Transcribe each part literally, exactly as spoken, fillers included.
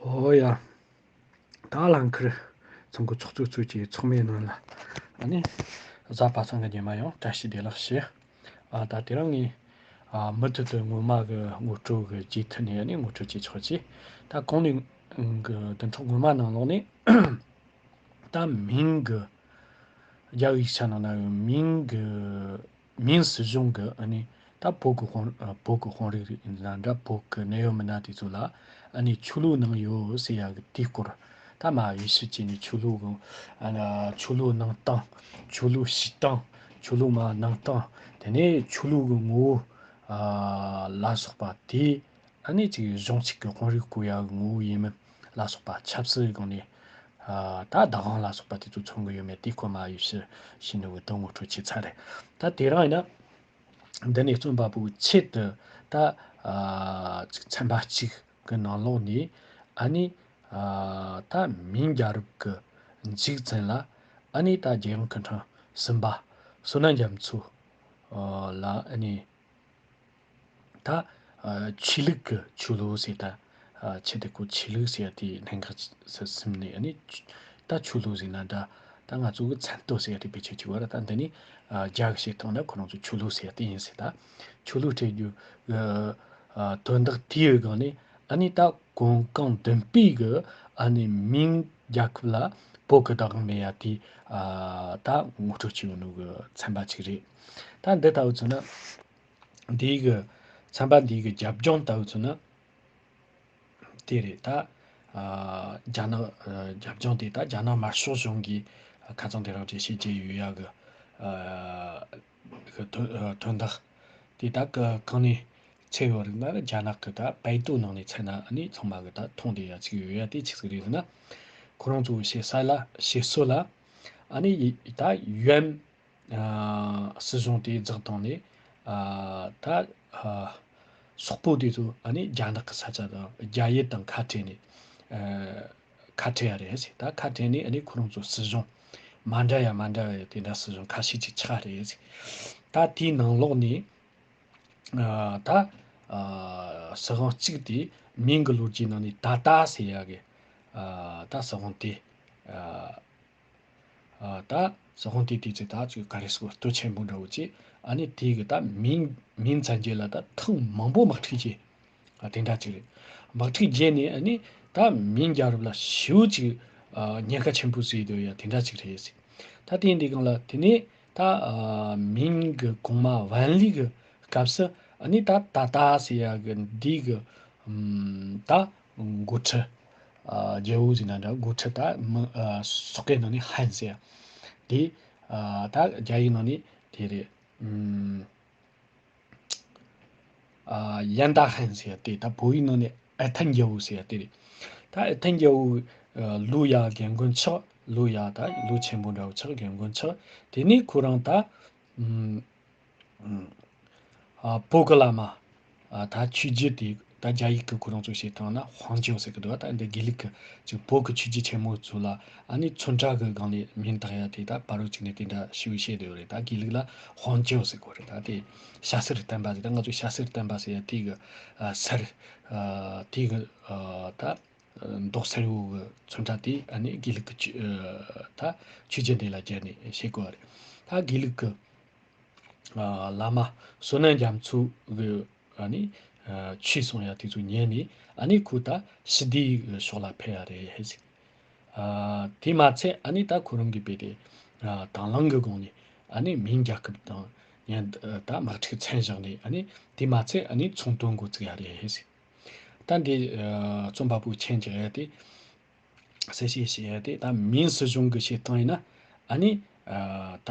ཨོ་ཡ། ད་ལང་ཁར་ཚང་གི་ཚོགས་གཙོ་གཙོས་ཀྱི་ཚོགས་མི་རྣམས་ལ་ཨ་ནི་གཟའ་པ་སངས་ཀྱི་ཉི་མ་ཡང་བཀྲ་ཤིས་བདེ་ལེགས་ཞུ། ཨ་ད་དེ་རིང་ངས་ཨ་མུ་མཐུད་དུ་སྔོན་མ་གི་ངོ་སྤྲོད་གི་རྗེས་མཐུད་ནས་ཨ་ནི་ངོ་སྤྲོད་བྱེད་ཆོག་ཅིག་ད་གོང་ནས་གི་བདུན་ཕྲག་སྔོན་མ་ནང་ལོགས་ནས་ད་མིང་གི་རྒྱ་ཡིག་ཆ་ནང་ན་མིང་གི་མིང་སྲིད་གཞུང་གི་ཨ་ནི་ད་བོད་ཀྱི་དཔོན་ཨ་བོད་ཀྱི་དཔོན་རིགས་རེད་ཡིན་ན་འདྲ། བོད་ཀྱི་གནད་ཡོད་མི་སྣ་དེ་ཚོ་ལ་ཨ་ནི་ཆོས་ལུགས་ནང་ཡོད་ཟེར་ཡ་གི་དེའི་སྐོར་ད་མ་དབྱེ་ཞིབ་བྱས་ནས་ཆོས་ལུགས་གི་ཨ་ནི་ཆོས་ལུགས་ནང་སྟངས། ཆོས་ལུགས་སྤྱི་སྟངས། ཆོས་ལུགས་མ་ནང་སྟངས། དེ་ནས་ཆོས་ལུགས་གི་ངོ་བོ་ཨ་ལ་སོགས་པ་དེ། ཨ་ནི་ཅིག་གཞུང་གཅིག་གི་དཔོན་རིགས་བསྐོ་ཡག་ངོ་བོ་ཡིན་མིན་ལ་སོགས་པ། ཆབ་སྲིད་སྒང་ནས་ཨ་ད་བདག་དབང་ལ་སོགས་པ་དེ་ཚོ་མཚོན་གི་ཡོད་མེད་དེ་སྐོར་མ་ཡོད་ཕྱིར་ཤེས་ནུས་གི་དོན་ངོ་སྤྲོད་བྱས་ཚར་རེད། ད་དེ་རིང་ཡིན་ན་འདི་ནས་རྩོམ་པ་པོའི་ཆེད་དུ་ད་ཨ་ཅིག་ཚན་པ་གཅིག་གི་ནང་ལོགས་ནས་ཨ་ནི་ཨ་ད་མིང་རྒྱལ་རབས་ཀྱི་མཇུག་ཙམ་ལ་ཨ་ནི་ད་རྒྱལ་ཡོངས་སྐུ་ཕྲེང་གསུམ་པ་བསོད་ནམས་རྒྱ་མཚོ་ལ་ཨ་ནི། ད་ཨ་ཆོས་ལུགས་ཀྱི་ཆོས་ལུགས་ཟེར། ད་ཨ་ཆེད་དུ་ཁོ་ཆོས་ལུགས་ཟེར་ཡ་དེ་གནད་འགག་ཟིན་ནས་ཨ་ནི་ད་ཆོས་ལུགས་ཟེར་ན་འདྲ། ད་ང་ཚོ་གི་མཚན་བསྟོད་ཟེར་ཡ་དེ་བེད་སྤྱོད་བྱེད་དགོས་ར། ད་འདི་ནི་ཨ་རྒྱ་གི་བཤད་སྟངས་ན་ཁོ་རང་ཚོ་ཆོས་ལུགས་ཟེར་ཡ་དེ་ཡིན་ཟེར། ད་ཆོས་ལུགས་སྤྲད་རྒྱུ་གི་ཨ་དོན་དག་དེའི་སྒང་ནས་ཨ་ནི་ད་གོང་གང་མདུན་སྤོས་གི་ཨ་ནི་མིང་རྒྱལ་ཁབ་ལ་བོད་གི་བདག་དབང་མེད་ཡ་དེ་ཨ་ད་ངོ་སྤྲོད་བྱས་ཡོད་ནོ་གི་ཚན་པ་ཅིག་རེད། ད་འདི་ལྟ་བུ་མཚོན་ན། འདིའི་གི་ཚན་པ་འདིའི་གི་རྒྱབ་ལྗོངས་ལྟ་བུ་མཚོན་ན་དེ་རེད། ད་ཨ་རྒྱ་ནག་ཨ་རྒྱབ་ལྗོངས་དེ་ད་རྒྱ་ནག་དམར་ཤོག་གཞུང་གིས་ཁ་རྩང་དེ་རིང་རེ་བཤད་བྱས་ཡོད་ཡ་གི་ཨ་གི་དོན་ཨ་དོན་དག་དེ་ད་ག་གང་ནས་ཚུད་ཡོད་རེད་ན། རྒྱ་ནག་གི་ད་པའེ་ཏུའུ་ནང་ནས་ཚུད་ན་ཨ་ནི་ཚང་མ་གི་ད་མཐོང་བསྡད་ཡ་ཅིག་ཡོད་ཡ་དེ་ཆི་ཟིག་རེད་ཟེར་ན། ཁོ་རང་ཚོ་བཤད་ས་ལ་བཤད་སྲོལ་ལ་ཨ་ནི་ད་ཡོན། ཨ་སྲིད་གཞུང་དེ་རྫོགས་བཏང་ནས་ཨ་ད་ཨ་སོག་པོ་དེ་ཚོ་ཨ་ནི་རྒྱ་ནག་གི་ས་ཆ་དང་རྒྱ་ཡུལ་དང་ཁ་བྲལ་ནས་ཨ་ཁ་བྲལ་ཡ་རེད་ཟེར། ད་ཁ་བྲལ་ནས་ཨ་ནི་ཁོ་རང་ཚོ་སྲིད་གཞུང་མ་འདྲ་ཡ་མ་འདྲ་བ་ཡ་དེ་འདྲ་སྲིད་གཞུང་ཁ་ཤས་ཅིག་ཆགས་རེད་ཟེར། ད་དེའི་ནང་ལོགས་ནས་ཨ་ད་ཨ་སྲིད་དབང་གཅིག་དེ་མིང་གི་ལོ་རྒྱུས་ནང་ནས་ད་ད་ཟེར་ཡ་གི་ཨ་ད་སྲིད་དབང་དེ་ཨ། ཨ་ད་སྲིད་དབང་དེ་དུས་ཚོད་ད་ཅིག་ག་རེ་ཟེར་དགོས། སྟོབས་ཆེན་པོ་འདྲ་བོ་ཅིག་ཨ་ནི་དེ་གི་ད་མིང་མིང་བཙན་རྒྱལ་ལ་ད་ཐེངས་མང་པོ་དམག་འཁྲུག་བྱས། ཨ་དེ་འདྲ་ཅིག་རེད། དམག་འཁྲུག་བརྒྱབ་ནས་ཨ་ནི་ད་མིང་རྒྱལ་རབས་ལ་ཞེ་པོ་ཅིག་ཨ་ཉེན་ཁ་ཆེན་པོ་བཟོས་འདུག་ཡ་དེ་འདྲ་ཅིག་རེད་ཟེར། ད་དེ་འདི་གང་ལ་དེ་ནས་ད་ཨ་མིང་གི་གོང་མ་ཝན་ལི་གི་སྐབས་སུ་ཨ་ནི་ད་ད་ད་ཟེར་ཡ་གི་འདི་གི་ཨམ་ད་འགོ་ཁྲིད། ཨ་རྒྱལ་པོ་ཟེར་ན་འདྲ། འགོ་ཁྲིད་ད་མི་ཨ་སོག་སྐད་ནང་ནས་ཧན་ཟེར་ཡ། དེ་ཨ་ད་རྒྱ་ཡིག་ནང་ནས་དེ་རེད། ཨམ་ཨ་ཡན་ད་ཧན་ཟེར་ཡ་དེ། ད་བོད་ཡིག་ནང་ནས་ཨ་ཐན་རྒྱལ་པོ་ཟེར་ཡ་དེ་རེད། ད་ཨ་ཐན་རྒྱལ་པོ་ཨ་ལུ་ཡ་རྒན་རྒོན་ཆགས། ལུ་ཡ་ད་ལུ་ཆེན་པོ་འདྲ་བོ་ཆགས། རྒན་རྒོན་ཆགས། དེ་ནས་ཁོ་རང་ད་ཨམ། ཨ་བོད་ཀྱི་བླ་མ། ཨ་ད་ཆོས་བརྒྱུད་དེ་ད་རྒྱ་ཡིག་གི་ཁོ་རང་ཚོ་བཤད་སྟངས་ན་ཧོང་ཅེའོ་ཟེར་གི་འདུག་ད་འདི་དགེ་ལུགས་ཀྱི་ཅིག་བོད་ཀྱི་ཆོས་བརྒྱུད་ཆེན་མོ་ཚོ་ལ་ཨ་ནི་ཚོན་ཁྲ་གི་སྒང་ནས་མིང་བཏགས་ཡ་དེ་ད་བར་དུ་གཅིག་ནས་དེ་འདྲ་ཞིག་བཤད་བསྡད་ཡོད་རེད། ད་དགེ་ལུགས་ལ་ཧོང་ཅེའོ་ཟེར་གོ་རེད། ད་དེ་ཞྭ་སེར་བསྟན་པ་ཟེར། ད་ང་ཚོ་ཞྭ་སེར་བསྟན་པ་ཟེར་ཡ་དེ་གི་ཨ་སེར་ཨ་དེ་གི་ཨ་ད་མདོག་སེར་པོ་གི་ཚོན་ཁྲ་དེ་ཨ་ནི་དགེ་ལུགས་ཀྱི་ཆོས་ཨ་ད་ཆོས་བརྒྱུད་འདི་ལ་སྦྱར་ནས་བཤད་དགོས་པ་རེད། ད་དགེ་ལུགས་ཀྱི་ཨ་བླ་མ་བསོད་ནམས་རྒྱ་མཚོ་གི་ཨ་ནི་ཨ་ཆོས་གསུང་ཡ་དེ་ཚོ་ཉན་ནས་ཨ་ནི་ཁོ་ད་ཞི་བདེ་གི་ཕྱོགས་ལ་ཕེབས་ཡ་རེད་ཟེར། ཨ་དེ་མ་ཚད་ཨ་ནི་ད་ཁོ་རང་གིས་དཔེ་དེ་ཨ་དང་བླངས་ཀྱི་སྒོ་ནས་ཨ་ནི་མིང་རྒྱལ་ཁབ་དང་ཡང་ད་དམག་འཁྲུག་མཚམས་བཞག་ནས་ཨ་ནི་དེ་མ་ཚད་ཨ་ནི་ཚོང་དོན་འགོ་བཙུགས་ཡ་རེད་ཟེར། ད་འདི་ཨ་རྩོམ་པ་པོའི་མཆན་རྒྱག་ཡ་དེ། གསལ་བཤད་བྱེད་ཡ་དེ་ད་མིང་སྲིད་གཞུང་གི་བཤད་སྟངས་ཡིན་ན་ཨ་ནི་ཨ་ད་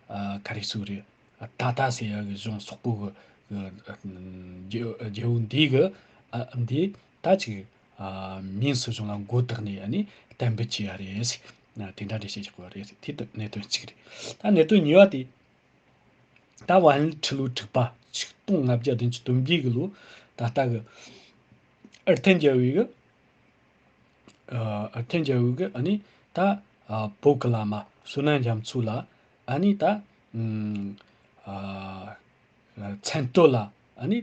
ཨ་ག་རེ་ཟེར་རེད། ད་ད་ཟེར་ཡ་གི་གཞུང་སོག་པོ་གི་གི་རྒྱལ་རྒྱལ་པོ་འདི་གི་ཨ་འདི་ད་ཅིག་ཨ་མིང་སྲིད་གཞུང་ལ་མགོ་བཏགས་ནས་ཨ་ནི་གཏན་འབེབས་བྱས་ཡ་རེད་ཟེར། དེ་འདྲ་འགྲེལ་བཤད་རྒྱག་དགོས་རེད་ཟེར། དེ་གནད་དོན་གཅིག་རེད། ད་གནད་དོན་གཉིས་པ་དེ། ད་ཝན་ཁྲི་ལོ་དྲུག་པ་ཆིག་སྟོང་ལྔ་བརྒྱ་བདུན་ཅུ་དོན་བརྒྱད་གི་ལོ་ད་ལྟ་གི་ཨར་ཐན་རྒྱལ་པོའི་གི་ཨ་ཨར་ཐན་རྒྱལ་པོའི་གི་ཨ་ནི་ད་ཨ་བོད་གི་བླ་མ་བསོད་ནམས་རྒྱ་མཚོ་ལ་ཨ་ནི་ད་ཨ་མཚན་བསྟོད་ལ་ཨ་ནི་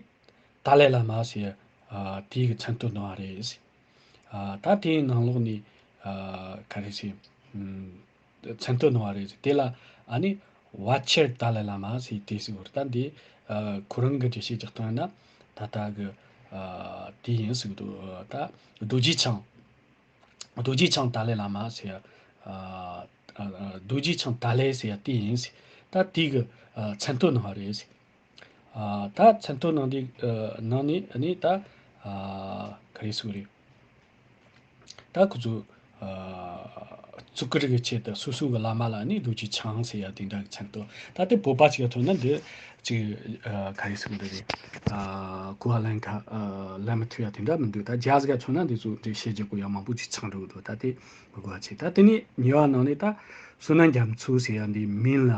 ཏཱ་ལའི་བླ་མ་ཟེར་ཨ་དེའི་གི་མཚན་བསྟོད་གནང་བ་རེད་ཟེར། ཨ་ད་དེའི་ནང་ལོགས་ནས་ཨ་ག་རེ་ཟེར། ཨམ། མཚན་བསྟོད་གནང་བ་རེད། དེ་ལ་ཨ་ནི་བ་ཆེར་ཏཱ་ལའི་བླ་མ་ཟེར་དེ་ཟེར་བ་རེད། ད་འདི་ཨ་ཁོ་རང་གི་འགྲེལ་བཤད་རྒྱག་སྟངས་ཡིན་ན་ད་ལྟ་གི་ཨ་དེ་ཡིན་ཟེར་གི་འདུག་ད་རྡོ་རྗེ་འཆང་། རྡོ་རྗེ་འཆང་ཏཱ་ལའི་བླ་མ་ཟེར། ཨ་ཨ་ཨ་རྡོ་རྗེ་འཆང་ཏཱ་ལའི་ཟེར་ཡ་དེ་ཡིན་ཟེར། ད་དེ་གི་ཨ་མཚན་བསྟོད་གནང་བ་རེད་ཟེར། ཨ་ད་མཚན་བསྟོད་གནང་དེ་ཨ་གནང་ནས་ཨ་ནི་ད་ཨ་ག་རེ་ཟེར་དགོས་རེད། ད་ཁོ་ཚོ་ཨ་གཙུག་གི་རིགས་ཀྱི་ཆེད་དུ་སོ་སོ་གི་བླ་མ་ལ་ནི་རྡོ་རྗེ་འཆང་ཟེར་ཡ་དེ་འདྲ་གི་མཚན་བསྟོད། ད་དེ་བོད་པ་ཅིག་ལ་མཚོན་ན་འདི་ཅིག་ཨ་ག་རེ་ཟེར་དགོས་རེད། ཨ་གོ་བ་ལེན་ཁ་ཨ་ལེན་མི་ཐུབ་ཡ་དེ་འདྲ་མི་འདུག་ད་རྒྱ་ཟིག་ལ་མཚོན་ན་འདི་ཚོ་འགྲེལ་བཤད་རྒྱག་དགོས་ཡ་མང་པོ་ཅིག་ཆགས་འགྲོ་གི་འདུག་ད་དེ་མི་དགོས་པ་བྱེད། ད་དེ་ནས་ཉེ་བ་ནང་ནས་ད་བསོད་ནམས་རྒྱ་མཚོ་ཟེར་ཡ་འདི་མིང་ལ་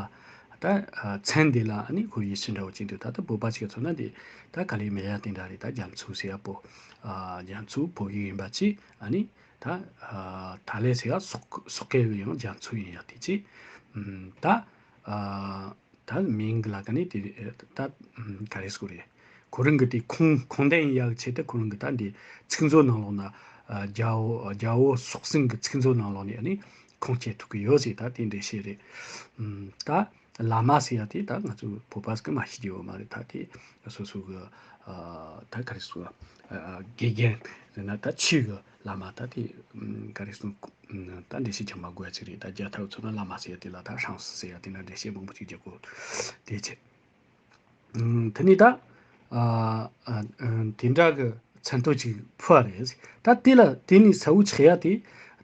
ད་ཨ་མཚན་འདི་ལ་ཨ་ནི་ཁོ་ཡིད་ཆེས་འདྲ་བོ་ཅིག་འདུག་ད་ལྟ་བོད་པ་ཅིག་ལ་མཚོན་ན་འདི་ད་དཀའ་ལས་མེད་ཡ་དེ་འདྲ་རེད། ད་རྒྱ་མཚོ་ཟེར་ཡ་པོ་ཨ་རྒྱ་མཚོ་བོད་ཡིག་ཡིན་པ་ཅིག་ཨ་ནི་ད་ཨ་ཏཱ་ལའི་ཟེར་ཡ་སོག་སོག་སྐད་ཡང་རྒྱ་མཚོ་ཡིན་ཡ་དེ་ཅིག་ཨམ་ད་ཨ་ད་མིང་གི་ལ་ཀ་ནི་དེ་ད་ཨམ་ག་རེ་ཟེར་དགོས་རེད། ཁོ་རང་གི་དེ་ཁུངས་ཁུངས་ལྡན་ཡག་ཆེད་དུ་ཁོ་རང་གི་ད་འདི་ཚིག་མཛོད་ནང་ལོགས་ན་ཨ་རྒྱ་བོད་རྒྱ་བོད་སོག་ཟིན་གི་ཚིག་མཛོད་ནང་ལོགས་ནས་ཨ་ནི་ཁུངས་སྐྱེལ་ཐུབ་ཀྱི་ཡོད་ཟེར། ད་དེ་འདྲ་བཤད་རེད། ཨམ་ད་བླ་མ་ཟེར་ཡ་དེ་ད་ང་ཚོ་བོད་པ་ཟིག་གི་མ་ཤེས་ཀྱི་ཡོད་མ་རེད། ད་དེ་སོ་སོ་གི་ཨ་ད་ག་རེ་ཟེར་དགོས་ཨ་དགེ་རྒན་ཟེར་ན་ད་ཆོས་གི་བླ་མ་ད་དེ་ཨམ་ག་རེ་ཟེར་དགོས་ད་འགྲེལ་བཤད་རྒྱག་མ་དགོས་ཡ་ཅིག་རེད། ད་རྒྱ་ཐག་ཚོ་ན་བླ་མ་ཟེར་ཡ་དེ་ལ་ད་ཧྲང་སི་ཟེར་ཡ་དེ་འདྲ་འགྲེལ་བཤད་མང་པོ་ཅིག་རྒྱག་དགོས་དེ་བྱས། ཨམ་དེ་ནས་ད་ཨ་ཨ་ཨ་དེ་འདྲ་གི་མཚན་བསྟོད་ཅིག་ཕུལ་བ་རེད། ད་དེ་ལ་དེ་ནས་གསལ་བོ་ཆགས་ཡ་དེ་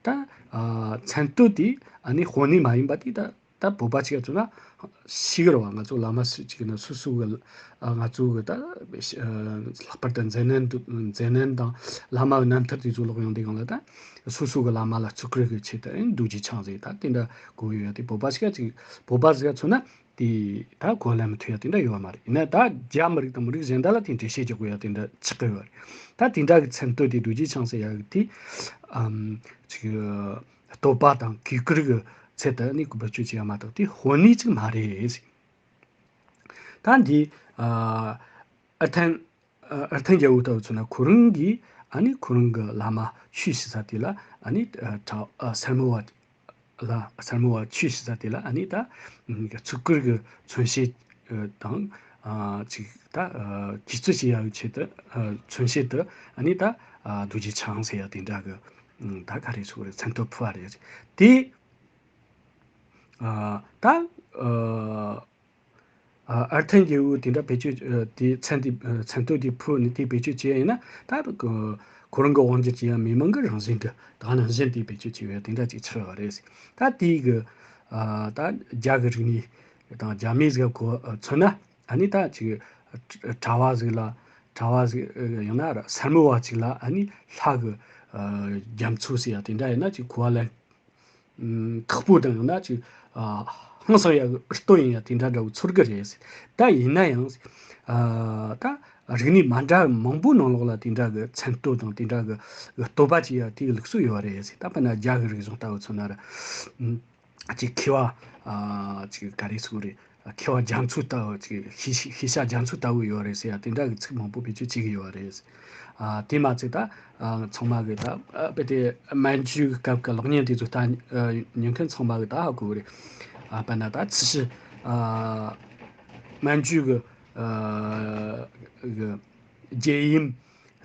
ད་ཨ་མཚན་བསྟོད་དེ་ཨ་ནི་དཔོན་གནས་མ་ཡིན་པ་དེ་ད་ད་བོད་པ་ཅིག་ལ་མཚོན་ན་ཤེས་ཀྱི་རེད་བ། ང་ཚོ་བླ་མ་སུ་ཅིག་ཡིན་ན་སོ་སོ་གི་ཨ་ང་ཚོ་གི་ད་ཨ་ལྷག་པར་དུ་མཛད་རྣམ་དུ་མཛད་རྣམ་དང་བླ་མ་གི་རྣམ་ཐར་དེ་ཚོ་ཀློག་ཡོང་དུས་སྒང་ལ་ད་སོ་སོ་གི་བླ་མ་ལ་བརྩི་བཀུར་གི་ཆེད་དུ་ཨེ་རྡོ་རྗེ་འཆང་ཟེར་ད་དེ་འདྲ་གོ་གི་ཡོད་དེ། བོད་པ་ཞིག་ཅིག་བོད་པ་ཟིག་ལ་མཚོན་ན་དེ་ད་གོ་ལ་མི་ཐུབ་ཡ་དེ་འདྲ་ཡོད་མ་རེད། ཡིན་ན་ད་རྒྱ་མི་རིགས་དང་མི་རིགས་གཞན་དག་ལ་དེ་འགྲེལ་བཤད་རྒྱག་དགོས་ཡ་དེ་འདྲ་ཆགས་ཀྱི་ཡོད་རེད། ད་དེ་འདྲ་གི་མཚན་བསྟོད་དེ་རྡོ་རྗེ་འཆང་ཟེར་ཡ་གི་དེ་ཨམ་ཅིག་བསྟོད་པ་དང་གུས་བཀུར་གི་ཚད་དུ་ནི་གུས་པ་བྱེད་ཀྱི་ཡོད་མ་གཏོགས་དེ་དཔོན་གནས་ཅིག་མ་རེད། ད་འདི་ཨ་ཨར་ཐན་ཨ་ཨར་ཐན་རྒྱལ་པོ་ལྟ་བུ་མཚོན་ན་ཁོ་རང་གིས་ཨ་ནི་ཁོ་རང་གི་བླ་མ་ཆོས་ཞུ་ས་དེ་ལ་ཨ་ནི་ཨ་གྲྭ་ཨ་སེར་མོ་བ་ལ་སེར་མོ་བ་ཆོས་ཞུ་ས་དེ་ལ་ཨ་ནི་ད་ཨ་བརྩི་བཀུར་གྱི་མཚོན་བྱེད་ཨ་དང་ཨ་ཅིག་ད་ཨ་གུས་བརྩི་བྱེད་ཡག་གི་ཆེད་དུ་ཨ་མཚོན་བྱེད་དུ་ཨ་ནི་ད་ཨ་རྡོ་རྗེ་འཆང་ཟེར་ཡ་དེ་འདྲ་གི་ཨ་ད་ག་རེ་ཟེར་དགོས་རེད། མཚན་བསྟོད་ཕུལ་བ་རེད། དེ་ཨ་ད་ཨ་ཨ་ཨར་ཐན་རྒྱལ་པོ་དེ་འདྲ་བེད་སྤྱོད་ཨ་དེ་མཚན་དེ་ཨ་མཚན་བསྟོད་དེ་ཕུལ་ནས་དེ་བེད་སྤྱོད་བྱས་ཡིན་ན་ད་ཁོ་ཁོ་རང་གི་དབང་སྒྱུར་བྱེད་ཡ་མི་མང་གི་རང་བཞིན་དུ་ད་ནང་བཞིན་དེ་བེད་སྤྱོད་བྱས་ཡོད་དེ་འདྲ་ཅིག་ཆགས་ཡོད་རེད། ད་དེའི་གི་ཨ་ད་རྒྱ་གི་རིག་གནས་དང་རྒྱ་མིའི་ཟིག་གོ་མཚོན་ན་ཨ་ནི་ད་ཅིག་གྲྭ་བ་ཟིག་ལ་གྲྭ་བ་ཟིག་ཡང་ན་སེར་མོ་བ་ཅིག་ལ་ཨ་ནི་ལྷ་གི་ཨ་རྒྱ་མཚོ་ཟེར་ཡ་དེ་འདྲ་ཡིན་ན་ཅིག་གོ་བ་ལེན། ཁག་པོ་དང་ཡང་ན་ཅིག་ཨ་ཧང་སང་ཡ་གི་ལྟོ་ཡིན་ཡ་དེ་འདྲ་འདྲ་བོ་ཚོར་གི་རེད། ད་ཡིན་ན་ཡང་ཨ་ད་རིག་གནས་མ་འདྲ་མང་པོ་ནང་ལོགས་ལ་དེ་འདྲ་གི་མཚན་བསྟོད་དང་དེ་འདྲ་གི་བསྟོད་པ་བྱེད་ཡ་དེ་གི་ལུགས་སྲོལ་ཡོད་རེད། ད་དཔེར་ན་རྒྱ་གི་རིག་གཞུང་ལྟ་བུ་མཚོན་ན་ར་ཅིག་མཁས་པ་ཨ་ཅིག་ག་རེ་ཟེར་དགོས་རེད། མཁས་པ་རྒྱ་མཚོ་ལྟ་བུ་ཅིག་ཤེས་ཤེས་བྱ་རྒྱ་མཚོ་ལྟ་བུ་ཡོད་རེད་ཟེར་ཡ་དེ་འདྲ་གི་ཚིག་མང་པོ་བེད་སྤྱོད་བྱེད་ཀྱི་ཡོད་རེད། ཨ་དེ་མ་ཚད་ད་ཨ་ཚང་མ་གི་ད་ཨ་དཔེ་དེ་མན་ཇུའི་གི་སྐབས་ཀྱི་གློག་བརྙན་དེ་ཚོ་ལྟ་ཨ་ཉན་མཁན་ཚང་མ་གི་ད་ཧ་གོ་གི་རེད། ཨ་དཔེར་ན་ད་ཚི་ཤི་ཨ་མན་ཇུའི་གི་ཨ་གི་རྒྱལ་ཡུམ་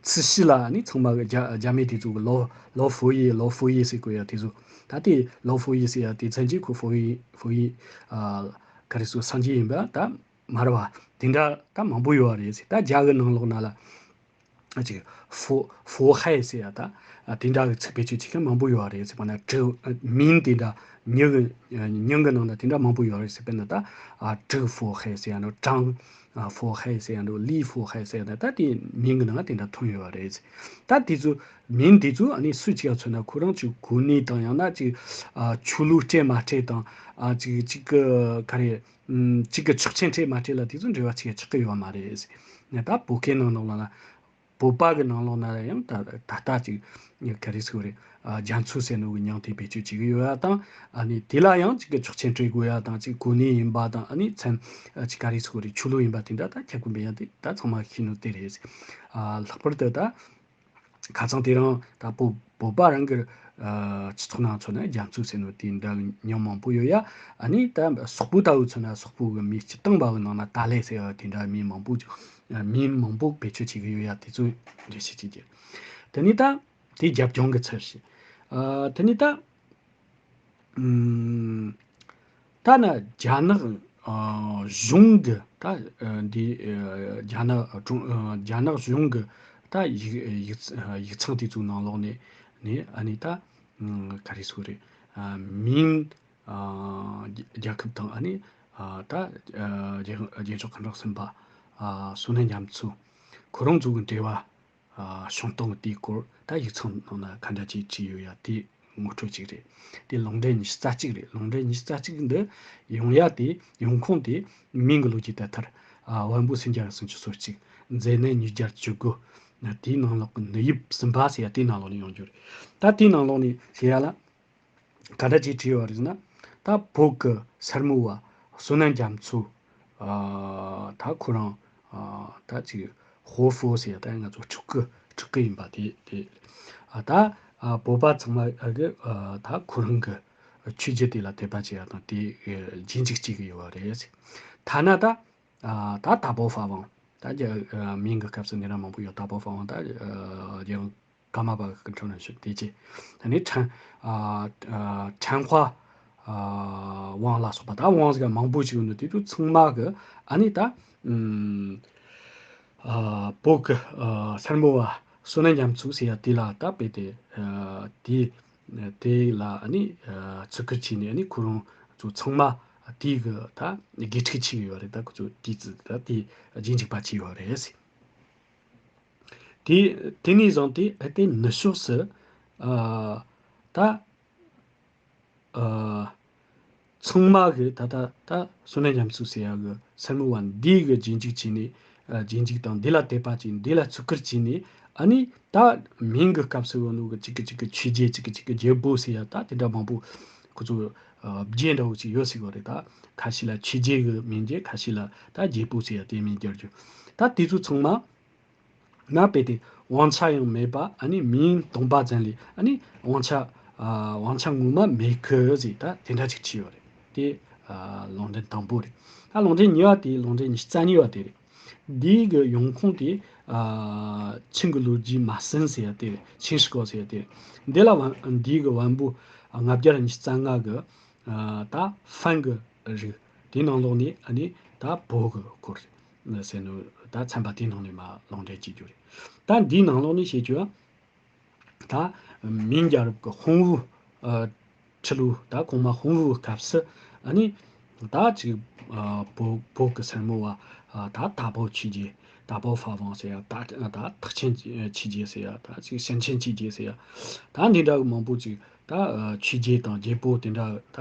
ཚི་ཤི་ལ་ནི་ཚང་མ་གི་རྒྱ་རྒྱ་མི་དེ་ཚོ་གི་ལོ་ལོ་ཧྥོ་ཡི་ལོ་ཧྥོ་ཡི་ཟེར་གོ་ཡ་དེ་ཚོ་ད་དེ་ལོ་ཧྥོ་ཡི་ཟེར་ཡ་དེ་མཚན་གྱི་ཁོ་ཧྥོ་ཡི་ཧྥོ་ཡི་ཨ་ག་རེ་ཟེར་སངས་རྒྱས་ཡིན་པ་ད། མ་རེད་བ། དེ་འདྲ་ད་མང་པོ་ཡོད་རེད་ཟེར། ད་རྒྱ་གི་ནང་ལོགས་ན་ལ་ཅིག་ཧྥོ་ཧྥོ་ཧའེ་ཟེར་ཡ་ད་ཨ་དེ་འདྲ་གི་ཚིག་བེད་སྤྱོད་བྱེད་མཁན་མང་པོ་ཡོད་རེད་ཟེར། དཔེར་ན་ཀྲི་མིང་དེ་འདྲ་མྱི་གི་མྱིང་གི་ནང་ན་དེ་འདྲ་མང་པོ་ཡོད་རེད་ཟེར། དཔེར་ན་ད་ཨ་ཀྲི་ཧྥོ་ཧའེ་ཟེར་ཡ་འདྲ་ཀྲང་ཧྥོ་ཧའེ་ཟེར་ཡ་འདྲ་ལི་ཧྥོ་ཧའེ་ཟེར་ཡ་འདྲ་ད་དེ་མིང་གི་ནང་དེ་འདྲ་ཐོན་ཡོད་རེད་ཟེར། ད་དེ་ཚོ་མིང་དེ་ཚོ་ཨ་ནི་སུ་ཅིག་ཡ་མཚོན་ན་ཁོ་རང་ཅིག་གོ་གནས་དང་ཡང་ན་ཅིག་ཨ་ཆོས་ལུགས་སྤྲད་མ་སྤྲད་དང་ཨ་ཅིག་ཅིག་གི་ག་རེ། ཨམ་གཅིག་གི་ཆོག་མཆན་སྤྲད་མ་སྤྲད་ལ་དེ་ཚོ་འབྲེལ་བ་ཆེ་ཆགས་ཀྱི་ཡོད་མ་རེད། ད་བོད་སྐད་ནང་ལོགས་ལ་ན་བོད་པ་གི་ནང་ལོགས་ན་ཡང་ད་ད་ལྟ་ཅིག་ག་རེ་ཟེར་རེད། ཨ་རྒྱ་མཚོ་ཟེར་ནོ་གི་མྱིང་དེ་བེད་སྤྱོད་བྱེད་ཀྱི་ཡོད་ཡ་དང་ཨ་ནི་དེ་ལ་ཡང་གཅིག་གི་ཆོག་མཆན་སྤྲད་དགོས་ཡ་དང་ཅིག་གོ་གནས་ཡིན་པ་དང་ཨ་ནི་མཚན་ཨ་ཅིག་ག་རེ་ཟེར་རེད། ཆོས་ལུགས་ཡིན་པ་དེ་འདྲ་ད་ཁྱབ་ཀྱི་མེད་ཡ་དེ་ད་ཚང་མ་ཤེས་ནོ་དེ་རེད། ཨ་ལྷག་པར་དུ་ད། ཁ་སང་དེ་རིང་ད་བོད་བོད་པ་རང་གི་ཨ་སྤྱི་ཚོགས་ནང་མཚོན་ན་རྒྱ་མཚོ་ཟེར་ནོ་དེ་འདྲ་མྱིང་མང་པོ་ཡོད་ཡ། ཨ་ནི་ད་སོག་པོ་ལྟ་བུ་མཚོན་ན་སོག་པོ་གི་མིའི་སྤྱིར་བཏང་བ་གི་ནང་ན་ཏཱ་ལའི་ཟེར་བ་དེ་འདྲ་མིང་མང་པོ་ཅིག་ཨ་མིང་མང་པོ་བེད་སྤྱོད་བྱེད་གི་ཡོད་ཡ། དེ་ཚོ་འགྲེལ་བཤད་བྱེད་རྒྱུ། དེ་ནས་ད་དེ་རྒྱབ་ལྗོངས་གི་ཚུལ་ཞིག་ཨ་དེ་ནས་ད་ཨུམ། ད་ནི་རྒྱ་ནག་ཨ་གཞུང་གི་ད་ཨ་འདི་ཨ་རྒྱ་ནག་ཀྲུང་ཨ་རྒྱ་ནག་གཞུང་གི་ད་ཡིག་ཡིག་ཡིག་ཚང་དེ་ཚོའི་ནང་ལོགས་ནས་ནས་ཨ་ནི་ད་ཨུམ་ག་རེ་ཟེར་རེད། ཨ་མིང་ཨ་རྒྱལ་ཁབ་དང་ཨ་ནི་ཨ་ད་ཨ་རྒྱལ་རྒྱལ་ཚོགས་མཁའ་འགྲོ་གསུམ་པ་ཨ་བསོད་ནམས་རྒྱ་མཚོ་ཁོ་རང་ཚོ་གི་འབྲེལ་བ། ཨ་བྱུང་སྟངས་དེའི་སྐོར་ད་ཡིག་ཚང་ནང་ན་ག་འདྲ་ཅིག་བྲིས་ཡོད་ཡ། དེ་ངོ་སྤྲོད་ཅིག་རེད། དེ་ལུང་འདྲེན་ཉི་ཤུ་རྩ་གཅིག་རེད། ལུང་འདྲེན་ཉི་ཤུ་རྩ་གཅིག་འདི་ཡོང་ཡ་དེ་ཡོང་ཁུངས་དེ་མིང་གི་ལོ་རྒྱུས་དེབ་ཐེར་ཨ་བན་པོ་སུམ་བརྒྱ་སུམ་ཅུ་སོ་གཅིག་མཛེ་ནད་ཉིས་བརྒྱ་བཅུ་དགུ་དེའི་ནང་ལོགས་ཀྱི་ནད་ཡིབ་གསུམ་པ་ཟེར་ཡ་དེའི་ནང་ལོགས་ནས་ཡོང་རྒྱུ་རེད། ད་དེའི་ནང་ལོགས་ནས་ཟེར་ཡ་ལ། ག་འདྲ་ཅིག་བྲིས་ཡོད་རེད་ཟེར་ན། ད་བོད་ཀྱི་སེར་མོ་བ་བསོད་ནམས་རྒྱ་མཚོ་ཨ་ད་ཁོ་རང་ཨ་ད་ཅིག་ཧོ་ཧྥོ་ཟེར་ཡ་ད་ང་ཚོ་ཕྲུ་གུ་ཕྲུ་གུ་ཡིན་པ་དེ་དེ་ཨ་ད་ཨ་བོད་པ་ཚང་མ་གི་ཨ་ད་ཁོ་རང་གི་ཆོས་བརྒྱུད་དེ་ལ་དད་པ་བྱེད་ཡ་དང་དེ་ཨ་རྗེས་འཇུག་བྱེད་ཀྱི་ཡོད་པ་རེད། ཐ་ན་ད་ཨ་ད་དྭགས་པོ་ཧྥ་ཝང་ད་རྒྱ་ཨ་མིང་གི་སྐབས་སུ་འདི་འདྲ་མང་པོ་ཡོད། དྭགས་པོ་ཧྥ་ཝང་ད་ཨ་རྒྱལ་ཀརྨ་པ་གི་སྐུ་ཕྲེང་རིམ་བྱོན་དེ་རྗེས། ད་ནི་ཁྲན་ཨ་ཨ་ཁྲན་ཧྭ་ཨ་ཝང་ལ་སོགས་པ་ད་ཝང་ཟིག་མང་པོ་ཞིག་ཡོད་འདུག་དེ་ཚོ་ཚང་མ་གི་ཨ་ནི་ད་ཨུམ་ཨ་བོད་གི་ཨ་སེར་མོ་བ་བསོད་ནམས་རྒྱ་མཚོ་ཟེར་ཡ་དེ་ལ་ད་དཔེ་དེ་ཨ་དེ་དེ་ལ་ཨ་ནི་ཨ་བརྩི་བཀུར་བྱས་ནས་ཨ་ནི་ཁོ་རང་ཚོ་ཚང་མ་དེ་གི་ད་དགེ་ཕྲུག་ཆགས་ཡོད་རེད། ད་ཁོ་ཚོ་དེ་ཚོ་ད་དེ་རྗེས་འཇུག་པ་ཆགས་ཡོད་རེད། དེ་དེ་ནས་བཟུང་སྟེ་ཨ་དེ་ནུབ་ཕྱོགས་སུ་ཨ་ད་ཨ་ཚང་མ་གི་ད་ད་ད་བསོད་ནམས་རྒྱ་མཚོ་ཟེར་ཡ་གི་སེར་མོ་བ་འདི་གི་རྗེས་འཇུག་བྱས་ནས་ཨ་རྗེས་འཇུག་དང་འདི་ལ་དད་པ་བྱས། འདི་ལ་བརྩི་བཀུར་བྱས་ནས་ཨ་ནི་ད་མིང་གི་སྐབས་སུ་ཡོད་ནོ་གི་གཅིག་གི་གཅིག་གི་ཆོས་རྗེ། གཅིག་གི་གཅིག་གི་རྒྱལ་པོ་ཟེར་ཡ་ད་དེ་འདྲ་མང་པོ་ཁོ་ཚོ་ཨ་རྒྱན་འདྲ་བོ་ཅིག་ཡོད་ཟེར་གི་རེད། ད་ཁ་ཤས་ལ་ཆོས་རྗེ་གི་མིང་རྒྱབ། ཁ་ཤས་ལ་ད་རྒྱལ་པོ་ཟེར་ཡ་དེ་མིང་རྒྱབ་རྒྱུ། ད་དེ་ཚོ་ཚང་མ་ན་དཔེ་དེ་དབང་ཆ་ཡང་མེད་པ། ཨ་ནི་མིང་སྟོང་པ་ཙམ་ལས་ཨ་ནི་དབང་ཆ་ཨ་དབང་ཆ་ངོ་མ་མེད་གི་ཟེར་ད་དེ་འདྲ་ཅིག་བྲིས་ཡོད་རེད། དེ་ཨ་ལུང་འདྲེན་དང་པོ་རེད། ད་ལུང་འདྲེན་གཉིས་པ་དེ་ལུང་འདྲེན་ཉི་ཤུ་རྩ་གཉིས་པ་དེ་རེད། འདི་གི་ཡོང་ཁུངས་དེ་ཨ་ཆིང་གི་ལོ་རྒྱུས་མ་ཟིན་ཟེར་ཡ་དེ་རེད། ཆིང་ཧྲི་ཀོ་ཟེར་ཡ་དེ་རེད། འདི་ལ་བན་འདི་གི་བན་པོ་ལྔ་བརྒྱ་ཉི་ཤུ་རྩ་ལྔ་གི་ཨ་ད་ཧྥན་གི་རིགས་དེའི་ནང་ལོགས་ནས་ཨ་ནི་ད་བོད་གི་སྐོར་ཟེར་ནོ་ད་ཚན་པ་དེའི་ནང་ནས་མར་ལུང་འདྲེན་བྱེད་རྒྱུ་རེད། ད་འདིའི་ནང་ལོགས་ནས་བཤད་རྒྱུ་ད་མིང་རྒྱལ་རབས་ཀྱི་ཧོང་བུ་ཨ་ཁྲི་ལོ་ད་གོང་མ་ཧོང་བུའི་སྐབས་སུ་ཨ་ནི་ད་ཅིག་ཨ་བོད་བོད་ཀྱི་སེར་མོ་བ་ཨ་ད་དྭགས་པོ་ཆོས་རྗེ། དྭགས་པོ་ཧྥ་ཝང་ཟེར་ཡ། ད་ད་ཐེག་ཆེན་ཆོས་རྗེ་ཟེར་ཡ། ད་ཅིག་ཞིང་ཆེན་ཆོས་རྗེ་ཟེར་ཡ། ད་འདི་འདྲ་གི་མང་པོ་ཅིག་ད་ཨ་ཆོས་རྗེ་དང་རྒྱལ་པོ་དེ་འདྲ་ད་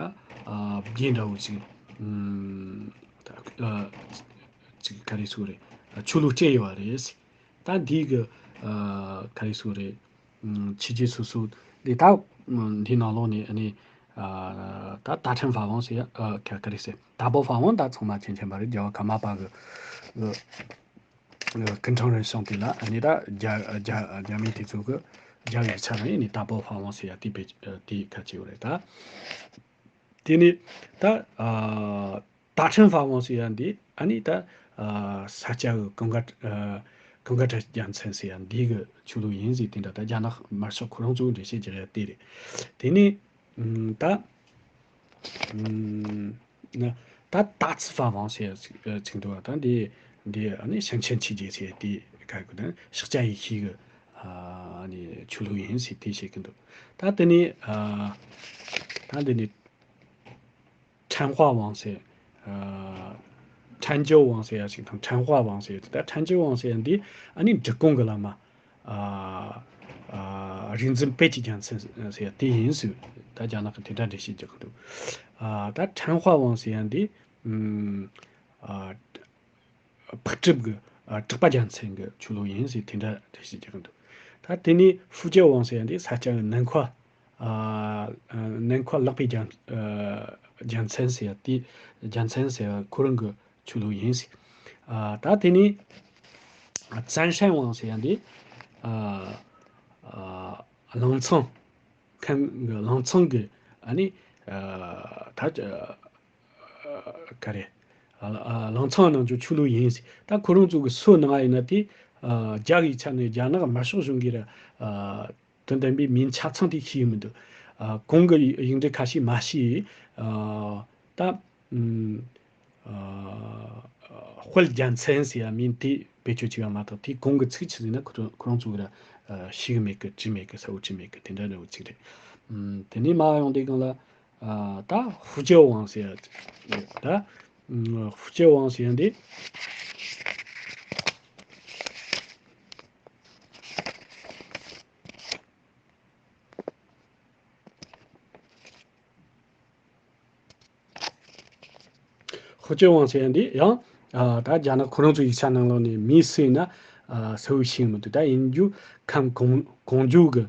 ཨ་རྒྱན་འདྲ་བོ་ཅིག་ཨུམ་ད་ཨ་ཅིག་ག་རེ་ཟེར་རེད། ཆོས་ལུགས་སྤྲད་ཡོད་པ་རེད། ད་འདི་གི་ཨ་ག་རེ་ཟེར་རེད། ཨུམ་ཆོས་རྗེ་སོ་སོ་འདི་ད་ཨུམ་འདི་ནང་ལོགས་ནས་ཨ་ནི་ཨ་ད་ད་ཁྲིན་ཧྥ་ཝང་ཟེར་ཡ་ཨ་ག་ག་རེ་ཟེར། དྭགས་པོ་ཧྥ་ཝང་ད་ཚང་མ་མཁྱེན་མཁྱེན་པ་རེད། རྒྱལ་བ་ཀརྨ་པ་གི་ཨ་ཨ་སྐུ་ཕྲེང་རིམ་བྱོན་དེ་ལ་ཨ་ནི་ད་རྒྱ་རྒྱ་རྒྱ་མི་དེ་ཚོ་གི་རྒྱ་ཡིག་ཆ་ནང་ཨ་ནི་དྭགས་པོ་ཧྥ་ཝང་ཟེར་ཡ་དེ་དཔེ་དེ་ཁ་ཅིག་ཡོད་རེད། ད་དེ་ནི་ད་ཨ་ད་ཁྲིན་ཧྥ་ཝང་ཟེར་ཡ་འདི་ཨ་ནི་ད་ཨ་ས་སྐྱ་གི་ཀུན་དགའ་ཨ་ཀུན་དགའ་བྲག་རྒྱལ་མཚན་ཟེར་ཡ་འདི་གི་ཆོས་ལུགས་ཡིན་ཟེར་དེ་འདྲ་ད་རྒྱ་ནག་དམར་ཤོག་ཁོ་རང་ཚོས་འགྲེལ་བཤད་རྒྱག་ཡ་དེ་རེད། དེ་ནི་ཨུམ་ད་ཨུམ་ན་ད་ད་ཙི་ཧྥ་ཝང་ཟེར་ཡ་ཅིག་ཨ་ཅིག་འདུག་བ། ད་འདི་འདི་ཨ་ནི་ཞིང་ཆེན་ཆོས་རྗེ་ཟེར་ཡ་དེ་ག་གི་ད་ཤཱཀྱ་ཡེ་ཤེས་གི་ཨ་ནི་ཆོས་ལུགས་ཡིན་ཟེར་དེ་བཤད་གི་འདུག་ད་དེ་ནི་ཨ་ད་འདི་ནི། ཁྲན་ཧྭ་ཝང་ཟེར། ཨ་ཁྲན་ཅོ་ཝང་ཟེར་ཡ་ཞིག་དང་ཁྲན་ཧྭ་ཝང་ཟེར་ཡ་ཞིག་ད་ཁྲན་ཅོ་ཝང་ཟེར་ཡ་འདི་ཨ་ནི་འབྲི་གུང་གི་བླ་མ་ཨ་ཨ་རིག་འཛིན་དཔལ་གྱི་རྒྱལ་མཚན་ཟེར་ཡ་དེ་ཡིན་ཟེར། ད་རྒྱ་ནག་གི་དེ་འདྲ་འགྲེལ་བཤད་རྒྱག་གི་འདུག་ཨ་ད་ཁྲན་ཧྭ་ཝང་ཟེར་ཡ་འདི་ཨ་འཕགས་གྲུབ་ཀྱི་ཨ་གྲགས་པ་རྒྱལ་མཚན་གྱི་ཆོས་ལུགས་ཡིན་ཟེར་དེ་འདྲ་འགྲེལ་བཤད་རྒྱག་གི་འདུག་ད་དེ་ནས་ཧྥུ་ཅོ་ཝང་ཟེར་ཡ་འདི་ས་སྐྱ་གི་ནན་ཁ་ཨ་ནན་ཁ་ལག་པའི་རྒྱལ་ཨ་རྒྱལ་མཚན་ཟེར་ཡ་དེ་རྒྱལ་མཚན་ཟེར་ཡ་ཁོ་རང་གི་ཆོས་ལུགས་ཡིན་ཟེར། ཨ་ད་དེ་ནས་ཙན་ཧྲན་ཝང་ཟེར་ཡ་འདི་ཨ་ ཨ་གླང་ཚང་ཁམས་ཀྱི་གླང་ཚང་གི་ཨ་ནི་ཨ་ད་ཨ་ག་རེ་ཨ་ཨ་གླང་ཚང་ནང་གི་ཆོས་ལུགས་ཡིན་ཟེར། ད་ཁོ་རང་ཚོ་གི་སྲོལ་ནང་ཡིན་ན་དེ་ཨ་རྒྱ་ཡིག་ཆ་ནས་རྒྱ་ནག་དམར་ཤོག་གཞུང་གིས་ར་ཨ་དོན་དམ་པའི་མིང་ཆ་ཚང་དེ་ཤེས་ཀྱི་མི་འདུག་ཨ་གོང་གི་ཡིག་འབྲུ་ཁ་ཤས་མ་ཤེས། ཨ་ད་ཨུམ་ཨ་དཔལ་རྒྱལ་མཚན་ཟེར་ཡ་མིང་དེ་བེད་སྤྱོད་བྱས་པ་མ་གཏོགས་དེའི་གོང་གི་ཚིག་ཆི་ཟིག་ན་ཁོ་ཚོ་ཁོ་རང་ཚོ་གི་ར་ཨ་ཤེས་ཀྱི་མེད་གི། བྲིས་མེད་གི། གསལ་བོ་བྲིས་མེད་གི། དེ་འདྲ་འདྲ་བོ་ཚིག་རེད། ཨུམ་དེ་ནས་མར་ཡོང་དུས་སྒང་ལ་ཨ་ད་ཧུ་ཅའོ་ཝང་ཟེར་ཡ་ད་ཨུམ་ཧུ་ཅའོ་ཝང་ཟེར་ཡ་འདི། ཧུ་ཅའོ་ཝང་ཟེར་ཡ་འདི་ཡང་ཨ་ད་རྒྱ་ནག་ཁོ་རང་ཚོའི་ཡིག་ཆ་ནང་ལོགས་ནས་མིང་གསོས་ན་ཨ་གསལ་བོ་ཤེས་ཀྱི་མི་འདུག་ད་ཡིན་རྒྱུ་ཁམས་གོང་གོང་ཇོ་གི་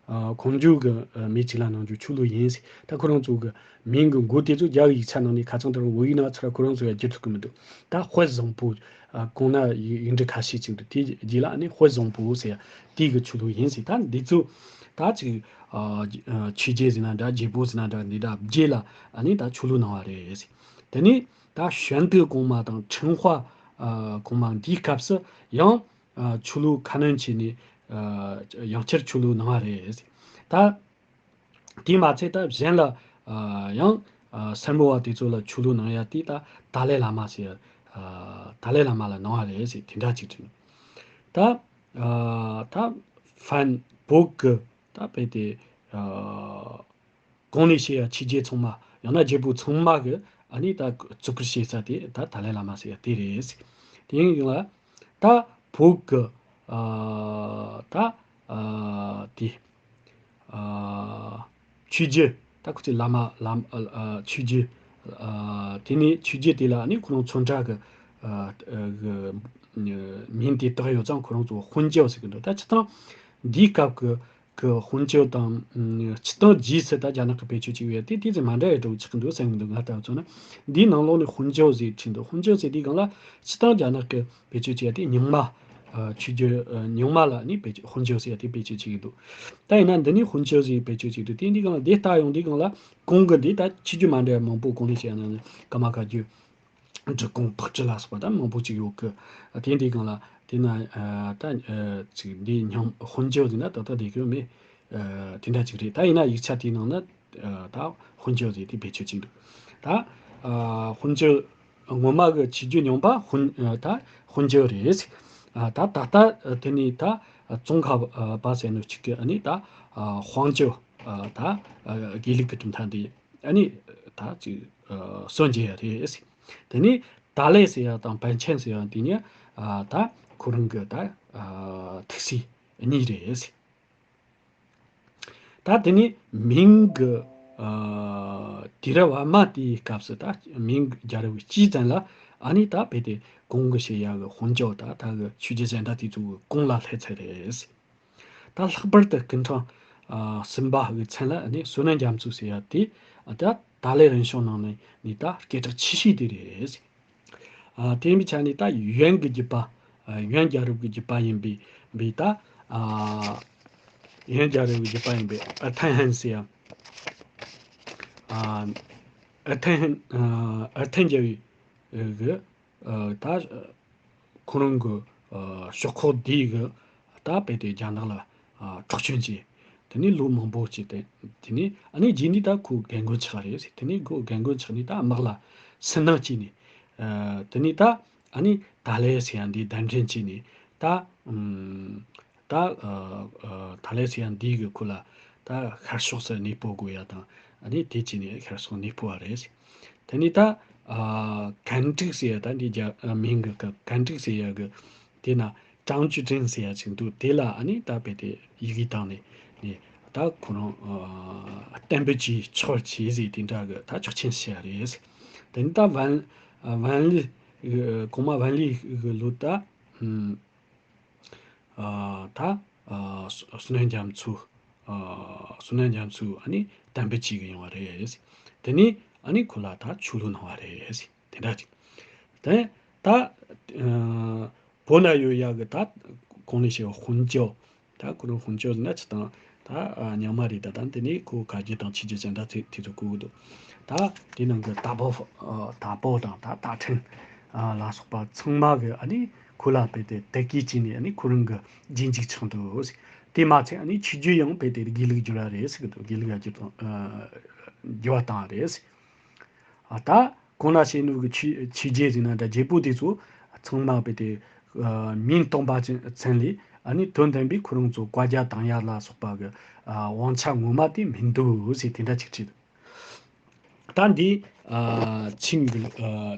ཨ་གོང་ཇོ་གི་ཨ་མི་གཅིག་ལ་གནང་རྒྱུ་ཆོས་ལུགས་ཡིན་ཟེར། ད་ཁོ་རང་ཚོ་གི་མིང་གི་མགོ་དེ་ཚོ་རྒྱ་གི་ཡིག་ཆ་ནང་ནས་ཁ་ཚང་དེ་རིང་བོད་ཡིག་ནང་ཚུར་ཁོ་རང་ཚོ་ཡ་བསྒྱུར་ཐུབ་ཀྱི་མི་འདུག་ད་དཔལ་བཟང་པོ་ཨ་གོང་ན་ཡིག་ཡིག་འབྲུ་ཁ་ཤས་ཅིག་འདུག་དེའི་རྗེས་ལ་ཨ་ནི་དཔལ་བཟང་པོ་ཟེར་ཡ་དེ་གི་ཆོས་ལུགས་ཡིན་ཟེར། ད་འདི་ཚོ་ད་ཅིག་ཨ་ཨ་ཆོས་རྗེ་ཟེར་ན་འདྲ། རྒྱལ་པོ་ཟེར་ན་འདྲ། འདི་འདྲ་རྗེས་ལ་ཨ་ནི་ད་ཆོས་ལུགས་གནང་བ་རེད་ཟེར། དེ་ནས་ད་ཞོན་ཏུའུ་གོང་མ་དང་ཁྲིན་ཧྭ་ཨ་གོང་མ་འདིའི་སྐབས་སུ་ཡང་ཨ་ཆོས་ལུགས་ཁ་སྣོན་བྱས་ནས་ཨ་ཡང་བསྐྱར་ཆོས་ལུགས་གནང་བ་རེད་ཟེར། ད་དེས་མ་ཚད་ད་གཞན་ལ་ཨ་ཡང་ཨ་སེར་མོ་བ་དེ་ཚོ་ལ་ཆོས་ལུགས་གནང་ཡ་དེ་ད་ཏཱ་ལའི་བླ་མ་ཟེར། ཨ་ཏཱ་ལའི་བླ་མ་ལ་གནང་བ་རེད་ཟེར། དེ་འདྲ་ཅིག་བྲིས། ད་ཨ་ད་ཧྥན་བོད་ཀྱི་ད་དཔེ་དེ་ཨ་གོང་ནས་བཤད་ཡ་ཆོས་རྗེ་ཚང་མ་ཡང་ན་རྒྱལ་པོ་ཚང་མ་གི་ཨ་ནི་ད་བརྩི་བཀུར་བྱེད་ས་དེ་ད་ཏཱ་ལའི་བླ་མ་ཟེར་ཡ་དེ་རེད་ཟེར། དེ་ཡིན་ཡང་ལ་ད་བོད་ཀྱི་ཨ་ད་ཨ་དེ་ཨ་ཆོས་རྗེ། ད་ཁོ་ཚོའི་བླ་མ་བླ་མ་ཨ་ཆོས་རྗེ། ཨ་དེ་ནས་ཆོས་རྗེ་དེ་ལ་ནི་ཁོ་རང་ཚོན་ཁྲ་གི་ཨ་གི་མིང་དེ་བཏགས་ཡོད་ཙང་ཁོ་རང་ཚོ་ཧོན་ཅའོ་ཟེར་གི་འདུག་ད་སྤྱིར་བཏང་འདིའི་སྐབས་ཀྱི་གི་ཧོན་ཅའོ་དང་། ཨ་སྤྱིར་བཏང་རྗེས་སུ་ད་རྒྱ་ནག་གི་བེད་སྤྱོད་བྱས་ཡོད་དེ་དེ་ཚོ་མ་འདྲ་ཡི་འགྲོ་ཆགས་གི་འདུག་བསམ་གི་འདུག་ང་ལྟ་བུ་ཚོ་ན། འདིའི་ནང་ལོགས་ནས་ཧོན་ཅའོ་ཟེར་བྲིས་འདུག་ཧོན་ཅའོ་ཟེར་དེའི་སྒང་ལ་སྤྱིར་བཏང་རྒྱ་ནག་གི་བེད་སྤྱོད་བྱས་ཡ་དེ་རྙིང་མ། ཨ་ཆོས་རྗེ་ཨ་རྙིང་མ་ལ་ནི་བེད་སྤྱོད་ཧོན་ཅའོ་ཟེར་ཡ་དེ་བེད་སྤྱོད་བྱེད་ཀྱི་འདུག་ད་ཡིན་ན་འདི་ནི་ཧོན་ཅའོ་ཟེར་བེད་སྤྱོད་བྱེད་ཀྱི་འདུག་དེ་འདི་སྒང་ལ་འདི་ལྟ་ཡོང་དུས་སྒང་ལ་གོང་གི་འདི་ད་ཆོས་བརྒྱུད་མ་འདྲ་བ་མང་པོ་གོང་ནས་བཤད་ན་ཀརྨ་བཀའ་བརྒྱུད། འབྲི་གུང་ཕག་གྲུ་ལ་སོགས་པ་ད་མང་པོ་ཅིག་ཡོད་གི། དེ་འདི་སྒང་ལ་དེ་ན་ཨ་ད་ཨ་ཅིག་འདི་རྙིང་ཧོན་ཅའོ་ཟེར་ན་ཏག་ཏག་བསྡད་ཀྱི་ཡོད་མེད། ཨ་དེ་འདྲ་ཅིག་རེད། ད་ཡིན་ན་ཡིག་ཆ་དེའི་ནང་ན་ཨ་ད་ཧོན་ཅའོ་ཟེར་དེ་བེད་སྤྱོད་ཅིག་འདུག་ད་ཨ་ཧོན་ཅའོ་ངོ་མ་གི་ཆོས་བརྒྱུད་རྙིང་པ་ཧོན་ཨ་ད་ཧོན་ཅའོ་རེད། ཨ་ད་ད་ལྟ་དེ་ནས་ད་ཙོང་ཁ་པ་ཟེར་ནོ་ཅིག་གི་ཨ་ནི་ད་ཨ་ཧོང་ཅའོ་ཨ་ད་ཨ་དགེ་ལུགས་ཀྱི་གྲུབ་མཐའ་འདི་ཨ་ནི་ད་ཅིག་ཨ་སྲོལ་འབྱེད་ཡ་རེད། དེ་ནས་ཏཱ་ལའི་ཟེར་ཡ་དང་པཎ་ཆེན་ཟེར་ཡ་འདི་ནི་ཨ་ད་ཁོ་རང་གི་ད་ཨ་ཐུགས་སྲས་གཉིས་རེད། ད་དེ་ནས་མིང་གི་ཨ་དུས་རབས་བར་མ་དེའི་སྐབས་སུ་ད་མིང་གི་རྒྱལ་རབས་ཀྱི་དཀྱིལ་ཙམ་ལ་ཨ་ནི་ད་དཔེ་དེ་གོང་གི་བཤད་ཡ་གི་ཧོན་ཅའོ་ད་ད་གི་ཆོས་རྗེ་གཞན་དག་དེ་ཚོ་གི་གོང་ལ་སླེབས་ཚར་རེད། ད་ལྷག་པར་དུ་སྐུ་ཕྲེང་ཨ་གསུམ་པ་གི་མཚན་ལ་ནི་བསོད་ནམས་རྒྱ་མཚོ་ཟེར་ཡ་དེ་ཨ་ད་ཏཱ་ལའི་རིམ་བྱོན་ནང་ནས་ནི་ད་སྐད་གྲགས་ཆེ་ཤོས་དེ་རེད། ཨ་དེ་ཡིན་པའི་ཆ་ནས་ད་ཡོན་གྱི་རྒྱུད་པ། ཨ་ཡོན་རྒྱལ་རབས་ཀྱི་རྒྱུད་པ་ཡིན་པའི་པའི་ད་ཨ་ཡོན་རྒྱལ་རབས་ཀྱི་རྒྱུད་པ་ཡིན་པའི་ཨ་ཐན་ཧན་ཟེར་ཡ། ཨ་ཨ་ཐན་ཧན་ཨ་ཨ་ཐན་རྒྱལ་བའི་གི་ཨ་ད་ཁོ་རང་གི་ཨ་ཤོག་ཁག་འདིའི་གི་ད་དཔེ་དེ་རྒྱ་ནག་ལ་ཨ་འཕྲོག་བཅོམ་བྱས། དེ་ནས་ལོ་མང་པོ་བྱས་ཏེ། དེ་ནས་ཨ་ནི་རྗེས་ནས་ད་ཁོ་རྒན་རྒོན་ཆགས་རེད། དེ་ནས་ཁོ་རྒན་རྒོན་ཆགས་ནས་ད་དམག་ལ་སུན་སྣང་སྐྱེས་ནས། ཨ་དེ་ནས་ད་ཨ་ནི་ཏཱ་ལའི་ཟེར་ཡ་འདི་གདན་འདྲེན་བྱས་ནས་ད་ཨམ་ད་ཨ་ཨ་ཏཱ་ལའི་ཟེར་ཡ་འདི་གི་ཁོ་ལ་ད་ཤར་ཕྱོགས་སུ་གནས་སྤོ་དགོས་ཡ་དང་། ཨ་ནི་དེ་བྱས་ནས་ཤར་ཕྱོགས་གནས་སྤོ་བ་རེད། དེ་ནས་ད་ཨ་གན་ཀྲིག་ཟེར་ཡ་ད་འདི་རྒྱ་ཨ་མིང་གི་གན་ཀྲིག་ཟེར་ཡ་གི་དེ་ན་ཀྲང་ཅུ་ཀྲིན་ཟེར་ཡ་ཅིག་འདུག་དེ་ལ་ཨ་ནི་ད་དཔེ་དེ་ཡི་གེ་བཏང་ནས་ནས་ད་ཁོ་རང་ཨ་བསྟན་པའི་ཆོས་ཕྱོགས་ཆེ་ཟིག་དེ་འདྲ་གི་ད་ཆོག་མཆན་ཞུ་ཡ་རེད། དེ་ནས་ད་ཝན་ཝན་ལི་གོང་མ་ཝན་ལི་གི་ལོ་ད་ཨ་ད་ཨ་བསོད་ནམས་རྒྱ་མཚོ། ཨ་བསོད་ནམས་རྒྱ་མཚོ་ཨ་ནི་བསྟན་པའི་ཆོས་ཀྱི་ཡོང་བ་རེད། དེ་ནས་ཨ་ནི་ཁོ་ལ་ད་ཆོས་ལུགས་གནང་བ་རེད། དེ་འདྲ་ཅིག་དེ་ད་ཨ་བོད་ན་ཡོད་ཡག་གི་ད་གོང་ནས་བཤད་པའི་ཧོན་ཅའོ། ད་ཁོ་རང་དཔུང་ཆོག་ཟེར་ན་ཅི་དང་ད་རྙིང་མ་རེད། ད་ད་འདི་ནས་ཁོ་ཁ་རྒྱུ་དང་ཆོས་རྒྱུ་ཅན་ད་དེ་དེ་ཚོ་བཀོད་གི་འདུག་ད་དེ་ནང་གི་དྭགས་པོ་དྭགས་པོ་དང་ད་སྟག་ཕྲན་ལ་སོགས་པ་ཚང་མ་གི་ཨ་ནི་ཁོ་ལ་དཔེ་དེ་དད་གུས་བྱས་ནས་ཨ་ནི་ཁོ་རང་གི་རྗེས་འཇུག་ཆགས་འདུག་དེ་མ་ཚད་ཨ་ནི་ཆོས་རྒྱུད་ཡང་དཔེ་དེ་དགེ་ལུགས་འགྱུར་བ་རེད་ཟེར་གི་འདུག་དགེ་ལུགས་ལ་འགྱུར་དང་འགྱུར་བ་བཏང་བ་རེད། ཨ་ད་གོང་ན་བཤད་ནོ་གི་ཆོས་ཆོས་རྒྱལ་ཟེར་ན་འདྲ་རྒྱལ་པོ་དེ་ཚོ་ཚང་མ་དཔེ་དེ་མིང་སྟོན་པ་ཅན་ཚན་ལས་ཨ་ནི་དོན་ལྡན་པའི་ཁོ་རང་ཚོ་བཀའ་རྒྱ་དང་ཡ་ལ་སོགས་པ་གི་དབང་ཆ་ངོ་མ་དེ་མི་འདུག་ཟེར་དེ་འདྲ་ཅིག་བྲིས་འདུག་ད་འདི་ཆིང་གི་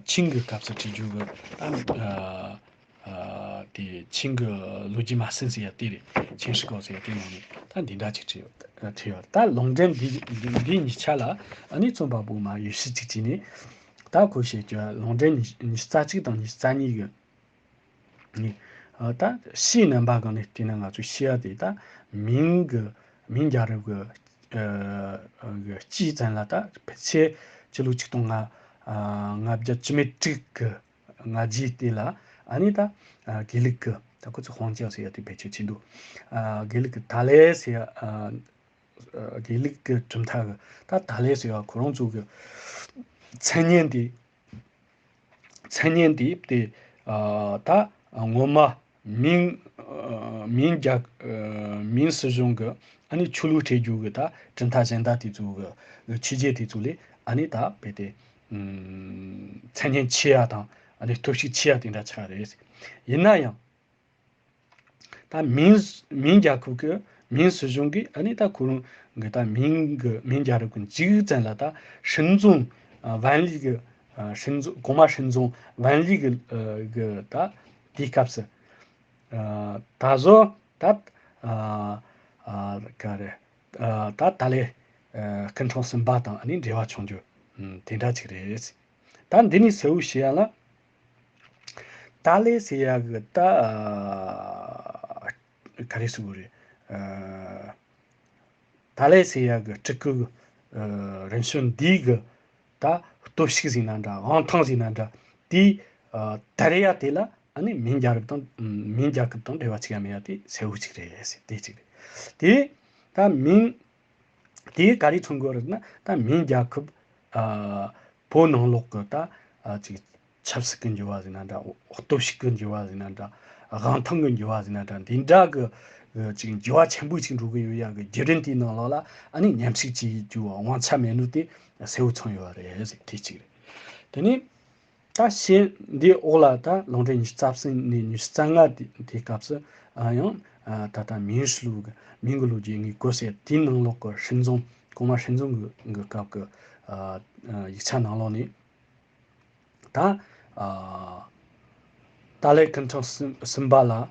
ཆིང་གི་སྐབས་སུ་བྲིས་རྒྱུ་གི་ད། དེ་ཆིང་གི་ལོ་རྒྱུས་མ་ཟིན་ཟེར་ཡ་དེ་རེད། ཆིང་ཧྲི་ཀའོ་ཟེར་ཡ་དེ་ནང་ནས་ད་འདི་འདྲ་ཅིག་བྲིས་ཡོད་བྲིས་ཡོད། ད་ལུང་འདྲེན་འདི་འདི་འདི་གཉིས་ཆ་ལ་ཨ་ནི་རྩོམ་པ་པོ་མ་ཡོད་ཤི་ཅིག་བྱས་ནས་ད་ཁོ་བཤད་རྒྱུ་ལུང་འདྲེན་ཉི་ཉི་ཤུ་རྩ་གཅིག་དང་ཉི་ཤུ་རྩ་གཉིས་གི་ནི་ད་ཕྱིའི་རྣམ་པ་གང་ནས་བལྟས་ན་ང་ཚོས་ཤེས་ཡ་དེ་ད་མིང་གི་མིང་རྒྱལ་རབས་གི་གི་སྤྱིའི་ཚན་ལ་ད་ཕལ་ཆེར་སྤྱི་ལོ་ཆིག་སྟོང་ལྔ་ལྔ་བརྒྱ་བཅུ་མེད་དྲུག་གི་སྔ་རྗེས་དེ་ལ་ཨ་ནི་ད་དགེ་ལུགས་ཀྱི་ད་ཁོ་ཚོ་ཧོང་ཅིའོ་ཟེར་ཡ་དེ་བེད་སྤྱོད་བྱེད་འདུག་དགེ་ལུགས་ཀྱི་ད་ལའི་ཟེར་ཡ་དགེ་ལུགས་ཀྱི་གྲུབ་མཐའ་གི་ད་ད་ལའི་ཟེར་ཡ་ཁོ་རང་ཚོ་གི་མཚན་སྙན་དེ་མཚན་སྙན་དེ་དེ་ད་ངོ་མ་མིང་མིང་རྒྱལ་མིང་སྲིད་གཞུང་གི་ཨ་ནི་ཆོས་ལུགས་སྤྲད་རྒྱུ་གི་ད་གྲུབ་མཐའ་གཞན་དག་དེ་ཚོ་གི་ཆོས་བརྒྱུད་དེ་ཚོ་ལས་ཨ་ནི་ད་དཔེ་དེ། མཚན་སྙན་ཆེ་ཡ་དང་ཨ་ནི་སྟོབས་ཤུགས་ཆེ་ཡ་དེ་འདྲ་ཆགས་རེད། ཡིན་ན་ཡང་ད་མིང་མིང་རྒྱལ་ཁབ་ཀྱི་མིང་སྲིད་གཞུང་གིས་ཨ་ནི་ད་ཁོ་རང་གི་ད་མིང་གི་མིང་རྒྱལ་རབས་ཀྱི་མཇུག་ཙམ་ལ་ད་神宗ཨ་万历གི་ཨ་神宗གོང་མ་神宗万历གི་ཨ་གི་ད་དེའི་སྐབས་སུ་ཨ་ད་གཟོད་ད་ཨ་ཨ་ག་རེ་ཨ་ད་ད་ལའི་ཨ་སྐུ་ཕྲེང་གསུམ་པ་དང་ཨ་ནི་འབྲེལ་བ་བྱུང་རྒྱུ་ཨ་དེ་འདྲ་ཅིག་རེད། ད་འདི་ནས་གསལ་བོ་ཤེས་ཡ་ལ། ད་ལའི་ཟེར་ཡ་གི་ད་ཨ་ག་རེ་ཟེར་དགོས་རེད། ཨ་ད་ལའི་ཟེར་ཡ་གི་སྤྲུལ་སྐུ་ཨ་རིམ་བྱོན་འདིའི་གི་ད་སྟོབས་ཤུགས་ཟེར་ན་འདྲ་དབང་ཐང་ཟེར་ན་འདྲ་དེ་ཨ་དར་ཡ་དེ་ལ་ཨ་ནི་མིང་རྒྱལ་རབས་དང་མིང་རྒྱལ་ཁབ་དང་འབྲེལ་བ་ཅིག་ཡང་མེད་ཡ་དེ་གསལ་བོ་ཅིག་རེད་ཟེར་དེ་ཅིག་རེད། དེ་ད་མིང་དེས་ག་རེ་མཚོན་གྱི་ཡོད་རེད་ན་ད་མིང་རྒྱལ་ཁབ་ཨ་བོད་ནང་ལོགས་ཀྱི་ད་ཨ་ཅིག་ཆབ་སྲིད་ཀྱི་འགྱུར་བ་ཟེར་ན་འདྲ་སྟོབས་ཤུགས་ཀྱི་འགྱུར་བ་ཟེར་ན་འདྲ་དབང་ཐང་གི་འགྱུར་བ་ཟེར་ན་འདྲ་འདི་འདྲ་གི་ཨ་ཅིག་འགྱུར་བ་ཆེན་པོ་ཅིག་འགྲོ་གི་ཡོད་ཡ་གི་བརྒྱུད་རིམ་དེའི་ནང་ལོགས་ལ་ཨ་ནི་མཉམ་ཞུགས་བྱེད་རྒྱུ་དབང་ཆ་མེད་ནོ་དེ་གསལ་བོ་མཚོན་ཡོད་རེད་ཟེར་དེ་གཅིག་རེད། དེ་ནས། ད་ཞེས་འདིའི་འོག་ལ་ད་ལུང་འདྲེན་ཉི་ཤུ་རྩ་གསུམ་ནས་ཉི་ཤུ་རྩ་ལྔ་དེ་དེའི་སྐབས་སུ་ཨ་ཡང་ཨ་ད་ལྟ་明史ལུགས་ཀྱི་明ངི་ལོ་རྒྱུས་ངས་བཀོད་སའི་དེའི་ནང་ལོགས་ཀྱི་神宗གོང་མ神宗གི་གི་སྐབས་ཀྱི་ཨ་ཨ་ཡིག་ཆ་ནང་ལོགས་ནས་ད་ཨ་ད་ལའི་སྐུ་ཕྲེང་གསུམ་གསུམ་པ་ལ་ཨ་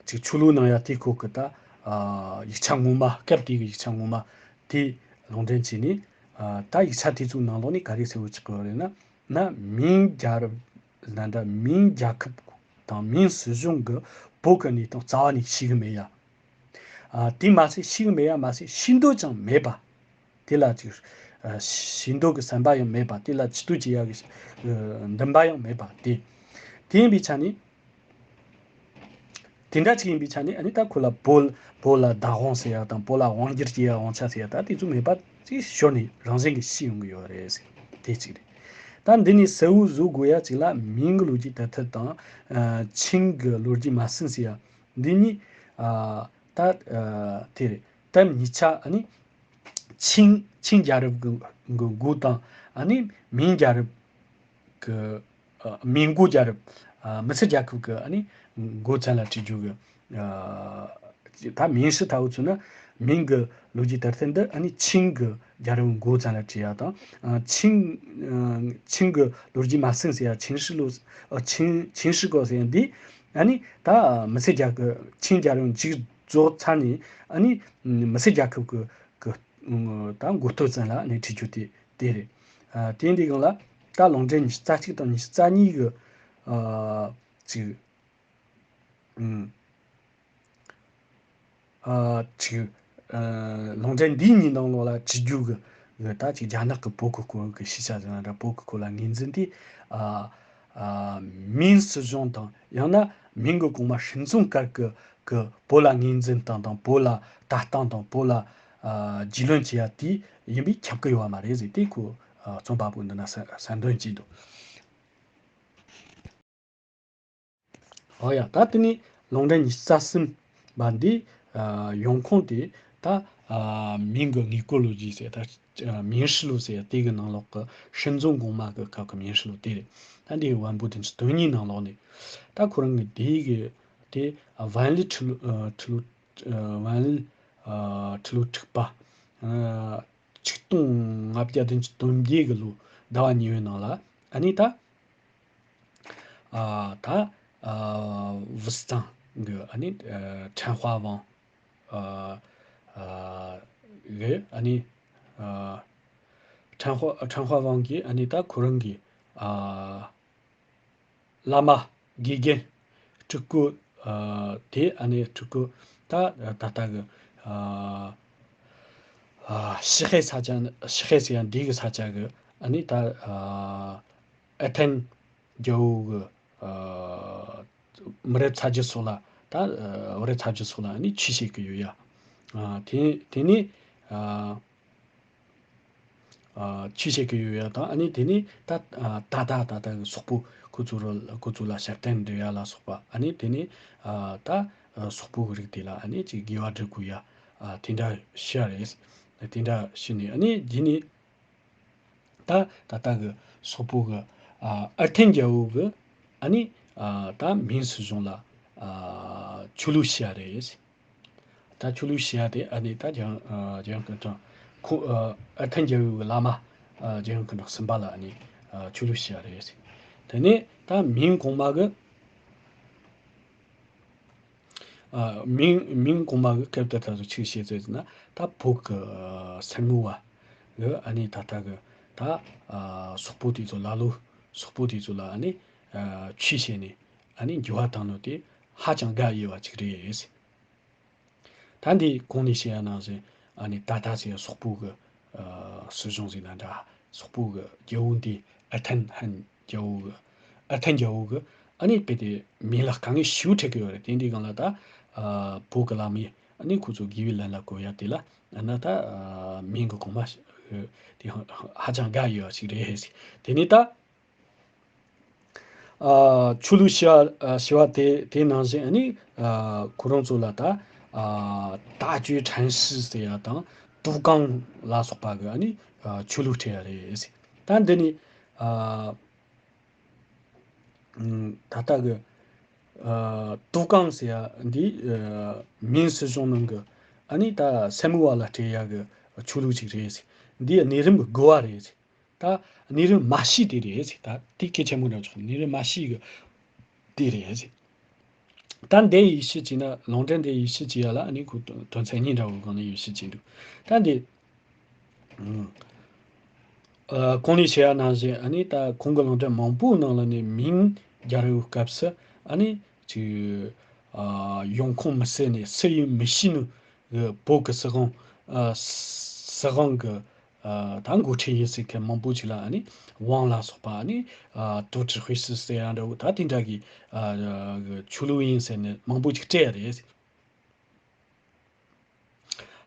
ཅིག་ཆོས་ལུགས་ནང་ཡ་དེའི་སྐོར་གྱི་ད་ཨ་ཡིག་ཆ་ངོ་མ་སྐབས་དེའི་གི་ཡིག་ཆ་ངོ་མ་དེ་ལུང་འདྲེན་བྱས་ནས་ཨ་ད་ཡིག་ཆ་དེ་ཚོའི་ནང་ལོགས་ནས་ག་རེ་གསལ་བོ་ཆགས་ཀྱི་ཡོད་རེད་ན། ན་མིང་རྒྱལ་རབས་ལ་འདྲ་མིང་རྒྱལ་ཁབ་དང་明史གཞུང་གི་བོད་ཀྱི་གནས་སྟངས་རྩ་བ་ནས་ཤེས་གི་མེད་ཡ། ཨ་དེ་མ་ཟད་ཤེས་གི་མེད་ཡ་མ་ཟད་ཤེས་འདོད་ཀྱང་མེད་པ། དེ་ལ་ཅིག་ཨ་ཤེས་འདོད་ཀྱི་བསམ་པ་ཡང་མེད་པ་དེ་ལ་ཇུས་གཏོགས་བྱེད་ཡ་གི་ཨ་འདུན་པ་ཡང་མེད་པ་དེ། དེ་ཡིན་པའི་ཆ་ནས། དེ་འདྲ་ཅིག་ཡིན་པའི་ཆ་ནས་ཨ་ནི་ད་ཁོ་ལ་བོད་བོད་ལ་བདག་དབང་ཟེར་ཡ་དང་བོད་ལ་དབང་སྒྱུར་བྱེད་ཡ་དབང་ཆ་ཟེར་ཡ་ད་དེ་ཚོ་མེད་པ་ཅིག་ཞོར་ནས་རང་བཞིན་གྱིས་ཤེས་ཡོང་གི་ཡོད་རེད་ཟེར་དེ་གཅིག་རེད། ད་འདི་ནས་གསལ་བོ་བཟོ་དགོས་ཡ་གཅིག་ལ་明ངི་ལོ་རྒྱུས་དར་ཐལ་དང་ཨ་清གི་ལོ་རྒྱུས་མ་ཟིན་ཟེར་ཡ་འདི་གཉིས་ཨ་ད་ཨ་དེ་རེད། ད་གཉིས་ཆ་ཨ་ནི་清清རྒྱལ་རབས་ཀྱི་གི་འགོ་དང་ཨ་ནི་明རྒྱལ་རབས་ཀྱི་ཨ་明国རྒྱལ་རབས་ཨ་མི་སེར་རྒྱལ་ཁབ་ཀྱི་ཨ་ནི་འགོ་ཚན་ལ་བྲིས་རྒྱུ་གི་ཨ་ད་明史ལྟ་བུ་མཚོན་ན་明གི་ལོ་རྒྱུས་དར་ཐལ་འདི་ཨ་ནི་清གི་རྒྱལ་རབས་འགོ་ཚན་ལ་བྲིས་ཡ་དང་ཨ་清ཨ་清གི་ལོ་རྒྱུས་མ་ཟིན་ཟེར་ཡ 秦始ལོ་ཨ་清秦始国ཟེར་ཡ་འདི་ཨ་ནི་ད་མི་སེར་རྒྱལ་ཁབ་清རྒྱལ་རབས་མཇུག་རྫོགས་ཚར་ནས་ཨ་ནི་མི་སེར་རྒྱལ་ཁབ་ཀྱི་གི་ད་འགོ་ཐོག་ཙམ་ལ་ནས་བྲིས་རྒྱུ་དེ་དེ་རེད། ཨ་དེ་འདི་སྒང་ལ་ད་ལུང་འདྲེན་ཉི་ཤུ་རྩ་གཅིག་དང་ཉི་ཤུ་རྩ་གཉིས་གི་ཨ་ཅིག་ཨ་ཅིག་ཨ་ལུང་འདྲེན་འདིའི་གཉིས་ནང་ལོགས་ལ་བྲིས་རྒྱུ་གི་གི་ད་ཅིག་རྒྱ་ནག་གི་བོད་ཀྱི་སྐོར་གི་ཤེས་བྱ་ཟེར་ན་འདྲ་བོད་ཀྱི་སྐོར་ལ་ངོས་འཛིན་དེ་ཨ་ཨ་明史གཞུང་དང་ཡང་ན་ མིང་གི་གོང་མ་ཧྲིན་ཙུང་དཀར་གི་གི་བོད་ལ་ངོས་འཛིན་སྟངས་དང་བོད་ལ་ལྟ་སྟངས་དང་བོད་ལ་ཨ་རྒྱུས་ལོན་བྱེད་ཡ་དེ་ཡིན་པས་ཁྱབ་ཀྱི་ཡོད་པ་མ་རེད་ཟེར་དེ་ཁོ་ཨ་རྩོམ་པ་པོ་འདི་ན་གསལ་གསལ་འདོན་བྱས་འདུག་ཨོ་ཡ། ད་དེ་ནས་ལུང་འདྲེན་ཉི་ཤུ་རྩ་གསུམ་པ་འདི་ཨ་ཡོང་ཁུངས་དེ་ད་ཨ་མིང་གི་དངོས་སྐོར་ལོ་རྒྱུས་ཟེར་ད་ཨ་民事录ཟེར་དེ་གི་ནང་ལོགས་ཀྱི་ཧྲིན་ཙུང་གོང་མ་གི་སྐབས་ཀྱི་民事录དེ་རེད། ད་འདི་ཝན་པོ་བདུན་ཅུ་དོན་གཉིས་ནང་ལོགས་ནས་ད་ཁོ་རང་གི་དེ་གི་དེ་ཨ་ཝན་ལི་ཁྲི་ལོ་ཨ་ཁྲི་ལོ་ཨ་ཝན་ལི་ཨ་ཁྲི་ལོ་དྲུག་པ་ཨ་ཆིག་སྟོང་ལྔ་བརྒྱ་བདུན་ཅུ་དོན་བརྒྱད་གི་ལོ་ཟླ་བ་གཉིས་པའི་ནང་ལ་ཨ་ནི་ད་ཨ་ད་ཨ་ཝུ་སི་ཙང་གི་ཨ་ནི་ཨ་ཁྲན་ཧྭ་ཝང་ཨ་ཨ་གི་ཨ་ནི་ཨ་ཁྲན་ཧྭ་ཁྲན་ཧྭ་ཝང་གིས་ཨ་ནི་ད་ཁོ་རང་གི་ཨ་བླ་མ་དགེ་རྒན་སྤྲུལ་སྐུ་ཨ་དེ་ཨ་ནི་སྤྲུལ་སྐུ་ད་ད་ལྟ་གི་ཨ་ཨ་ཞི་ཧེ་ས་ཆ་ཞི་ཧེ་ཟེར་ཡང་འདི་གི་ས་ཆ་གི་ཨ་ནི་ད་ཨ་ཨ་ཐན་རྒྱལ་པོ་གི་ཨ་མི་རབས་ཚ་རྒྱུད་སོགས་ལ་ད་ཨ་བུ་རབས་ཚ་རྒྱུད་སོགས་ལ་ཨ་ནི་ཆོས་བཤད་གི་ཡོད་ཡ། ཨ་དེ་དེ་ནི་ཨ་ཨ་ཆོས་བཤད་ཀྱི་ཡོད་ཡ་དང་ཨ་ནི་དེ་ནི་ད་ཨ་ད་ད་ད་ད་གི་སོག་པོ་ཁོ་ཚོ་རུ་ཁོ་ཚོ་ལ་ཞབས་བརྟན་འདྲི་ཡ་ལ་སོགས་པ་ཨ་ནི་དེ་ནི་ཨ་ད་ཨ་སོག་པོ་གི་རིགས་དེ་ལ་ཨ་ནི་ཅིག་དགེ་བ་སྒྲུབ་དགོས་ཡ་ཨ་དེ་འདྲ་ཤི་ཡ་རེད། དེ་འདྲ་ཤི་ནས་ཨ་ནི་རྗེས་ནས་ད་ད་ད་གི་སོག་པོ་གི་ཨ་ཨར་ཐན་རྒྱལ་པོ་གི་ཨ་ནི་ཨ་ད་མིང་སྲིད་གཞུང་ལ་ཨ་ཆོས་ལུགས་ཤི་ཡ་རེད། ད་ཆོས་ལུགས་ཞེས་པ་དེ་ཨ་ནི་ད་རྒྱལ་ཡོངས་ཨ་རྒྱལ་ཡོངས་སྐུ་ཕྲེང་ཁོ་ཨ་ཨ་ཐན་རྒྱལ་པོའི་བླ་མ་ཨ་རྒྱལ་ཡོངས་སྐུ་ཕྲེང་གསུམ་པ་ལ་ཨ་ནི་ཨ་ཆོས་ལུགས་ཞེས་པ་རེད། དེ་ནས་ད་མིང་གོང་མ་གི་ཨ་མིང་མིང་གོང་མ་གི་སྐབས་དེ་ད་གཟོད་ཆི་བཤད་ཚོད་ཟེར་ན་ད་བོད་ཀྱི་ཨ་སེར་མོ་བ་གི་ཨ་ནི་ད་ལྟ་གི་ད་ཨ་སོག་པོ་དེ་ཚོ་ལ་ལོ་སོག་པོ་དེ་ཚོ་ལ་ཨ་ནི་ཨ་ཆོས་བཤད་ནས་ཨ་ནི་འགྱུར་བ་བཏང་ནོ་དེ་ཧ་ཅང་དགའ་འོས་པ་ཅིག་རེད། ད་འདི་གོང་ནས་བཤད་ཡ་ནང་བཞིན་ཨ་ནི་ད་ལྟ་ཟེར་སོག་པོ་གི་ཨ་སྲིད་གཞུང་ཟེར་ན་འདྲ། སོག་པོ་གི་རྒྱལ་པོ་འདི་ཨ་ཐན་ཧན་རྒྱལ་པོ་གི་ཨ་ཐན་རྒྱལ་པོ་གི་ཨ་ནི་དཔེ་དེ་མིང་ལ་དཀའ་ངལ་ཞེ་པོ་འཕྲད་ཀྱི་ཡོད་རེད། དེ་འདི་སྒང་ལ་ད་ཨ་བོད་གི་བླ་མས་ཨ་ནི་ཁོ་ཚོ་དགེ་བའི་ལམ་ལ་བཀོད་ཡ་དེ་ལ་ཨ་ན་ད་ཨ་མིང་གི་གོང་མ་ཨ་དེ་ཧ་ཧ་ཅང་དགའ་ཡོད་པ་ཞིག་རེད། དེ་ནས་ད། ཨ་ཆོས་ལུགས་ཞི་བ་ཨ་ཞི་བ་དེ་དེ་ནང་བཞིན་ཨ་ནི་ཨ་ཁོ་རང་ཚོ་ལ་ད་ཨ་大觉禅师ཟེར་ཡ་དང་ཏུའུ་ཀང་ལ་སོགས་པ་གི་ཨ་ནི་ཨ་ཆོས་ལུགས་སྤྲད་ཡ་རེད། ད་འདི་ནི་ཨ་ད་ལྟ་གི་ཨ་ཏུའུ་ཀང་ཟེར་ཡ་འདི་ཨ་མིང་སྲིད་གཞུང་ནང་གི་ཨ་ནི་ད་སེར་མོ་བ་ལ་སྤྲད་ཡ་གི་ཆོས་ལུགས་ཅིག་རེད། འདི་གནས་རིམ་གི་དགུ་བ་རེད། ད་གནས་རིམ་མ་ཤི་དེ་རེད་ཟེར། ད་དེ་གལ་ཆེན་པོ་འདྲ་ཆོག་གནས་རིམ་མ་ཤི་གི་དེ་རེད་ཟེར། ད་འདི་ཡིད་ཆེས་བྱས་ན་ལུང་འདྲེན་འདི་ཡིད་ཆེས་བྱེད་ཡ་ལ་ཨ་ནི་ཁོ་དོན་དོན་ཚན་གཉིས་འདྲ་བོ་སྒང་ནས་ཡིད་ཆེས་བྱེད་འདུག་ད་འདི་ཨ་གོང་ནས་བཤད་ཡ་ནང་བཞིན་ཨ་ནི་ད་ཁོང་གི་ལུང་འདྲེན་མང་པོའི་ནང་ལ་ནི་མིང་སྦྱར་བའི་སྐབས་སུ་ཨ་ནི་ཅིག་ཨ་ཡོང་ཁུངས་མི་གསལ་ནས་སུ་ཡིན་མི་ཤེས་ནི་བོད་ཀྱི་སྲིད་དབང་ཨ་སྲིད་དབང་གི་ཨ་ད་འགོ་ཁྲིད་ཡིན་ཟེར་མཁན་མང་པོ་ཅིག་ལ་ཨ་ནི་ཝང་ལ་སོགས་པ་ཨ་ནི་ཨ་ཏུའུ་ཀྲི་ཧུའེ་ཤི་ཟེར་ཡ་འདྲ་བོ་ད་དེ་འདྲ་གི་ཨ་གི་ཆོས་ལུགས་ཡིན་ཟེར་ནས་མང་པོ་ཅིག་སྤྲད་ཡ་རེད།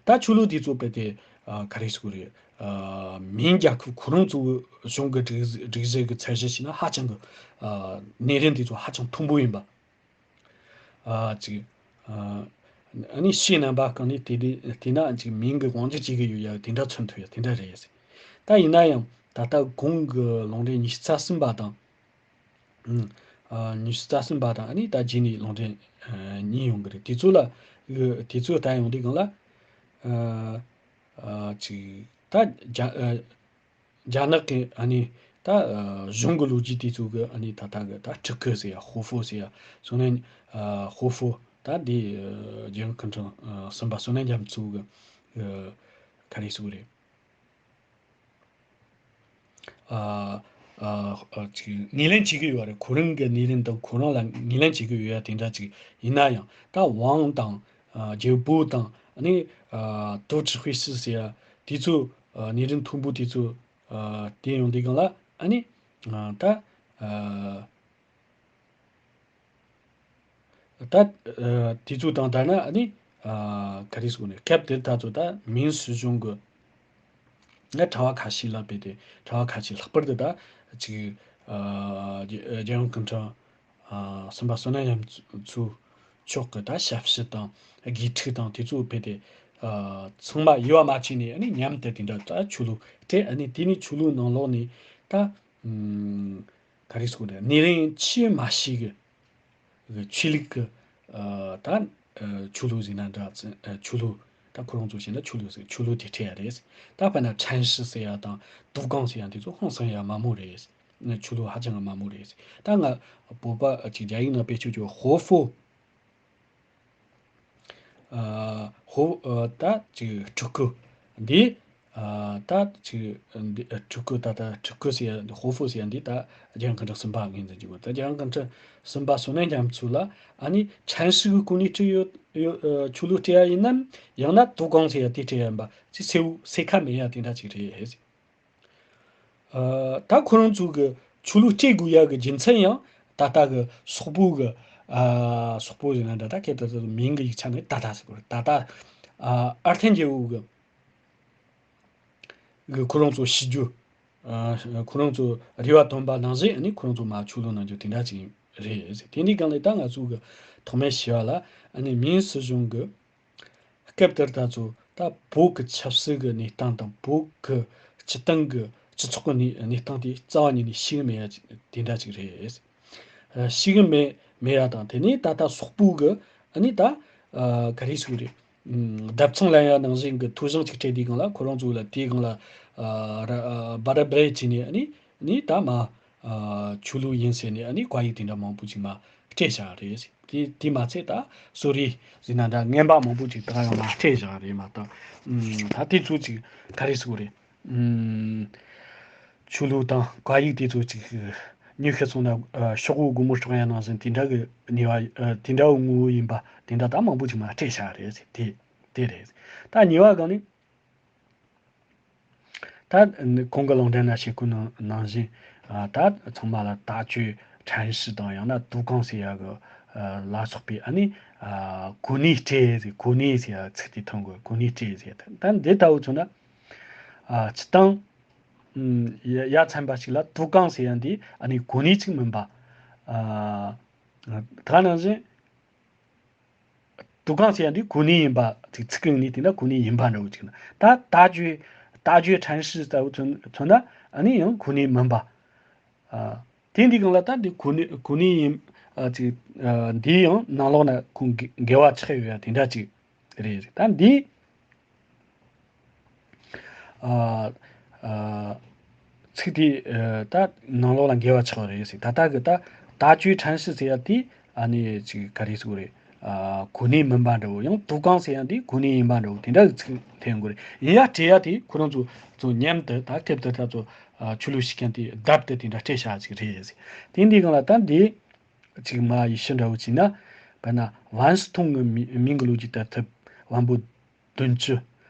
ད་ཆོས་ལུགས་དེ་ཚོ་དཔེ་དེ་ཨ་ག་རེ་ཟེར་དགོས་རེད། ཨ་མིང་རྒྱལ་ཁབ་ཁོ་རང་ཚོའི་གཞུང་གི་སྒྲིག་སྒྲིག་གཞི་གི་ཚད་གཞི་བྱས་ན་ཧ་ཅང་གི་ཨ་གནས་རིམ་དེ་ཚོ་ཧ་ཅང་མཐོན་པོ་ཡིན་པ། ཨ་ཅིག་ཨ་ཨ་ནི་ཕྱིའི་རྣམ་པ་གང་ནས་དེ་དེ་དེ་ན་ཅིག་མིང་གི་དབང་ཆ་ཅིག་གི་ཡོད་ཡ་དེ་འདྲ་མཚོན་ཐུབ་ཡ་དེ་འདྲ་རེད། ད་ཡིན་ན་ཡང་ད་ལྟ་གོང་གི་ལུང་འདྲེན་ཉི་ཤུ་རྩ་གསུམ་པ་དང་། ཨ་ཉི་ཤུ་རྩ་གསུམ་པ་དང་ཨ་ནི་ད་རྗེས་ནས་ལུང་འདྲེན་གཉིས་ཡོང་གི་རེད། དེ་ཚོ་ལ་དེ་ཚོ་ལྟ་ཡོང་དུས་སྒང་ལ་ཨ་ཅིག་ད་རྒྱ་ཨ་རྒྱ་ནག་གི་ཨ་ནི་ད་ཨ་གཞུང་གི་ལོ་རྒྱུས་དེ་ཚོ་གི་ཨ་ནི་ད་ལྟ་གི་ད་ཁྲི་ཁི་ཟེར་ཡ་ཧོ་ཧྥོ་ཟེར་ཡ་སོ་ནན་ཨ་ཧོ་ཧྥོ་ད་འདི་ཨ་རྒྱལ་ཡོངས་སྐུ་ཕྲེང་ཨ་གསུམ་པ་སོ་ནན་རྒྱ་མཚོ་གི་ཨ་ག་རེ་ཟེར་དགོས་རེད། ཨ་ཨ་ཨ་ཅིག་ངོས་ལེན་བྱེད་ཀྱི་ཡོད་རེད། ཁོ་རང་གི་གནས་རིམ་དང་ཁོ་རང་ལ་ངོས་ལེན་བྱེད་ཀྱི་ཡོད་ཡ་དེ་འདྲ་ཅིག་ཡིན་ན་ཡང་ད་ཝང་དང་ཨ་རྒྱལ་པོ་དང་ཨ་ནི་ཨ་ཏུའུ་ཀྲི་ཧུའེ་ཤི་ཟེར་ཡ་དེ་ཚོ་ཨ་གནས་རིམ་མཐོན་པོ་དེ་ཚོ་ཨ་དེ་ཡོང་དུས་སྒང་ལ་ཨ་ནི་ཨ་ད་ཨ་ ད་ཨ་དེ་ཚོ་དང་ད་ན་ཨ་ནི་ཨ་ག་རེ་ཟེར་དགོས་ནི། སྐབས་དེར་ད་ཚོ་ད་མིང་སྲིད་གཞུང་གི་ང་གྲྭ་བ་ཁ་ཤས་ལ་བོས་ཏེ། གྲྭ་བ་ཁ་ཤས་ལྷག་པར་དུ་ད་ཅིག་ཨ་རྒྱལ་རྒྱལ་ཡོངས་སྐུ་ཕྲེང་ཨ་གསུམ་པ་བསོད་ནམས་རྒྱ་མཚོ་མཆོག་གི་ད་ཞབས་ཕྱི་དང་དགེ་ཕྲུག་དང་དེ་ཚོ་བོས་ཏེ། ཨ་ཚང་མ་དབྱེ་བ་མ་ཕྱེ་ནས་ཨ་ནི་མཉམ་དུ་དེ་འདྲ་ད་ཆོས་ལུགས་སྤྲད། ཨ་ནི་དེ་ནས་ཆོས་ལུགས་ནང་ལོགས་ནས་ད་ཨམ་ག་རེ་ཟེར་དགོས་རེད། ནད་རིམས་ཆེས་མ་ཤེས་གི་གི་ཆོས་ལུགས་ཀྱི་ཨ་ད་ཨ་ཆོས་ལུགས་ཟེར་ན་འདྲ། ཨ་ཆོས་ལུགས། ད་ཁོ་རང་ཚོ་བྱས་ན་ཆོས་ལུགས་ཟེར། ཆོས་ལུགས་དེ་སྤྲད་ཡ་རེད། ད་དཔེར་ན་ཁྲན་ཞི་ཟེར་ཡ་དང་ཏུའུ་ཀང་ཟེར་ཡ་དེ་ཚོ་ཧང་སང་ཡ་མང་མོ་རེད། ཆོས་ལུགས་ཧ་ཅང་མང་མོ་རེད། ད་ང་བོད་པ་ཅིག་རྒྱ་ཡིག་ནང་བེད་སྤྱོད་བྱས་ཧོ་ཧྥོ། ཨ་ཧོ་ཨ་ད་ཅིག་སྤྲུལ་སྐུ་འདི། ཨ་ད་ཅིག་འདི་ཨ་སྤྲུལ་སྐུ། ད་ད་སྤྲུལ་སྐུ་ཟེར་ཡ་འདི། ཧོ་ཧྥོ་ཟེར་ཡ་འདི་ད་རྒྱལ་ཡོངས་སྐུ་ཕྲེང་གསུམ་པ་ངོས་འཛིན་གྱི་ཡོད། ད་རྒྱལ་ཡོངས་སྐུ་ཕྲེང་གསུམ་པ་བསོད་ནམས་རྒྱ་མཚོ་ལ་ཨ་ནི་ཁྲན་ཞི་གི་གོ་གནས་སྤྲད་ཡོད་ཡོད། ཨ་ཆོས་ལུགས་སྤྲད་ཡ་ཡིན་ནམ། ཡང་ན་ཏུའུ་ཀང་ཟེར་ཡ་དེ་སྤྲད་ཡ་ཡིན་པ་ཅིག་གསལ་བོ་གསལ་ཁ་མེད་ཡ་དེ་འདྲ་ཅིག་རེད། ཨ་ད་ཁོ་རང་ཚོ་གི་ཆོས་ལུགས་སྤྲད་དགོས་ཡ་གི་རྒྱུ་མཚན་ཡང་ད་ལྟ་གི་སོག་པོ་གི། ཨ་སོག་པོ་ཟེར་ན་འདྲ། ད་སྐད་དུ་མིང་གི་ཡིག་ཆ་ནི་ད་ད་ཟེར་དགོས་རེད། ད་ད་ཨ་ཨར་ཐན་རྒྱལ་པོ་གི་གི་ཁོ་རང་ཚོ་ཤི་རྒྱུ། ཨ་ཁོ་རང་ཚོ་རེ་བ་བཏོན་པ་ནང་བཞིན་ཨ་ནི་ཁོ་རང་ཚོ་མར་ཆོས་ལུགས་གནང་རྒྱུ་དེ་འདྲ་ཅིག་རེད། དེ་འདྲའི་སྒང་ལས་ད་ང་ཚོ་གི་ཐོག་མའི་ཞི་བ་ལ་ཨ་ནི་མིང་སྲིད་གཞུང་གི་སྐབས་དེར་ད་ཚོ་ད་བོད་ཀྱི་ཆབ་སྲིད་ཀྱི་གནས་སྟངས་དང་བོད་ཀྱི་སྤྱི་བཏང་གི་སྤྱི་ཚོགས་ཀྱི་གནས་གནས་སྟངས་དེ་རྩ་བ་ཉིད་ནས་ཤེས་ཀྱི་མེད་ཡ་དེ་འདྲ་ཅིག་རེད། ཨ་ཤེས་ཀྱི་མེད་མེད་ཡ་དང་། དེ་ནས་ད་ལྟ་སོག་པོ་གི་ཨ་ནི་ད་ཨ་ག་རེ་ཟེར་དགོས་རེད། ཨམ་ལྡབ་ཚང་ལེན་ཡ་ནང་བཞིན་གྱི་ཐོ་གཞུང་ཅིག་སྤྲད་དུས་སྒང་ལ་ཁོ་རང་ཚོ་ལ་དེའི་སྒང་ལ་ཨ་ར་ཨ་བ་ར་བེ་རེ་བྱས་ནས་ཨ་ནི་ནི་ད་མ་ཨ་ཆོས་ལུགས་ཡིན་ཟེར་ནས་ཨ་ནི་བཀའ་ཡིག་དེ་འདྲ་མང་པོ་ཅིག་མ་སྤྲད་བཞག་རེད། དེ་དེ་མ་ཚད་ད་གསོ་རིག་ཟེར་ན་འདྲ། རྔན་པ་མང་པོ་ཅིག་ད་ཡང་མ་སྤྲད་བཞག་རེད་མ་གཏོགས། ཨམ་ད་དེ་ཚོ་ཅིག་ག་རེ་ཟེར་དགོས་རེད། ཨམ་ཆོས་ལུགས་དང་བཀའ་ཡིག་དེ་ཚོ་ཅིག་ཉི་ཤུ་སོང་ན་ཨ་ཤོག་བུ་སྒོར་མོ་སྲོག་ཡ་ནང་བཞིན་དེ་འདྲ་གི་ནུས་པ། ཨ་དེ་འདྲ་བོ་ངོ་བོ་ཡིན་པ་དེ་འདྲ་ད་མང་པོ་ཅིག་མ་སྤྲད་བཞག་རེད། དེ་དེ་རེད། ད་གཉིས་པ་སྒང་ནི། ད་གོང་གི་ལུང་འདྲེན་ན་བྱེད་སྒོ་ནང་ནང་བཞིན་ཨ་ད་ཚང་མ་ལ་ད་ཅོའི་ཁྲན་ཞི་དང་ཡང་ན་ཏུའུ་ཀང་ཟེར་ཡ་གི་ཨ་ལ་སོགས་པའི་ཨ་ནི་ཨ་གོ་གནས་སྤྲད་ཟེར། གོ་གནས་ཟེར་ཡ་ཚིག་དེ་ཐོན་དགོས། གོ་གནས་སྤྲད་ཟེར། ད་འདི་ལྟ་བུ་མཚོན་ན་ཨ་སྤྱི་བཏང་ཨམ་ཡ་ཡ་མཚན་པ་ཞིག་ལ་ཏུའུ་ཀང་ཟེར་ཡ་འདི་ཨ་ནི་གོ་གནས་ཅིག་མིན་པ། ཨ་ད་ནང་བཞིན། ཏུའུ་ཀང་ཟེར་ཡ་འདི་གོ་གནས་ཡིན་པ་ཅིག་ཚིག་གི་ངོས་ནས་བལྟས་ན་གོ་གནས་ཡིན་པ་འདྲ་བོ་ཅིག་ན། ད་ད་ཅོའི་ད་ཅོའི་ཁྲན་ཞི་ལྟ་བུ་མཚོན་མཚོན་ན་ཨ་ནི་ཡང་གོ་གནས་མིན་པ། ཨ་དེ་འདི་སྒང་ལ་ད་འདི་གོ་གནས་གོ་གནས་ཡིན། ཨ་ཅིག་ཨ་འདི་ཡང་ནང་ལོགས་ན་ཁོང་འགལ་འགལ་བ་ཆགས་ཡོད་ཡ་དེ་འདྲ་ཅིག་རེད། ད་འདི། ཨ་ཨ་ཚིག་དེ་ཨ་ད་ནང་ལོགས་ལ་འགལ་བ་ཆགས་པ་རེད་ཟེར། ད་ལྟ་གི་ད་ད་ཅོའི་ཁྲན་ཞི་ཟེར་ཡ་དེ་ཨ་ནི་ཅིག་ག་རེ་ཟེར་དགོས་རེད། ཨ་གོ་གནས་མིན་པ་འདྲ་བོ། ཡང་ཏུའུ་ཀང་ཟེར་ཡ་དེ་གོ་གནས་ཡིན་པ་འདྲ་བོ་དེ་འདྲ་གི་ཚིག་འཐེན་དགོས་རེད། ཡིན་ཡ་སྤྲད་ཡ་དེ་ཁོ་རང་ཚོ་ཚོ་མཉམ་དུ་ད་སྐབས་དེར་ད་ཚོ་ཨ་ཆོས་ལུགས་ཤིག་ཀྱང་དེ་བསྡབས་ཏེ་དེ་འདྲ་སྤྲད་བཞག་ཅིག་རེད་ཟེར། དེ་འདི་སྒང་ལ་ད་འདི་ཅིག་མ་ཡེ་ཤུ་འདྲ་བོ་བྱས་ན། དཔེར་ན་ཝན་སི་ཐུང་གི་མི་མིང་གི་ལོ་རྒྱུས་དེབ་ཐེར་དབང་པོ་བདུན་ཅུ།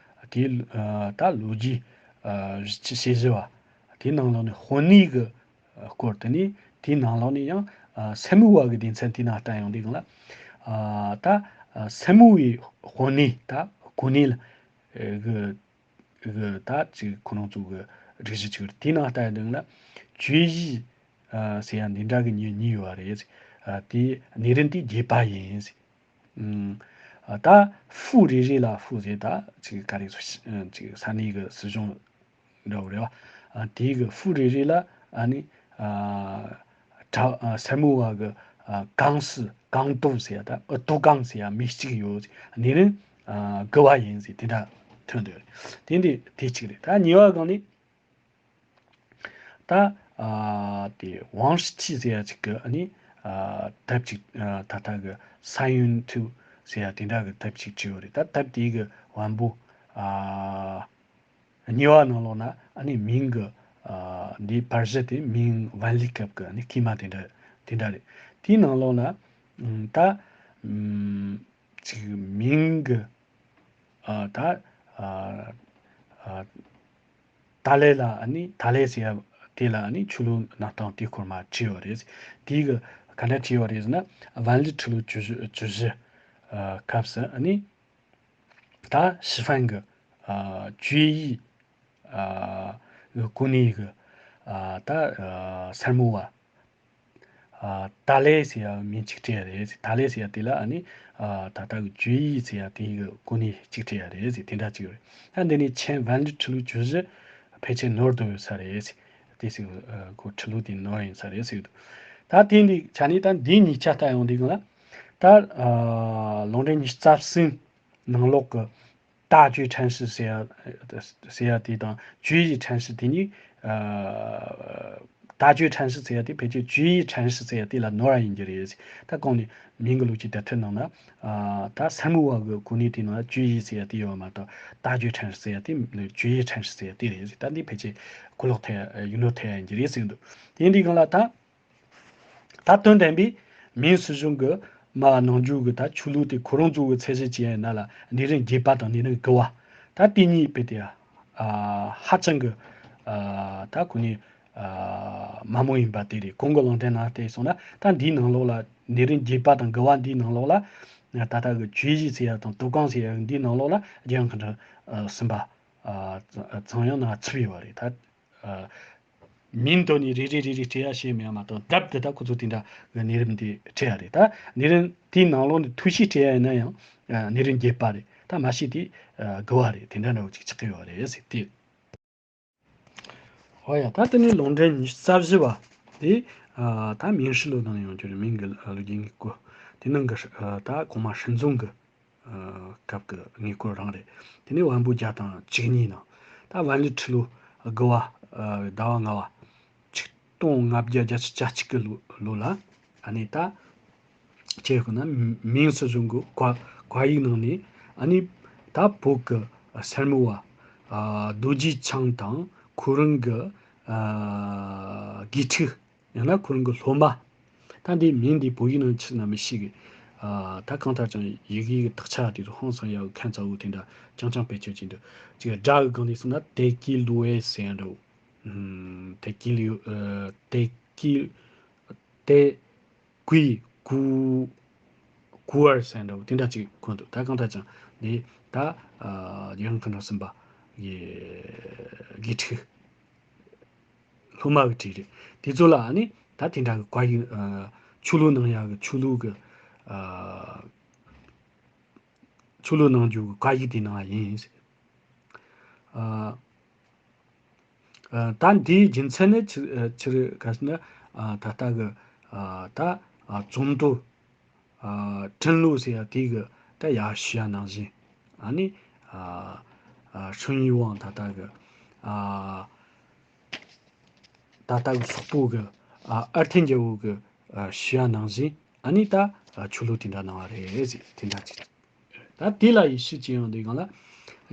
དེའི་ཨ་ད་ལོ་རྒྱུས་ཨ་བཞི་བཅུ་ཞེ་བཞི་བ། དེའི་ནང་ལོགས་ནས་དཔོན་གནས་ཀྱི་སྐོར། དེ་ནས་དེའི་ནང་ལོགས་ནས་ཡང་ཨ་སེན་མོ་བ་གི་སྡེ་ཚན་དེའི་ནང་བསྟན་ཡོང་དུས་སྒང་ལ། ཨ་ད་ཨ་སེན་མོ་བའི་དཔོན་གནས། ད་གོ་གནས་ལ་གི་གི་ད་ཅིག་ཁོ་རང་ཚོ་གི་སྒྲིག་གཞི་ཅིག་རེད། དེའི་ནང་བསྟན་ཡོང་དུས་སྒང་ལ་གྱོད་གཞི་ཨ་ཟེར་ཡ་འདི་འདྲ་གི་གཉིས་གཉིས་ཡོད་རེད། ཨ་དེ་གནས་རིམ་དེ་བརྒྱད་པ་ཡིན། ཨ་ད་ཧྥུ་རེ་རེ་ལ། ཧྥུ་ཟེར་ད་ཅིག་ག་རེ་ཟེར། ཅིག་ས་གནས་ཀྱི་སྲིད་གཞུང་འདྲ་བོ་རེད་བ། ཨ་དེ་གི་ཧྥུ་རེ་རེ་ལ་ཨ་ནི་ཨ་གྲྭ་ཨ་སེན་མོ་བ་གི་ཨ་ཀང་སི། ཀང་ཏུའུ་ཟེར་ཡ། ད་ཨ་ཏུའུ་ཀང་ཟེར་ཡ་མི་གཅིག་ཡོད། གནས་རིམ་ཨ་དགུ་བ་ཡིན་ཟེར་དེ་འདྲ་ཐོན་འདུག་དེ་འདི་དེ་གཅིག་རེད། ད་གཉིས་པ་སྒང་ནི། ད་ཨ་དེ་ཝང་ཧྲི་ཆི་ཟེར་ཡ་ཅིག་གི་ཨ་ནི་ཨ་དེབ་ཅིག་ཨ་ད་ལྟ་གི་སན་ཡུན་ཐུའུ་ཟེར་ཡ་དེ་འདྲ་གི་དེབ་ཅིག་བྲིས་ཡོད་རེད། ད་དེབ་དེ་གི་དབང་པོ་ཨ་གཉིས་པ་ནང་ལོགས་ན་ཨ་ནི་མིང་གི་ཨ་འདི་པར་གཞི་དེ་མིང་ཝན་ལི་སྐབས་ཀྱི་ཨ་ནི་སྐྱེས་མ་དེ་འདྲ་དེ་འདྲ་རེད། དེའི་ནང་ལོགས་ན་ཨ་ད་ཨ་ཅིག་མིང་གི་ཨ་ད་ཨ་ཨ་ཏཱ་ལའི་ལ་ཨ་ནི་ཏཱ་ལའི་ཟེར་ཡ་དེ་ལ་ཨ་ནི་ཆོས་ལུགས་གནས་སྟངས་དེ་སྐོར་མ་བྲིས་ཡོད་རེད། དེའི་གི་ ག་འདྲ་བྲིས་པ་རེད་ཟེར་ན། 万历初六九十 九十 སྐབས་སུ་ཨ་ནི། ད་ཞི་ཧྥན་གྱི་ཨ་决议ཨ་གི་གོ་གནས་ཀྱི་ཨ་ད་ཨ་སར་མོ་བ་ཨ་ཏཱ་ལའི་ཟེར་ཡ་མིང་གཅིག་སྤྲད་ཡ་རེད། ཏཱ་ལའི་ཟེར་ཡ་དེ་ལ་ཨ་ནི་ཨ་ད་ལྟ་གི་决议ཟེར་ཡ་དེ་གི་གོ་གནས་གཅིག་སྤྲད་ཡ་རེད་ཟེར། དེ་འདྲ་གཅིག་རེད། ད་འདི་ནི་前万历初六九十 ཕལ་ཆེར་ནོར་འདུག་ས་རེད་ཟེར། དེ་ཟེར་ཨ་གོ་ཁྲི་ལོ་དེ་ནོར་ཡིན་ས་རེད་ཟེར་འདུག་ད་དེ་འདི་ཆ་ནས་ད་འདི་གཉིས་ཆ་ལྟ་ཡོང་དུས་སྒང་ལ། ད་ཨ་ལུང་འདྲེན་ཉི་ཤུ་རྩ་གསུམ་ནང་ལོགས་ཀྱི་大觉禅师ཟེར་ཡ་ཟེར་ཡ་དེ་དང་觉意禅师དེ་གཉིས། ཨ་大觉禅师ཟེར་ཡ་དེ་ཕལ་ཆེར觉意禅师ཟེར་ཡ་དེ་ལ་ནོར་བ་ཡིན་རྒྱུ་རེད། ད་གོང་ནས་མིང་གི་ལོ་རྒྱུས་དེབ་ཐེར་ནང་ན་ཨ་ད་སར་མོ་བ་གི་གོ་གནས་དེ་ནང་ལ་觉意ཟེར་ཡ་དེ་ཡོད་མ་གཏོགས་大觉禅师ཟེར་ཡ་དེ་觉意禅师ཟེར་ཡ་དེ་རེད། ད་འདི་ཕལ་ཆེར་གོ་ལོག་ཐེབས་ཡ་ཡིག་ནོར་ཐེབས་ཡ་ཡིན་རྒྱུ་རེད་ཟེར་གྱི་འདུག་དེ་འདི་སྒང་ལ་ད། ད་དོན་དམ་པའི་明世宗གི་མ་ནང་འཇུག་གི་ད་ཆོས་ལུགས་དེ་ཁོ་རང་ཚོ་གི་ཚད་གཞི་བྱས་ན་ལ་ནེ་རིན་བརྒྱད་པ་དང་ནེ་རིན་དགུ་བ། ད་དེ་གཉིས་དཔེ་དེ་ཨ་ཧ་ཅང་གི་ཨ་ད་ཁོ་ནི་ཨ་མ་མོ་ཡིན་པ་དེ་རེད། གོང་གི་ལུང་འདྲེན་ནང་བལྟས་སོང་ན་ད་འདིའི་ནང་ལོགས་ལ་ནེ་རིན་བརྒྱད་པ་དང་དགུ་བ་འདིའི་ནང་ལོགས་ལ་ད་ལྟ་གི་觉意ཟེར་ཡ་དང་道光ཟེར་ཡ་འདིའི་ནང་ལོགས་ལ་རྒྱལ་ཡུམ་མཁའ་འགྲོ་གསུམ་པ་ཨ་ཚང་ཡང་ནང་ཚུད་ཡོད་པ་རེད། ད། ཨ། མིང་འདོན་ནས་རེ་རེ་རེ་རེ་སྤྲད་ཡ་བྱས་མེད་མ་གཏོགས་རྒྱབ་དེ་ད་ཁོ་ཚོ་དེ་འདྲ་གི་གནས་རིམ་དེ་སྤྲད་ཡ་རེད། ད་གནས་རིམ་དེའི་ནང་ལོགས་ནས་ཐུགས་གཤིས་སྤྲད་ཡ་ཡིན་ན་ཡང་ཨ་གནས་རིམ་བརྒྱད་པ་རེད། ད་མ་གཞི་དེ་ཨ་དགུ་བ་རེད། དེ་འདྲ་འདྲ་བོ་ཅིག་ཆགས་ཀྱི་ཡོད་རེད་ཟེར་ཏེ། ཧོ་ཡ། ད་དེ་ནས་ལུང་འདྲེན་ཉི་ཤུ་རྩ་བཞི་བ་དེ་ཨ་ད་མིང་ཧྲི་ལོ་ནང་ཡོང་རྒྱུ་རེད། མིང་གི་ལོ་རྒྱུས་ངེས་སྐོར་དེ་ནང་གི་ཨ་ད་གོང་མ་ཧྲི་འཛོམས་གི་སྐབས་ཀྱི་དངོས་སྐོར་རང་རེད། དེ་ནས་དབོན་པོ་བརྒྱ་དང་བཅུ་གཉིས་ནང་ད་万历初六དགུ་བ་ཟླ་བ་ལྔ་བ་ཆིག་སྟོང་ལྔ་བརྒྱ་བརྒྱད་ཅུ་གྱ་གཅིག་གི་ལོ་ལོ་ལ་ཨ་ནི་ད་ཅེས་ཁོ་ན་明世宗གི་བཀའ་བཀའ་ཡིག་ནང་ནས་ཨ་ནི་ད་བོད་ཀྱི་སར་མོ་བ་རྡོ་རྗེ་འཆང་དང་ཁོ་རང་གི་དགེ་ཕྲུག་ཡང་ན་ཁོ་རང་གི་སློབ་མ། ད་འདིའི་མིང་འདི་བོད་ཡིག་ནང་ཆི་ཟེར་ན་མི་ཤེས་གི། ཨ་ད་གང་ལྟར་ཀྱང་ཡི་གེ་གི་དག་ཆ་དེ་ཚོ་ཧང་སང་ཡག་གི་ཁ་མཚར་བོ་དེ་འདྲ་རྐྱང་རྐྱང་བེད་སྤྱོད་ཀྱིན་འདུག་ཅིག་སྒྲ་གི་སྒང་ནས་སོང་ན་ཏེ་ཀི་ལུ་ཨེ་ཟེར་ཡ་འདྲ་བོ། ཨམ་ཏེ་ཀི་ལུ་ཨ་ཏེ་ཀི་ཏེ་ཀུའི་ཀུ་ཀུ་ཨར་ཟེར་ཡ་འདྲ་བོ་དེ་འདྲ་ཅིག་གོ་འདུག་ད་གང་ལྟར་ཀྱང་འདི་ད་ཨ་རྒྱལ་ཡུམ་མཁའ་འགྲོ་གསུམ་པ་གི་དགེ་ཕྲུག་སློབ་མ་གི་བྲིས་རེད། དེ་ཚོ་ལ་ཨ་ནི་ད་དེ་འདྲ་གི་བཀའ་ཡིག་ཨ་ཆོས་ལུགས་གནང་ཡག་གི་ཆོས་ལུགས་གི་ཨ་ཆོས་ལུགས་གནང་རྒྱུ་གི་བཀའ་ཡིག་དེ་གནང་བ་ཡིན། ཨ་ཨ་ད་འདིའི་རྒྱུ་མཚན་ནི་ཆི་ཨ་ཆི་རེད་ག་ཟེར་ན། ཨ་ད་ལྟ་གི་ཨ་ད་ཨ་ཙོང་ཏོ་ཨ་ཀྲིན་ལུའུ་ཟེར་ཡ་དེ་གི་ད་ཡར་ཞུ་ཡ་ནང་བཞིན། ཨ་ནི་ཨ་ཨ་ཧྲུན་ཡུས་ཝང་ད་ལྟ་གི་ཨ་ད་ལྟ་གི་སོག་པོ་གི་ཨ་ཨར་ཐན་རྒྱལ་པོ་གི་ཨ་ཞུ་ཡ་ནང་བཞིན་ཨ་ནི་ད་ཨ་ཆོས་ལུགས་དེ་འདྲ་གནང་བ་རེད་ཟེར། དེ་འདྲ་ཅིག་ད་དེ་ལ་ཡེ་ཤུ་ཅི་ཡང་འདི་གང་ལ་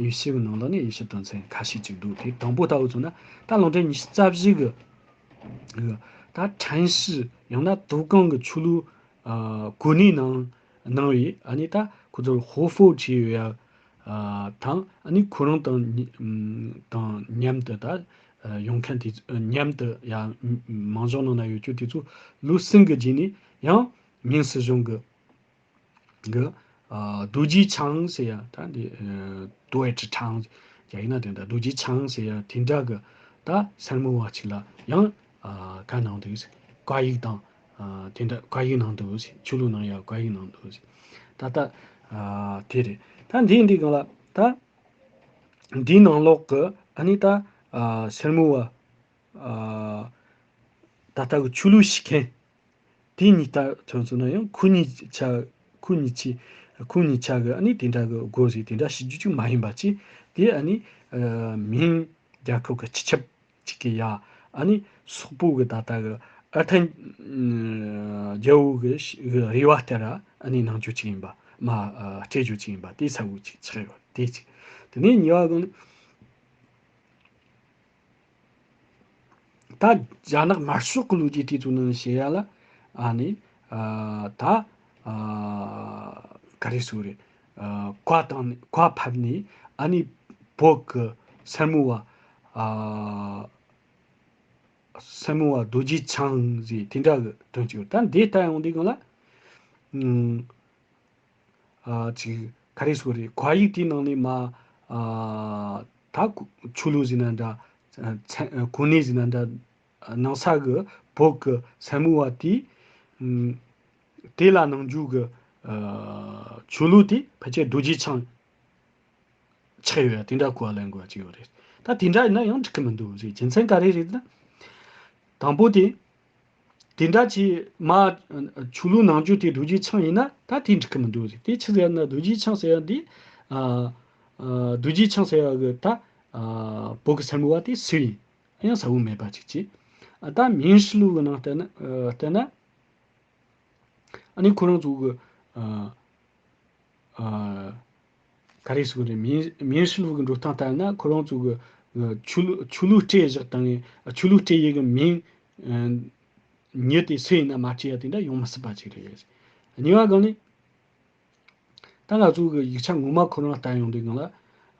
ཡེ་ཤུ་གི་ནང་ལོགས་ནས་ཡེ་ཤུ་དོན་ཚན་ཁ་ཤས་ཅིག་འདུག་དེ་དང་པོ་ལྟ་བུ་མཚོན་ན་ད་ལུང་འདྲེན་ཉི་ཤུ་རྩ་བཞི་གི་གི་ད་ཁྲན་ཤི་ཡང་ན་ཏུའུ་ཀང་གི་ཆོས་ལུགས་ཨ་གོ་གནས་ནང་གནང་བའི་ཨ་ནི་ད་ཁོ་ཚོར་ཧོ་ཧྥོ་བྲིས་ཡོད་ཡ་ཨ་དང་ཨ་ནི་ཁོ་རང་དང་ཉི་ཨམ་དང་མཉམ་དུ་ད་ཨ་ཡོང་མཁན་དེ་ཨ་མཉམ་དུ་ཡ་མང་གཞུང་ནང་ན་ཡོད་རྒྱུ་དེ་ཚོ་ལོ་གསུམ་གི་རྗེས་ནས་ཡང་明世宗གི་གི་ཨ་རྡོ་རྗེ་འཆང་ཟེར་ཡ་ད་འདི་ཨ་ཏུའེ་ཀྲི་ཁྲང་ཡ་ཡིན་ན་དེ་འདྲ་རྡོ་རྗེ་འཆང་ཟེར་ཡ་དེ་འདྲ་གི་ད་སར་མོ་བ་ཅིག་ལ་ཡང་ཨ་ག་གནང་འདུག་བཀའ་ཡིག་དང་ཨ་དེ་འདྲ་བཀའ་ཡིག་གནང་འདུག་ཆོས་ལུགས་གནང་ཡ་བཀའ་ཡིག་གནང་འདུག་ད་ལྟ་ཨ་དེ་རེད། ད་འདི་འདི་གང་ལ་ད་འདིའི་ནང་ལོགས་གི་ཨ་ནི་ད་ཨ་སར་མོ་བ་ཨ་ད་ལྟ་གི་ཆོས་ལུགས་ཤིག་མཁན། དེ་གཉིས་ལྟར་མཚོན་སོང་ན་ཡང་ཁོ་གཉིས་ཆ་ཁོ་གཉིས་ཆ་ཁོ་གཉིས་ཆ་གི་ཨ་ནི་དེ་འདྲ་གི་དགོས་ཟེར་དེ་འདྲ་ཞིག་རྒྱུ་ཅིག་མ་ཡིན་པ་ཅིག་དེ་ཨ་ནི་ཨ་མིང་རྒྱལ་ཁབ་གི་སྤྱི་ཁྱབ་ཅིག་གི་ཡ་ཨ་ནི་སོག་པོ་གི་ད་ལྟ་གི་ཨར་ཐན་རྒྱལ་པོ་གི་གི་རེ་བ་ལྟར་ཨ་ནི་གནང་རྒྱུ་ཅིག་ཡིན་པ་མ་ཨ་སྤྲད་རྒྱུ་ཅིག་ཡིན་པ་དེ་ཚ་བོ་ཅིག་ཆགས་ཡོད་དེ་ཅིག་དེ་ནས་གཉིས་པ་གི་ད་རྒྱ་ནག་དམར་ཤོག་གི་ལོ་རྒྱུས་དེ་ཚོ་ནང་བཤད་ཡ་ལ་ཨ་ནི་ཨ་ད་ཨ་ག་རེ་ཟེར་རེད། ཨ་བཀའ་བཏང་ནས་བཀའ་ཕབ་ནས་ཨ་ནི་བོད་ཀྱི་སར་མོ་བ་ཨ་ སེར་མོ་བ་རྡོ་རྗེ་འཆང་ཟེར་དེ་འདྲ་གི་དོན་གཅིག་ཡོད། ད་འདི་ལྟ་ཡོང་དུས་སྒང་ལ། ཨ་ཅིག་ག་རེ་ཟེར་རེད། ཁ་ཡིག་དེའི་ནང་ནས་མ་ཨ་ད་ཆོས་ལུགས་ཟེར་ན་འདྲ། ཚན་གོ་གནས་ཟེར་ན་འདྲ། ནང་ས་གི་བོད་ཀྱི་སེར་མོ་བ་དེས་ཨམ་དེ་ལ་གནང་རྒྱུ་གི་ཨ་ཆོས་ལུགས་དེ་ཕལ་ཆེར་རྡོ་རྗེ་འཆང་ཆགས་ཡོད་ཡ། དེ་འདྲ་གོ་བ་ལེན་དགོས་པ་ཅིག་ཡོད་རེད། ད་དེ་འདྲ་ཡིན་ན་ཡང་འགྲིག་གི་མི་འདུག་ཟེར། རྒྱུ་མཚན་ག་རེ་རེད་ན། དང་པོ་དེ། དེ་འདྲ་ཅིག་མ་ཆོས་ལུགས་ནང་རྒྱུ་དེ་རྡོ་རྗེ་འཆང་ཡིན་ན་ད་དེ་འགྲིག་གི་མི་འདུག་ཟེར། དེ་ཆི་ཟེར་ན་རྡོ་རྗེ་འཆང་ཟེར་ཡ་འདི་ཨ་ཨ་རྡོ་རྗེ་འཆང་ཟེར་ཡ་གི་ད་ཨ་བོད་ཀྱི་སེར་མོ་བ་དེ་སུ་ཡིན། ཡང་གསལ་བོ་མེད་པ་ཅིག་བྱས། ཨ་ད་明实录གི་ནང་བལྟས་ན་ཨ་བལྟས་ན། ཨ་ནི་ཁོ་རང་ཚོ་གི་ཨ་ཨ་ག་རེ་ཟེར་དགོས་རེད།明明实录གི་འགྲོ་སྟངས་ལྟར་ན་ཁོ་རང་ཚོ་གི་ཨ་ཆོས་ལུགས་ཆོས་ལུགས་སྤྲད་བཞག་དང་ཨ་ཆོས་ལུགས་སྤྲད་ཡས་གི་མིང་ཨ་མྱི་དེ་སུ་ཡིན་ན་མ་བྲིས་ཡ་དེ་འདྲ་ཡོང་མི་སྲིད་པ་ཅིག་རེད། གཉིས་པ་སྒང་ནས། ད་ང་ཚོ་གི་ཡིག་ཆ་ངོ་མ་ཁོ་རང་ལྟ་ཡོང་དུས་སྒང་ལ།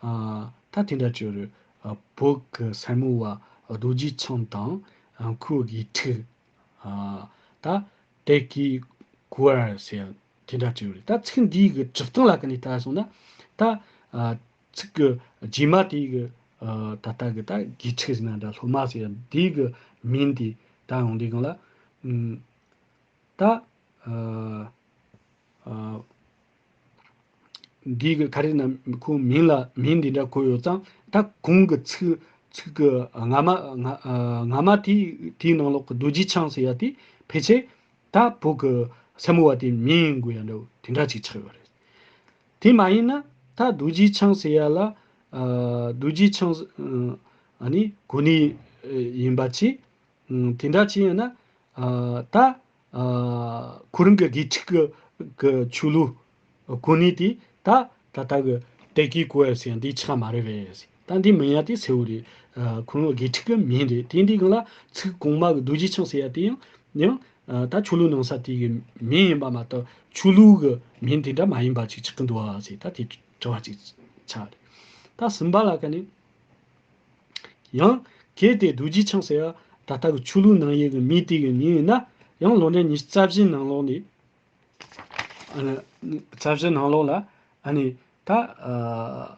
ཨ་ད་དེ་འདྲ་ཅིག་རེད། ཨ་བོད་ཀྱི་སེར་མོ་བ་རྡོ་རྗེ་འཆང་དང་ཨ་ཁོའི་དགེ་ཕྲུག་ཨ་ད་戴季孤儿ཟེར་ཡ་དེ་འདྲ་ཅིག་རེད། ད་ཚིག་འདིའི་གི་གྲུབ་སྟངས་ལ་ཀ་ནས་ལྟ་སོང་ན། ད་ཨ་ཚིག་གི་རྗེས་མ་དེའི་གི་ཨ་ད་ལྟ་གི་ད་དགེ་ཕྲུག་ཟེར་ན་འདྲ། སློབ་མ་ཟེར་ཡ་འདིའི་གི་མིང་དེ་ལྟ་ཡོང་དུས་སྒང་ལ། ཨ་ད་ཨ་ཨ་འདི་གི་ག་རེ་ན་ཁོ་མིང་ལ་མིང་འདི་འདྲ་གོ་ཡོད་ཙང་། ད་གོང་གི་ཚིག་ཚིག་གི་སྔ་མ་སྔ་ཨ་སྔ་མ་དེའི་དེའི་ནང་ལོགས་ཀྱི་རྡོ་རྗེ་འཆང་ཟེར་ཡ་དེ་ཕལ་ཆེར་ད་བོད་ཀྱི་སེར་མོ་བ་དེའི་མིང་ཡིན་དགོས་ཡ་འདྲ་བོ་དེ་འདྲ་ཅིག་ཆགས་ཡོད་རེད། དེ་མ་ཡིན་ན་ད་རྡོ་རྗེ་འཆང་ཟེར་ཡ་ལ་ཨ་རྡོ་རྗེ་འཆང་ཨ་ནི་གོ་གནས་ཡིན་པ་ཅིག་ཨ་དེ་འདྲ་ཅིག་ཡིན་ན། ཨ་ད་ཨ་ཁོ་རང་གི་དགེ་ཕྲུག་གི་གི་ཆོས་ལུགས་གོ་གནས་དེ་ད་ད་ལྟ་གི་戴季孤儿ཟེར་ཡ་འདི་ཆགས་མ་རེད་པས། ད་འདི་མིན་ཡ་དེ་གསལ་བོ་རེད། ཨ་ཁོ་རང་གི་དགེ་ཕྲུག་གི་མིང་རེད། དེ་འདི་སྒང་ལ་ཚིག་གོང་མ་གི་རྡོ་རྗེ་འཆང་ཟེར་ཡ་དེ་ཡང་ཡང་ཨ་ད་ཆོས་ལུགས་ནང་ས་དེ་གི་མིང་ཡིན་པ་མ་གཏོགས་ཆོས་ལུགས་གི་མིང་དེ་འདྲ་མ་ཡིན་པ་ཅིག་ཆགས་ཀྱི་འདུག་ཨ་ཟེར། ད་དེ་དྲི་བ་ཅིག་ཆགས་རེད། ད་གསུམ་པ་ལ་ཀ་ནས། ཡང་གལ་ཏེ་རྡོ་རྗེ་འཆང་ཟེར་ཡ་ད་ལྟ་གི་ཆོས་ལུགས་ནང་ཡིན་གི་མིང་དེ་གི་མིང་ཡིན་ན། ཡང་ལུང་འདྲེན་ཉི་ཤུ་རྩ་བཞི་ནང་ལོགས་ནས། ཨ་ནི་རྩ་བཞི་ནང་ལོགས་ལ་ཨ་ནི་ད་ཨ་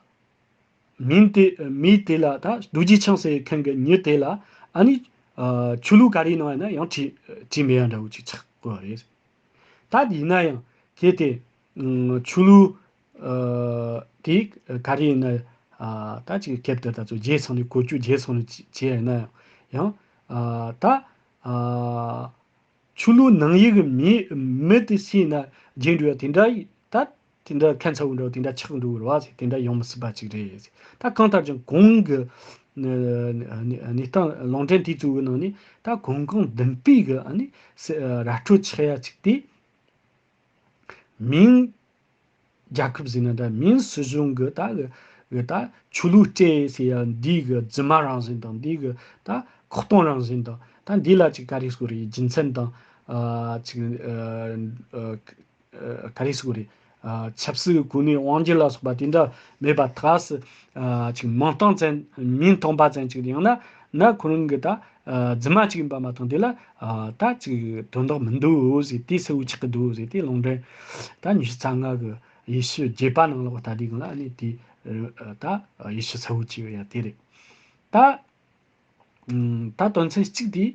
མིང་དེ་མིང་དེ་ལ་ད་རྡོ་རྗེ་འཆང་ཟེར་མཁན་གི་མྱི་དེ་ལ་ཨ་ནི་ཨ་ཆོས་ལུགས་ག་རེ་ནང་ཡིན་ན་ཡང་བྲིས་བྲིས་མེད་ཡ་འདྲ་བོ་ཅིག་ཆགས་དགོས་པ་རེད། ད་དེ་ཡིན་ན་ཡང་གལ་ཏེ་ཨ་ཆོས་ལུགས་ཨ་དེ་ག་རེ་ཡིན་ན། ཨ་ད་ཅིག་སྐབས་དེར་ད་ཚོ་བརྗེད་སོང་ནས་གོ་རྒྱུ་བརྗེད་སོང་ནས་བྱས་ཡིན་ན་ཡང་ཨ་ད་ཨ་ཆོས་ལུགས་ནང་ཡིག་གི་མི་མི་དེ་སུ་ཡིན་ན་བརྗེད་འགྲོ་ཡ་དེ་འདྲ་ད་དེ་འདྲ་ཁ་མཚར་བོ་འདྲ་བོ་དེ་འདྲ་ཆགས་འགྲོ་གི་རེད་པ་ཟེར། དེ་འདྲ་ཡོང་མི་སྲིད་པ་ཅིག་རེད་ཟེར། ད་གང་ལྟར་ཀྱང་གོང་གི་གནས་སྟངས་ལུང་འདྲེན་དེ་ཚོ་གི་ནང་ནས་ད་གོང་གོང་བདུན་པའི་གི་ཨ་ནི་ར་སྤྲོད་ཆགས་ཡ་ཅིག་དེ། མིང་རྒྱལ་ཁབ་ཟེར་ན་འདྲ། མིང་སྲིད་གཞུང་གི་ད་གི་གི་ད་ཆོས་ལུགས་སྤྲད་ཟེར་ཡ་འདི་གི་རྫུན་མ་རང་བཞིན་དང་། འདི་གི་ད་ཁོག་སྟོང་རང་བཞིན་དང་། ད་འདི་ལ་ཅིག་ག་རེ་ཟེར་དགོས་རེད། རྒྱུ་མཚན་དང་ཨ་ཅིག་ཨ་ཨ་ག་རེ་ཟེར་དགོས་རེད། ཨ་ཆབ་སྲིད་ཀྱི་གོ་གནས་དབང་སྒྱུར་ལ་སོགས་པ་དེ་འདྲ་མེད་པ། ད་ག་སེ་ཨ་ཅིག་མིང་སྟོང་ཙམ་མིང་སྟོང་པ་ཙམ་ཅིག་ཡང་ན་ན་ཁོ་རང་གི་ད་ཨ་རྫུན་མ་ཅིག་ཡིན་པ་མ་གཏོགས་དེ་ལ་ཨ་ད་ཅིག་དོན་དག་མི་འདུག་ཟེར། དེ་གསལ་བོ་ཆགས་ཀྱི་འདུག་ཟེར། དེ་ལུང་འདྲེན་ད་ཉི་ཤུ་རྩ་ལྔ་གི་ཡེ་ཤུ་རྒྱས་པ་ནང་ལོགས་ལྟ་དུས་ལ་ཨ་ནི་དེ་ཨ་ད་ཡེ་ཤུ་གསལ་བོ་ཅིག་ཡོད་ཡ་དེ་རེད། ད་ཨ་ད་དོན་ཚན་གཅིག་དེ་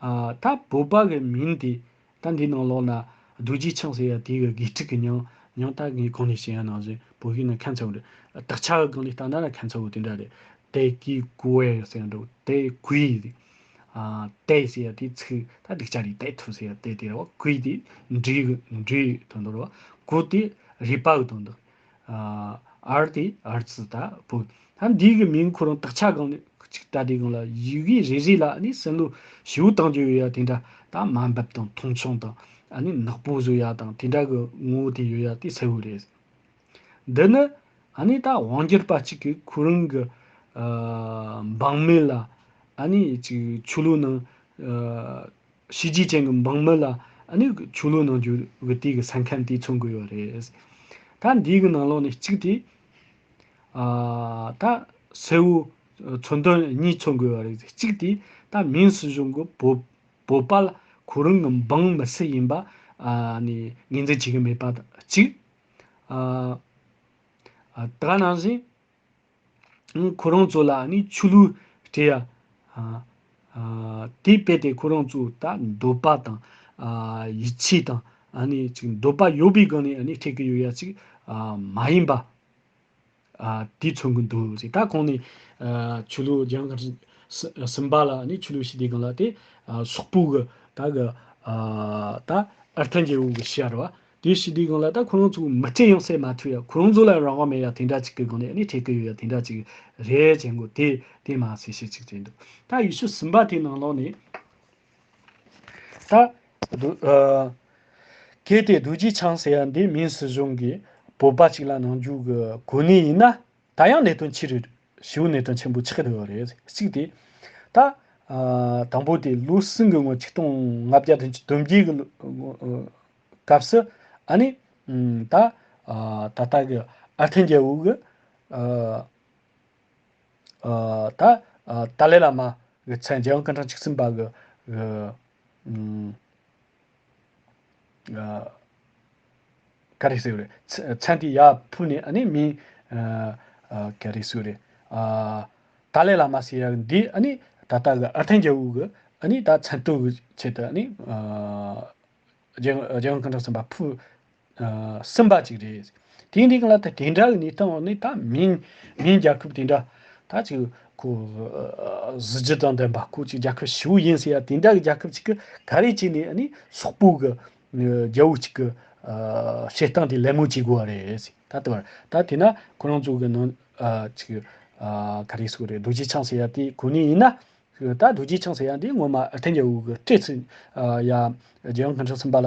ཨ་ད་བོད་པ་གི་མིང་དེ་ད་འདི་ནང་ལོགས་ན་རྡོ་རྗེ་འཆང་ཟེར་ཡ་དེ་གི་དགེ་ཕྲུག་གི་མྱིང་མྱིང་ད་ངས་གོང་ནས་བཤད་ཡ་ནང་བཞིན་བོད་ཡིག་ནང་ཁ་མཚར་བོ་རེད། དག་ཆ་གི་སྒང་ནས་ལྟ་ན་ར་ཁ་མཚར་བོ་དེ་འདྲ་རེད།戴季孤儿ཟེར་འགྲོ།戴季ཟེར། ཨ་戴ཟེར་ཡ་དེ་ཚིག་ད་སྡིག་ཅག་རེད།戴ཐུབ་ཟེར་ཡ་戴དེ་རེད་པ། 季དེ་འབྲས་གི་འབྲས་དོན་དག་རེད་པ། 孤དེ་རུས་པ་གི་དོན་དག་ཨ་儿དེ་儿子ད་བུ། ད་འདི་གི་མིང་ཁོ་རང་དག་ཆ་སྒང་ནས་གཅིག་ལྟ་དུས་སྒང་ལ་ཡི་གེ་རེ་རེ་ལ་ཨ་ནི་སུམ་བློ་ཞེ་པོ་གཏོང་རྒྱུ་ཡོད་ཡ་དེ་འདྲ། ད་དམའ་འབེབས་དང་མཐོང་ཆུང་དང་ཨ་ནི་ནག་པོ་བཟོ་ཡ་དང་དེ་འདྲ་གི་ངོ་བོ་དེ་ཡོད་ཡ་དེ་གསལ་བོ་རེད། འདི་ནི་ཨ་ནི་ད་དབང་སྒྱུར་པ་གཅིག་གིས་ཁོ་རང་གི་ཨ་འབངས་མི་ལ་ཨ་ནི་ཅིག་ཆོས་ལུགས་ནང་ཨ་ཤེས་རྒྱུ་ཅན་གྱི་འབངས་མི་ལ་ཨ་ནི་ཆོས་ལུགས་ནང་རྒྱུ་གི་དེ་གི་ས་ཁམས་དེ་མཚོན་གྱི་ཡོད་རེད། ད་འདི་གི་ནང་ལོགས་ནས་གཅིག་དེ་ཨ་ད་གསལ་བོ་ མཚོན་དོན་གཉིས་མཚོན་དགོས་པ་རེད། གཅིག་དེ་ད་མིང་སྲིད་གཞུང་གི་བོད་བོད་པ་ལ་ཁོ་རང་གི་འབངས་མི་སུ་ཡིན་པ་ཨ་ནི་ངོས་འཛིན་བྱེད་ཀྱི་མེད་པ་དང་གཅིག་ཨ་ཨ་ད་ག་ནང་བཞིན་ཁོ་རང་ཚོ་ལ་ཨ་ནི་ཆོས་ལུགས་སྤྲད་ཡ་ཨ་ཨ་དེ་སྤེལ་ཏེ་ཁོ་རང་ཚོ་ད་འདོད་པ་དང་ཨ་ཡིད་ཆེས་དང་ཨ་ནི་ཅིག་འདོད་པ་ཡོད་པའི་སྒང་ནས་ཨ་ནི་སྤྲད་ཀྱི་ཡོད་ཡ་ཅིག་ཨ་མ་ཡིན་པ། ཨ་དེ་མཚོན་གྱི་འདུག་ཟེར། ད་གོང་ནས་ཨ་ཆོས་ལུགས་རྒྱལ་ཡོངས་ཁ་བྲལ་གསུམ་པ་ལ་ནི་ཆོས་ལུགས་ཞི་བདེའི་སྒང་ལ་དེ་ཨ་སོག་པོ་གི་ད་གི་ཨ་ད་ཨར་ཐན་རྒྱལ་པོ་གི་ཕྱི་ཡ་རེད་བ། དེ་ཞི་བདེའི་སྒང་ལ་ད་ཁོ་རང་ཚོ་མི་སྤྲད་ཡང་ཟེར་མ་ཐུབ་ཡ། ཁོ་རང་ཚོ་ལ་རང་དབང་མེད་ཡ་དེ་འདྲ་ཅིག་གི་སྒང་ནས་ནི་སྤྲད་གི་ཡོད་ཡ་དེ་འདྲ་ཅིག་རེད་ཅན་གོ། དེ་དེ་མ་ཟེར་ཤེས་ཅིག་བྱས་འདུག། ད་ཡིག་ཆ་གསུམ་པ་དེ་ནང་ལོགས་ནས། ད་རྡོ་ཨ་གལ་ཏེ་རྡོ་རྗེ་འཆང་ཟེར་ཡ་འདི་མིང་སྲིད་གཞུང་གིས་བོད་པ་ཅིག་ལ་གནང་རྒྱུ་གི་གོ་གནས་ཡིན་ན། ད་ཡང་གནད་དོན་ཆེ་རུ་ཞེ་པོ་གནད་དོན་ཆེན་པོ་ཆགས་བསྡད་ཡོད་རེད། གཅིག་དེ་ད་ཨ་དང་པོ་དེ་ལོ་གསུམ་གི་སྔོན་ཆིག་སྟོང་ལྔ་བརྒྱ་བདུན་ཅུ་དོན་བརྒྱད་གི་ལོ་སྐབས་སུ་ཨ་ནི་ད་ཨ་ད་ལྟ་གི་ཨར་ཐན་རྒྱལ་པོ་གི་ཨ། ཨ་ད་ཨ་ཏཱ་ལའི་བླ་མ་གི་མཚན་རྒྱལ་ཡོངས་སྐུ་ཕྲེང་བཅུ་གསུམ་པ་གི་གི་ཨ་ག་རེ་ཟེར་བ་རེད། མཚན་མཚན་དེ་ཡར་ཕུལ་ནས་ཨ་ནི་མིང་ཨ་ཨ་ག་རེ་ཟེར་བ་རེད། ཨ་ཏཱ་ལའི་བླ་མ་ཟེར་ཡ་འདི་ཨ་ནི་ད་ལྟ་གི་ཨར་ཐན་རྒྱལ་པོ་གི་ཨ་ནི་ད་མཚན་བསྟོད་གི་ཆེད་དུ་ཨ་ནི་ཨ། རྒྱལ་རྒྱལ་ཡོངས་སྐུ་ཕྲེང་གསུམ་པ་ཕུ་ཨ་གསུམ་པ་ཅིག་རེད། དེ་འདི་གང་ལ་ད་དེ་འདྲ་གི་གནས་སྟངས་འོག་ནས་ད་མིང་མིང་རྒྱལ་ཁབ་དེ་འདྲ་ད་ཅིག་ཁོ་ཨ་གཟི་བརྗིད་དང་ལྡན་པ་ཁོ་ཅིག་རྒྱལ་ཁབ་ཞེ་པོ་ཡིན་ཟེར་ཡ་དེ་འདྲ་གི་རྒྱལ་ཁབ་ཅིག་གི་ག་རེ་བྱས་ནས་ཨ་ནི་སོག་པོ་གི་ཨ་རྒྱལ་པོ་ཅིག་གི་ཨ་བྱེད་སྟངས་དེ་ལད་མོ་བྱེད་དགོས་པ་རེད་ཟེར། ད་དེ་བར་ད་དེ་ན་ཁོ་རང་ཚོ་གི་ནང་ཨ་ཅིག་ཨ་ག་རེ་ཟེར་དགོས་རེད། རྡོ་རྗེ་འཆང་ཟེར་ཡ་དེ་གོ་གནས་ཡིན་ན། ད་རྡོ་རྗེ་འཆང་ཟེར་ཡ་འདི་སྔོན་མ་ཨ་ཐན་རྒྱལ་པོ་གི་སྤྲད་ཚུལ་ཡ་རྒྱལ་ཡོངས་སྐུ་ཕྲེང་གསུམ་པ་ལ་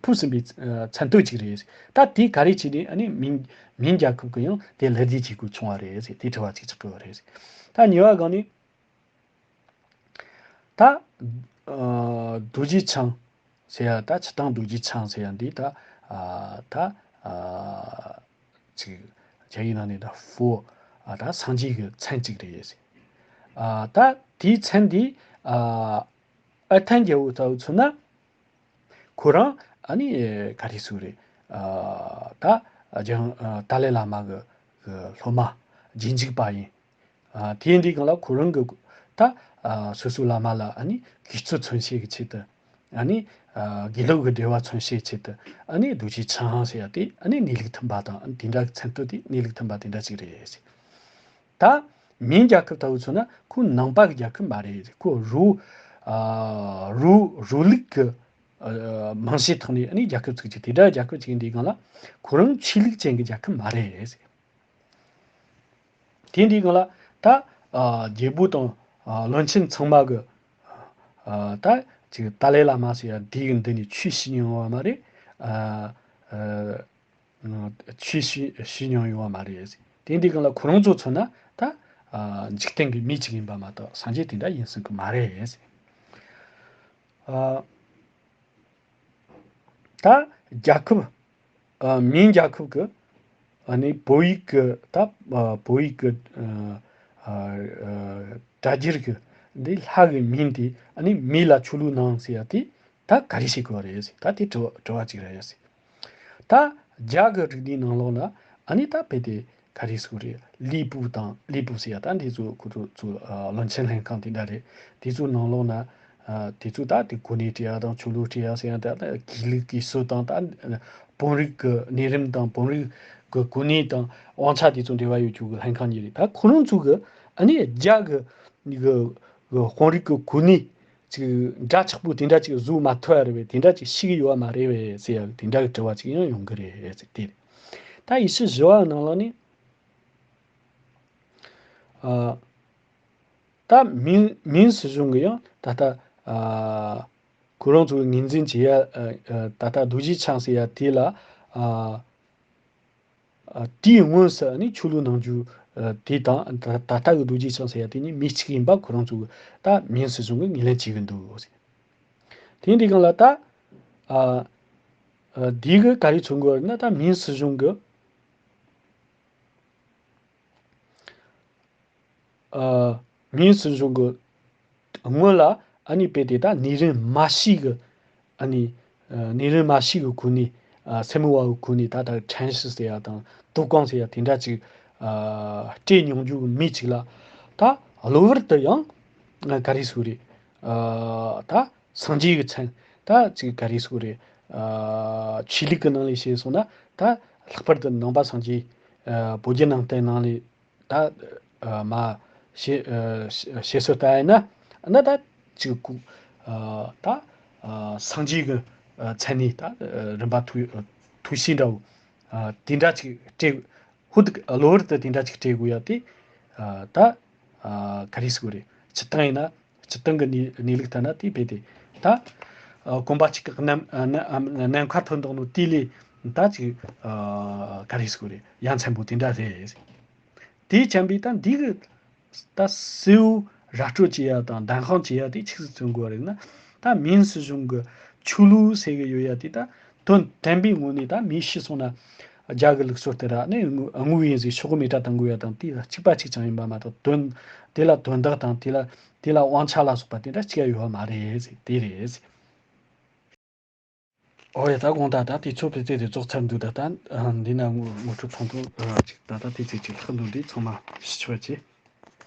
ཕུལ་ཟིན་པའི་མཚན་བསྟོད་ཅིག་རེད། ད་དེ་ག་རེ་བྱས་ནས་ཨ་ནི་མིང་མིང་རྒྱལ་ཁབ་ཀྱི་ཡང་དེ་ལད་ཟློས་བྱེད་དགོས་བྱུང་བ་རེད་ཟེར་དེ་དྲི་བ་ཅིག་ཆགས་ཀྱི་ཡོད་རེད། ད་གཉིས་པ་སྒང་ནས་ད་རྡོ་རྗེ་འཆང་ཟེར་ཡ་ད་སྤྱིར་བཏང་རྡོ་རྗེ་འཆང་ཟེར་ཡ་འདི་ད་ད། ཅིག་རྒྱ་ཡིག་ནང་ནས་ད་ཧྥོ་ཨ་ད་སངས་རྒྱས་ཀྱི་མཚན་གཅིག་རེད། ཨ་ད་དེའི་མཚན་འདི་ཨ་ཨ་ཐན་རྒྱལ་པོ་ལྟ་བུ་མཚོན་ན་ཁོ་རང་ཨ་ནི་ག་རེ་ཟེར་རེད། ཨ་ད་རྒྱང་ཨ་ཏཱ་ལའི་བླ་མ་གི་གི་སློབ་མ་རྗེས་འཇུག་པ་ཡིན། ཨ་དེ་འདི་གང་ལ་ཁོ་རང་གི་ད་ཨ་སོ་སོའི་བླ་མ་ལ་ཨ་ནི་དགེ་ཚུལ་མཚོན་བྱེད་ཀྱི་ཆེད་དུ། ཨ་ནི་ཨ་དགེ་ལུགས་ཀྱི་འབྲེལ་བ་མཚོན་བྱེད་ཆེད་དུ་ཨ་ནི་རྡོ་རྗེ་འཆང་ཟེར་ཡ་དེ་ཨ་ནི་གནས་ལུགས་མཐུན་པ་དང་ཨ་ནི་དེ་འདྲ་གི་མཚན་བསྟོད་དེ་གནས་ལུགས་མཐུན་པ་དེ་འདྲ་ཅིག་རེད། ད་མིང་རྒྱལ་ཁབ་ལྟ་བུ་མཚོན་ན་ཁོ་ནང་པ་གི་རྒྱལ་ཁབ་མ་རེད། ཁོ་རོ་ཨ་རོ་རོ་ལུགས་ཀྱི་ཨ་རྨང་གཞིའི་ཐོག་ནས་ཨ་ནི་རྒྱལ་ཁབ་བཙུགས་ཀྱི་དེ་འདྲ་རྒྱལ་ཁབ་ཅིག་འདི་སྒང་ལ་ཁོ་རང་ཆོས་ལུགས་ཅན་གྱི་རྒྱལ་ཁབ་མ་རེད། དེ་འདི་གང་ལ་ད་ཨ་རྒྱལ་པོ་དང་ཨ་བློན་ཆེན་ཚང་མ་གི་ཨ་ད་ཅིག་ཏཱ་ལའི་བླ་མ་ཟེར་ཡ་འདི་གི་འདི་ནས་ཆོས་ཞུ་མྱོང་ཡོད་མ་རེད། ཨ་ཨ་ཆོས་ཞུ་ཞུ་མྱོང་ཡོད་མ་རེད། དེ་འདི་གང་ལ་ཁོ་རང་ཚོ་མཚོན་ན་ད་ཨ་འཇིག་རྟེན་གྱི་མི་ཅིག་ཡིན་པ་མ་གཏོགས་སངས་རྒྱས་དེ་འདྲ་ཡིན་སྲིད་གི་མ་རེད། ཨ། ད་རྒྱལ་ཁབ། ཨ་མིང་རྒྱལ་ཁབ་ཀྱི་ཨ་ནི་བོད་ཡིག་གི་ད་ཨ་བོད་ཡིག་གི་ཨ་ཨ་སྒྲ་སྒྱུར་གྱི་འདི་ལྷ་གི་མིང་དེ་ཨ་ནི་མི་ལ་ཆོས་ལུགས་ནང་ཟེར་ཡ་དེ་ད་ག་རེ་བྱེད་དགོས་རེད་ཟེར། ད་དེ་དྲི་བ་དྲི་བ་གཅིག་རེད་ཟེར། ད་རྒྱ་གི་རིག་གནས་ནང་ལོགས་ན་ཨ་ནི་ད་དཔེ་དེ་ག་རེ་ཟེར་རེད། ལི་པུ་དང་ལི་པུ་ཟེར་ཡ་ད་འདི་ཚོ་ཁོ་ཚོ་ཚོ་ཨ་བློན་ཆེན་ལྷན་ཁང་དེ་འདྲ་རེད། དེ་ཚོའི་ནང་ལོགས་ན་ཨ་དེ་ཚོ་ད་དེ་གོ་གནས་སྤྲད་ཡ་དང་ཆོས་ལུགས་སྤྲད་ཡ་ཟེར་ཡ་ད་ད་དགེ་ལུགས་དགེ་སོ་དང་ད་བོན་རིགས་ཀྱི་གནས་རིམ་དང་བོན་རིགས་ཀྱི་གོ་གནས་དང་དབང་ཆ་དེ་ཚོ་འབྲེལ་བ་ཡོད་རྒྱུ་གི་ལྷན་ཁང་གཉིས་རེད། ད་ཁོ་རང་ཚོ་གི་ཨ་ནི་རྒྱ་གི་གི་གི་དཔོན་རིགས་ཀྱི་གོ་གནས་ཅིག་འདྲ་ཆགས་པོ་དེ་འདྲ་ཅིག་བཟོ་མ་ཐུབ་ཡ་རེད་པས། དེ་འདྲ་ཅིག་ཤེས་ཀྱི་ཡོད་པ་མ་རེད་པས་ཟེར་ཡ་དེ་འདྲ་གི་དྲི་བ་ཅིག་ཡང་ཡོང་གི་རེད་ཟེར་དེ་རེད། ད་ཡིག་ཆ་བཞི་པ་ནང་ལོགས་ནས་ཨ་ད་མིང་མིང་སྲིད་གཞུང་གི་ཡང་ད་ལྟ་ཨ་ཁོ་རང་ཚོ་ངོས་འཛིན་བྱེད་ཡ་ཨ་ཨ་ད་ལྟ་རྡོ་རྗེ་འཆང་ཟེར་ཡ་དེ་ལ་ཨ་ཨ་དེའི་སྔོན་སུ་ནི་ཆོས་ལུགས་ནང་རྒྱུ་ཨ་དེ་དང་ད་ད་ལྟ་གི་རྡོ་རྗེ་འཆང་ཟེར་ཡ་དེ་གཉིས་མི་གཅིག་ཡིན་པ་ཁོ་རང་ཚོ་གི་ད་མིང་སྲིད་གཞུང་གི་ངོས་ལེན་བྱེད་གི་འདུག། དེ་འདི་གང་ལ་ད་ཨ་ཨ་འདི་གི་ག་རེ་མཚོན་གི་ཡོད་ན་ད་མིང་སྲིད་གཞུང་གི་ ཨ། མིང་སྲིད་གཞུང་གི་སྔོན་ལ་ཨ་ནི་དཔེ་དེ་ད་ནད་རིམས་མ་ཤེས་གི་ཨ་ནི་ཨ་ནད་རིམས་མ་ཤེས་གི་གོ་གནས། ཨ། སེམས་པ་གི་གོ་གནས་ད་ད་ཁྲན་ཞི་ཟེར་ཡ་དང་ཏུའུ་ཀོང་ཟེར་ཡ་དེ་འདྲ་ཅིག་ཨ། སྤྲད་མྱོང་རྒྱུ་གི་མི་ཅིག་ལ་ད་གློ་བུར་དུ་ཡང་ཨ། ག་རེ་ཟེར་དགོས་རེད། ཨ། ད་སངས་རྒྱས་ཀྱི་མཚན་ད་ཅིག་ག་རེ་ཟེར་དགོས་རེད། ཨ། ཆོས་ལུགས་ཀྱི་ནང་ལས་བཤད་སོང་ན་ད་ལྷག་པར་དུ་ནང་པ་སངས་རྒྱས། ཨ། བོད་བརྒྱུད་ནང་བསྟན་ནང་ལས་ད་ཨ། མ་བཤད་ཨ། བཤད་སྲོལ་ལྟར་ཡིན་ན་ཨ་ན་ད་ཅིག་ཨ། ད་ཨ། སངས་རྒྱས་ཀྱི་ཨ། མཚན་ནས་ད་ཨ། རིམ་པ་ཐོས་ཐོས་སྲིད་འདྲ་བོ། ཨ། དེ་འདྲ་ཅིག་སྤྲད། ཧུར་ཐག་གློ་བུར་དུ་དེ་འདྲ་ཅིག་སྤྲད་དགོས་ཡ་དེ། ཨ། ད་ཨ། ག་རེ་ཟེར་དགོས་རེད། སྤྱིར་བཏང་ཡིན་ན་སྤྱིར་བཏང་གི་གནས་གནས་ལུགས་ལྟར་ན་དེ་དཔེ་དེ་ད་ཨ། གོམ་པ་གཅིག་གི་ནམ་ཨ། ནམ་ནམ་མཁའ་ཐོན་བཏང་ནོ་དེ་ལས་ད་ཅིག་ཨ། ག་རེ་ཟེར་དགོས་རེད། ཡ་མཚན་པོ་དེ་འདྲ་རེད། དེ་བྱས་པས་ད་འདི་གི་ད་གསལ་བོ་ར་སྤྲོད་བྱེད་ཡ་དང་གདན་དཔང་བྱེད་ཡ་དེ་ཆི་ཟིག་མཚོན་དགོས་རེད་ན། ད་མིང་སྲིད་གཞུང་གི་ཆོས་ལུགས་ཟེར་གི་ཡོད་ཡ་དེ་ད་དོན་དམ་པའི་ངོས་ནས་ད་མི་ཤི་སོང་ན་རྒྱ་གི་ལུགས་སྲོལ་ལྟར་ནི་དངོས་ཡིན་ཟིག་ཤོག་གུ་མེ་སྲེག་བཏང་དགོས་ཡ་དང་དེ་ལ་གཅིག་པ་གཅིག་རྐྱང་ཡིན་པ་མ་གཏོགས། དོན་དེ་ལ་དོན་དག་དང་དེ་ལ་དེ་ལ་དབང་ཆ་ལ་སོགས་པ་དེ་འདྲ་གཅིག་ཡ་ཡོད་པ་མ་རེད་ཟེར། དེ་རེད་ཟེར། ཨོ་ཡ། ད་དགོངས་དག་ད་དེ་ཚོ་ཕལ་ཆེར་དེ་རྫོགས་ཚར་འདུག་ད་ད་འདི་ན་ངོ་ངོ་སྤྲོད་ཚོགས་འདུ་ཅིག་ད་ད་དེ་ཚེ་ཅིག་ལྷག་འདུག་འདི་ཚང་མ་ཞུ་ཆོག་ཅེས།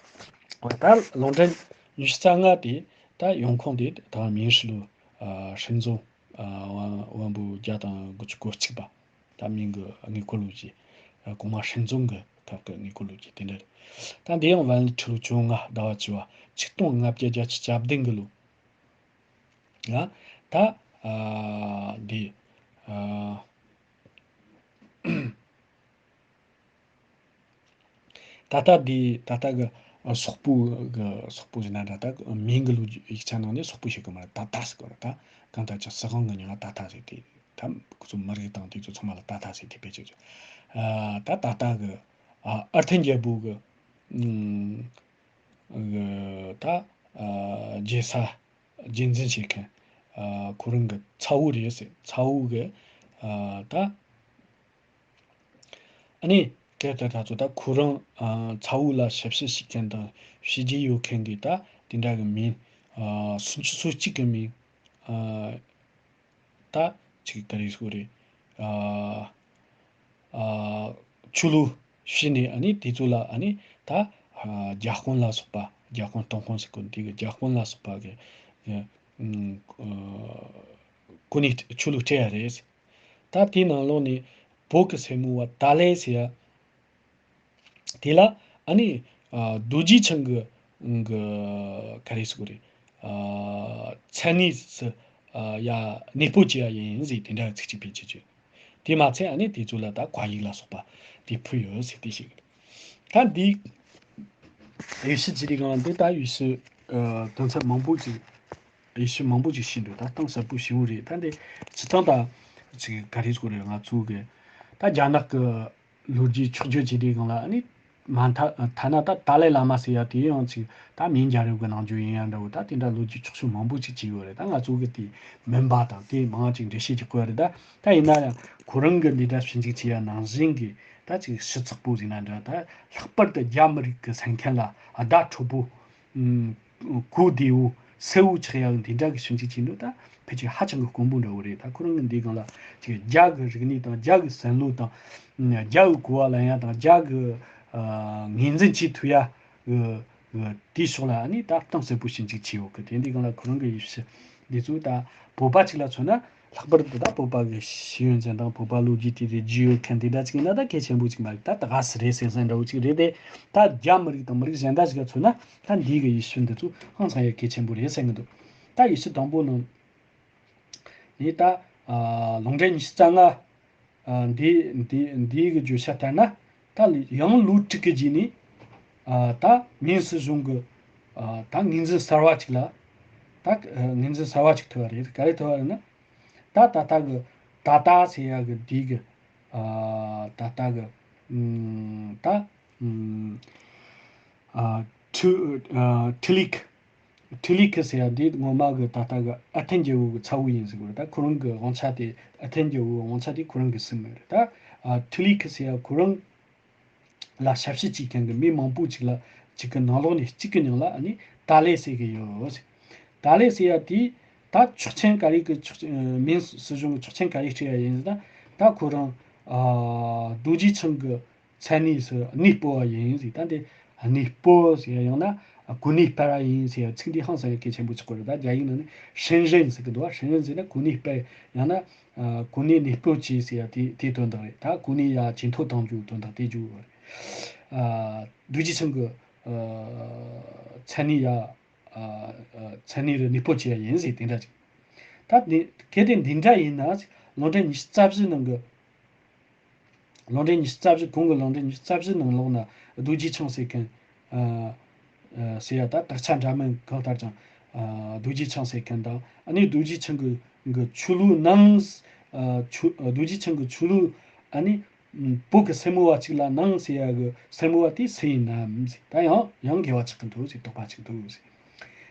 ཨོ་ཡ། ད་ལུང་འདྲེན་ཉི་ཤུ་རྩ་ལྔ་དེ་ད་ཡོང་ཁུངས་དེ་ད་མིང་ཧྲི་ལུ་ཧྲིན་ཙུང་དབང་པོ་བརྒྱ་དང་དགུ་བཅུ་གོ་གཅིག་པ། ད་མིང་གི་དངོས་སྐོར་ལོ་རྒྱུས། གོང་མ་ཧྲིན་ཙུང་གི་སྐབས་ཀྱི་དངོས་སྐོར་ལོ་རྒྱུས་དེ་འདྲ་རེད། ད་འདི་ཡང་ཝན་ལི་ཁྲི་ལོ་བཅོ་ལྔ་ཟླ་བ་བཅུ་བ་ཆིག་སྟོང་ལྔ་བརྒྱ་བརྒྱད་ཅུ་གྱ་བདུན་གི་ལོ། ཡང་ད་ཨ་འདི་ཨ་ད་ལྟ་འདི་ད་ལྟ་གི་སོག་པོ་གི་སོག་པོ་ཟེར་ན་འདྲ། ད་མིང་གི་ལོ་རྒྱུས་ཡིག་ཆ་ནང་ནས་སོག་པོ་ཞིག་གི་མ་ད་ད་ཟེར་གི་རེད། ད་གང་ལྟར་ཀྱང་སྲིད་དབང་གི་མྱིང་ལ་ད་ད་ཟེར་ཏེ། ད་ཁོ་ཚོ་མི་རིགས་དང་དེ་ཚོ་ཚང་མ་ལ་ད་ད་ཟེར་ཏེ་ཕལ་ཆེར་ཨ་ད་ད་ལྟ་གི་ཨ་ཨར་ཐན་རྒྱལ་པོ་གི་ཨ་གི་ད་ཨ་རྒྱལ་ས་རྒྱུན་འཛིན་བྱེད་མཁན་ཨ་ཁོ་རང་གི་ཚ་བོ་རེད་ཟེར། ཚ་བོ་གི་ཨ་ད་ཨ་ནི་སྐད་དེ་ད་ཚོ་ད་ཁོ་རང་ཨ་ཚ་བོ་ལ་ཞབས་ཕྱི་བྱེད་མཁན་དང་བྱས་རྗེས་ཡོད་མཁན་གྱི་ད་དེ་འདྲ་གི་མིང་ཨ་སུམ་ཅུ་སོ་གཅིག་གི་མིང་ཨ་ད་ཅིག་ག་རེ་ཟེར་དགོས་རེད། ཨ་ཨ་ཆོས་ལུགས་ཕྱི་ནས་ཨ་ནི་དེ་ཚོ་ལ་ཨ་ནི་ད་ཨ་རྒྱ་དཔོན་ལ་སོགས་པ། རྒྱ་དཔོན་སྟོང་དཔོན་ཟེར་གོ་ནི་དེ་གི་རྒྱ་དཔོན་ལ་སོགས་པ་གི་ཨ་གོ་ནས་ཆོས་ལུགས་སྤྲད་ཡ་རེད། ད་དེའི་ནང་ལོགས་ནས་བོད་ཀྱི་སྲས་མོ་བ་ཏཱ་ལའི་ཟེར་ཡ། དེ་ལ་ཨ་ནི་ཨ་རྡོ་རྗེ་འཆང་གི་གི་ག་རེ་ཟེར་དགོས་རེད། ཨ་མཚན་གནས་སུ་ཨ་ཡ་གནས་སྤོ་བྱེད་ཡ་ཡིན་ཟེར་དེ་འདྲ་ཚིག་གཅིག་ཕལ་ཆེར་བརྗོད། དེ་མ་ཚད་ཨ་ནི་དེ་ཚོ་ལ་ད་བཀའ་ཡིག་ལ་སོགས་པ་དེ་ཕུལ་ཡོད་ཟེར་དེ་ཞིག་རེད། ད་འདི་ཡེ་ཤུ་ཅི་རིགས་གང་འདི་ད་ཡེ་ཤུ་ཨ་དོན་ཚན་མང་པོ་ཅིག་ཡེ་ཤུ་མང་པོ་ཅིག་ཤེས་འདུག་ད་གཏིང་ཟབ་པོ་ཞེ་པོ་རེད། ད་འདི་སྤྱིར་བཏང་ད་ཅིག་ག་རེ་ཟེར་དགོས་རེད། ང་ཚོ་གི་ད་རྒྱ་ནག་གི་ལོ་རྒྱུས་ཕྱོགས་བསྒྱུར་བྱེད་དུས་སྒང་ལ་ཨ་ནི་མ་མཐའ་ཐ་ན་ད་ཏཱ་ལའི་བླ་མ་ཟེར་ཡ་དེ་ཡང་ཅིག་ད་མིང་རྒྱལ་རབས་ཀྱི་ནང་བརྗོད་ཡིན་ཡ་འདྲ་བོ། ད་དེ་འདྲ་ལོ་རྒྱུས་ཕྱོགས་ཕྱོགས་མང་པོ་ཅིག་བྱས་ཡོད་རེད། ད་ང་ཚོ་གི་དེ་མིན་པ་དང་དེ་མང་ཅིག་འགྲེལ་བཤད་ཀྱི་དགོས་རེད། ད་ད་ཡིན་ན་ཡང་ཁོ་རང་གི་འདི་འདྲ་ཞིབ་འཇུག་བྱས་ཡ་ནང་བཞིན་གྱི་ད་ཅིག་ཞིབ་ཚགས་པོ་ཟེར་ན་འདྲ། ད་ལྷག་པར་དུ་རྒྱ་མི་རིགས་ཀྱི་སེམས་ཁམས་ལ་བརྡ་འཕྲོད་པོ། ཨུམ། གོ་བདེ་བོ་གསལ་བོ་ཆགས་ཡག་འདི་འདྲ་གི་ཞིབ་འཇུག་བྱས་འདུག་ད་ཕལ་ཆེར་ཧ་ཅང་གི་དཀོན་པོ་འདྲ་བོ་རེད། ད་ཁོ་རང་གི་འདི་སྒང་ལ་ཅིག་རྒྱ་གི་རིག་གནས་དང་རྒྱ་གི་བསམ་བློ་དང་། ཨུམ། རྒྱ་གི་གོ་བ་ལེན་ཡ་དང་རྒྱ་གི་ཨ་ངོས་འཛིན་བྱེད་ཐུབ་ཡ་གི་གི་དེའི་ཕྱོགས་ལ་ཨ་ནི་ད་གཏིང་ཟབ་པོ་ཞིབ་འཇུག་བྱས་ཡོད་གི། དེ་འདི་སྒང་ལ་ཁོ་རང་གི་ཡེ་ཤུ་འདི་ཚོ་ད་བོད་པ་ཅིག་ལ་མཚོན་ན། ལྷག་པར་དུ་ད་བོད་པ་གི་ཤེས་ཡོན་ཅན་དང་བོད་པ་ལོ་རྒྱུས་དེ་དེ་རྒྱུས་ཡོད་མཁན་དེ་འདྲ་ཅིག་ཡིན་ན་ད་གལ་ཆེན་པོ་ཅིག་མ་རེད། ད་ད་ག་སེ་རེད་ཟེར་ཟེར་འདྲ་བོ་ཅིག་རེད་དེ། ད་རྒྱ་མི་རིགས་དང་མི་རིགས་གཞན་དག་ཅིག་ལ་མཚོན་ན་ད་འདི་གི་ཡེ་ཤུ་འདི་ཚོ་ཧང་སང་ཡ་གལ་ཆེན་པོ་རེད་ཟེར་གི་འདུག་ད་ཡེ་ཤུ་དང་པོ་ནང་ནས་ད་ཨ་ལུང་འདྲེན་ཉི་ཤུ་རྩ་ལྔ། ཨ་འདི་འདི་འདི་གི་བརྗོད་བྱ་ལྟར་ན། ད་ཡང་ལོ་དྲུག་གི་རྗེས་ནས་ཨ་ད་མིང་སྲིད་གཞུང་གི་ཨ་ད་ངོས་འཛིན་གསར་བ་ཅིག་ལ། ད་ཨ་ངོས་འཛིན་གསར་བ་ཅིག་ཐོབ་པ་རེད། ག་རེ་ཐོབ་པ་རེད་ན། ད་ད་ལྟ་གི་ད་ལྟ་ཟེར་ཡ་གི་འདི་གི་ཨ་ད་ལྟ་གི་ཨུམ་ད་ཨུམ་ཨ་ཁྲི་ཨ་ཁྲི་ལི་ཁི། ཁྲི་ལི་ཁི་ཟེར་ཡ་འདི་སྔོན་མ་གི་ད་ལྟ་གི་ཨ་ཐན་རྒྱལ་པོ་གི་ཚ་བོ་ཡིན་ཟེར་གི་རེད། ད་ཁོ་རང་གི་དབང་ཆ་དེ་ཨ་ཐན་རྒྱལ་པོའི་དབང་ཆ་དེ་ཁོ་རང་གི་ཟིན་མེད་རེད། ད་ཨ་ཁྲི་ལི་ཁི་ཟེར་ཡ་ཁོ་རང་ལ་ཞབས་ཕྱི་བྱེད་མཁན་གི་མི་མང་པོ་ཅིག་ལ་ གཅིག་གི་ནང་ལོགས་ནས་གཅིག་གི་མིང་ལ་ཨ་ནི་ཏཱ་ལའི་ཟེར་གི་ཡོད། ཏཱ་ལའི་ཟེར་ཡ་དེ་ད་ཆོག་མཆན་ག་རེ་གི་ཆོག་མིང་སྲིད་གཞུང་གི་ཆོག་མཆན་ག་རེ་སྤྲད་ཡ་ཡིན་ཟེར་ན། ད་ཁོ་རང་ཨ་རྡོ་རྗེ་འཆང་གི་མཚན་གནས་སུ་གནས་སྤོ་བ་ཡིན་ཟེར། ད་འདི་གནས་སྤོ་ཟེར་ཡ་ཡང་ན་གོ་གནས་སྤར་བ་ཡིན་ཟེར་ཡ་ཚིག་འདི་ཧང་སང་ཡ་གལ་ཆེན་པོ་ཆགས་ཀྱི་རེད། ད་རྒྱ་ཡིག་ནང་ནས་升任ཟེར་གི་འདུག་བ། 升任ཟེར་ན་གོ་གནས་སྤར། ཡང་ན་ཨ་གོ་གནས་གནས་སྤོ་བྱས་ཟེར་ཡ་དེ་དེའི་དོན་དག་རེད། ད་གོ་གནས་ཡ་ཇེ་མཐོ་གཏོང་རྒྱུའི་དོན་དག་དེ་རྒྱུ་རེད། ཨ་རྡོ་རྗེ་འཆང་གི་ཨ་མཚན་གནས་ཡ་ཨ་ཨ་མཚན་གནས་རུ་གནས་སྤོ་བྱས་ཡ་ཡིན་ཟེར། དེ་འདྲ་ཅིག་ད་དེ་གལ་ཏེ་འདི་འདྲ་ཡིན་ན། ལུང་འདྲེན་ཉི་ཤུ་རྩ་བཞི་ནང་གི་ལུང་འདྲེན་ཉི་ཤུ་རྩ་བཞི། གོང་གི་ལུང་འདྲེན་ཉི་ཤུ་རྩ་བཞི་ནང་ལོགས་ན་རྡོ་རྗེ་འཆང་ཟེར་མཁན་ཨ་ཨ་ཟེར་ཡ། ད་དག་ཆ་འདྲ་མིན་གང་ལྟར་ཀྱང་ཨ་རྡོ་རྗེ་འཆང་ཟེར་མཁན་དང་། ཨ་ནི་རྡོ་རྗེ་འཆང་གི་གི་ཆོས་ལུགས་ནང་ཨ་ཆོས་རྡོ་རྗེ་འཆང་གི་ཆོས་ལུགས་ཨ་ནི་བོད་ཀྱི་སེར་མོ་བ་གཅིག་ལ་ནང་ཟེར་ཡ་གི་སེར་མོ་བ་དེ་སུ་ཡིན་ནམ་ཟེར། ད་ཡང་ཡང་འགལ་བ་ཆགས་ཀྱི་འདུག་ཟེར། དོགས་པ་ཆགས་འདུག་ཟེར།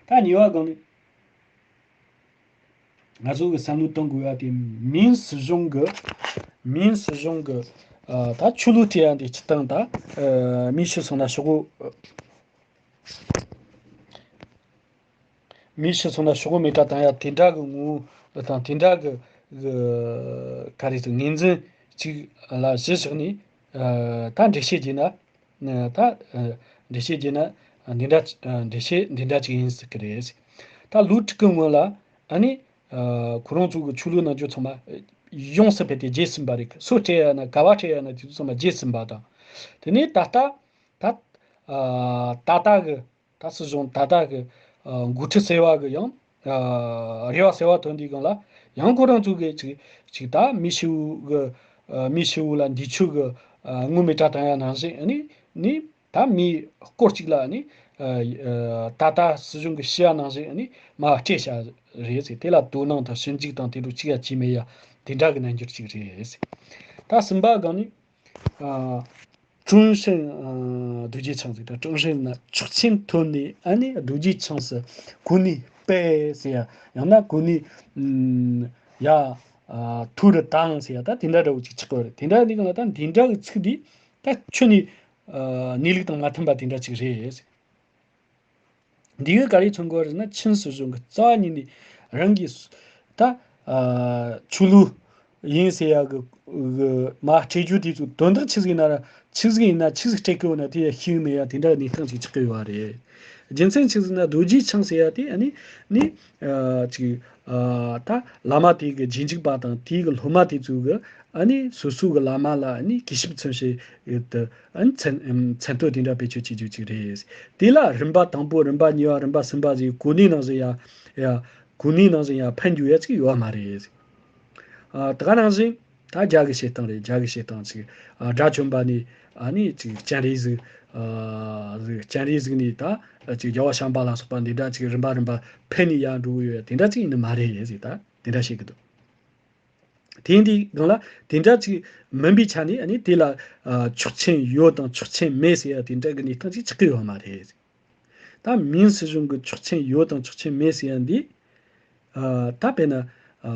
ད་གཉིས་པ་སྒང་ནས་ང་ཚོ་གི་བསམ་བློ་གཏོང་དགོས་པ་དེ། 明世宗གི 明世宗གི་ཨ་ད་ཆོས་ལུགས་སྤྲད་ཡ་འདི་སྤྱིར་བཏང་ད་ཨ་明世宗ན་ཤོག་གུ 明世宗ན་ཤོག་གུ་མེ་སྲེག་བཏང་ཡ་དེ་འདྲ་གི་ངོ་བོ་དང་དེ་འདྲ་གི་གི་ག་རེ་ཟེར་ངོས་འཛིན་ཅིག་ལ་གཞི་བཞག་ནས་ཨ་ད་འགྲེལ་བཤད་བགྱིས་ན། ད་ཨ་འགྲེལ་བཤད་བགྱིས་ན་འདི་འདྲ་ཨ་འགྲེལ་བཤད་འདི་འདྲ་ཅིག་ཡིན་སྲིད་ཀྱི་རེད། ད་ལོ་དྲུག་གི་སྔོན་ལ་ཨ་ནི་ཨ་ཁོ་རང་ཚོ་གི་ཆོས་ལུགས་ནང་ཆོས་ཚང་མ་ཡོངས་སུ་ཕེབས་ཏེ་བརྗེད་ཟིན་པ་རེད། སུ་སྤྲད་ཡ་ན་ག་བ་སྤྲད་ཡ་ན་དེ་ཚོ་ཚང་མ་བརྗེད་ཟིན་པ་དང་། དེ་ནས་ད་ལྟ་ད་ཨ་ད་ལྟ་གི་ད་སྲིད་གཞུང་ད་ལྟ་གི་ཨ་འགོ་ཁྲིད་ཟེར་བ་གི་ཡང་ཨ་རེ་བ་ཟེར་བ་ཐོན་དུས་སྒང་ལ་ཡང་ཁོ་རང་ཚོ་གི་ཅིག་ཅིག་ད་明世宗གི་ཨ་明世宗ལ་འདས་མཆོད་གི་ཨ་ངོ་མེ་སྲེག་བཏང་ཡ་ནང་བཞིན། ཨ་ནི་ནི་ད་མི་སྐོར་གཅིག་ལ་ནི་ཨ་ཨ་ད་ལྟ་སྲིད་གཞུང་གི་ཞུ་ཡ་ནང་བཞིན་ནི་མར་སྤྲད་བཞག་རེད་ཟེར། དེ་ལ་དོ་སྣང་དང་ཞིབ་འཇུག་དང་དེ་འདྲ་གཅིག་ཡ་བྱས་མེད་ཡ་དེ་འདྲ་གི་རྣམ་འགྱུར་ཅིག་རེད་ཟེར། ད་གསུམ་པ་སྒང་ནི་ཨ་终身ཨ་རྡོ་རྗེ་འཆང་ཟེར། ད་终身ན་ཆོག་མཆན་ཐོབ་ནས་ཨ་ནི་རྡོ་རྗེ་འཆང་ཟེར་གོ་གནས་སྤར་ཟེར་ཡ། ཡང་ན་གོ་གནས་ཨམ་ཡ་ཨ་མཐོ་རུ་བཏང་ཟེར་ཡ། ད་དེ་འདྲ་འདྲ་བོ་ཅིག་ཆགས་ཀྱི་རེད། དེ་འདྲ་འདི་གང་ལ་ད་འདི་འདྲ་གི་ཚིག་འདི་ད་ཁྱོན་ནས་ཨ་གནས་ལུགས་དང་མ་མཐུན་པ་དེ་འདྲ་ཅིག་རེད། འདི་གིས་ག་རེ་མཚོན་གྱི་ཡོད་རེད་ན། 清世宗གི་རྩ་བ་ཉིད་ནས་རང་གི་ད་ཨ་ཆོས་ལུགས་ཡིན་ཟེར་ཡ་གི་གི་མར་སྤྲད་རྒྱུ་དེ་ཚོ་དོན་དག་ཆི་ཟིག་ཡིན་ན་ར། ཆི་ཟིག་ཡིན་ན་ཆི་ཟིག་སྤྲད་གི་ཡོད་ན་དེ་ཡ་ཤེས་ཀྱི་མེད་ཡ་དེ་འདྲ་གནས་སྟངས་ཅིག་ཆགས་ཀྱི་ཡོད་རེད། རྒྱུ་མཚན་ཆི་ཟིག་ན་རྡོ་རྗེ་འཆང་ཟེར་ཡ་དེ་ཨ་ནི་ནི་ཨ་ཅིག་ཨ་ད་བླ་མ་དེ་གི་རྗེས་འཇུག་པ་དང་དེ་གི་སློབ་མ་དེ་ཚོ་གི་ཨ་ནི་སོ་སོ་གི་བླ་མ་ལ་ཨ་ནི་གུས་ཞབས་མཚོན་བྱེད་དུ་ཨ་ནི་མཚན་མཚན་བསྟོད་དེ་འདྲ་བེད་སྤྱོད་བྱེད་རྒྱུ་ཅིག་རེད། དེ་ལ་རིམ་པ་དང་པོ་རིམ་པ་གཉིས་པ་རིམ་པ་གསུམ་པ་ཟེར་གོ་གནས་ནང་བཞིན་ཡ་ཡ་གོ་གནས་ནང་བཞིན་ཡ་ཕན་རྒྱུ་ཡ་ཅིག་ཡོད་མ་རེད། ཨ་ད་ག་ནང་བཞིན་ད་རྒྱ་གི་བཤད་སྟངས་རེད། རྒྱ་གི་བཤད་སྟངས་ཅིག་ཨ་དགྲ་བཅོམ་པ་ནས་ཨ་ནི་ཅིག་སྤྱན་རས་གཟིགས་ཨ་གཟིགས་སྤྱན་རས་གཟིགས་ནས་ད་ཅིག་རྒྱལ་བ་བྱམས་པ་ལ་སོགས་པ་འདི་འདྲ་ཅིག་རིམ་པ་རིམ་པ་ཕན་ནས་ཡར་འགྲོ་གི་ཡོད་དེ་འདྲ་ཅིག་ཡིན་ནི་མ་རེད་ཟེར། ད་དེ་འདྲ་བཤད་གི་འདུག་དེ་འདི་སྒང་ལ་དེ་འདྲ་ཅིག་མིན་པའི་ཆ་ནས་ཨ་ནི་དེ་ལ་ཨ་ཆོག་མཆན་ཡོད་དང་ཆོག་མཆན་མེད་ཟེར་ཡ་དེ་འདྲ་གི་གནས་སྟངས་ཅིག་ཆགས་གི་ཡོད་མ་རེད། ད་明世宗གི་ཆོག་མཆན་ཡོད་དང་ཆོག་མཆན་མེད་ཟེར་ཡ་འདི་ཨ་ད་དཔེར་ན་ཨ་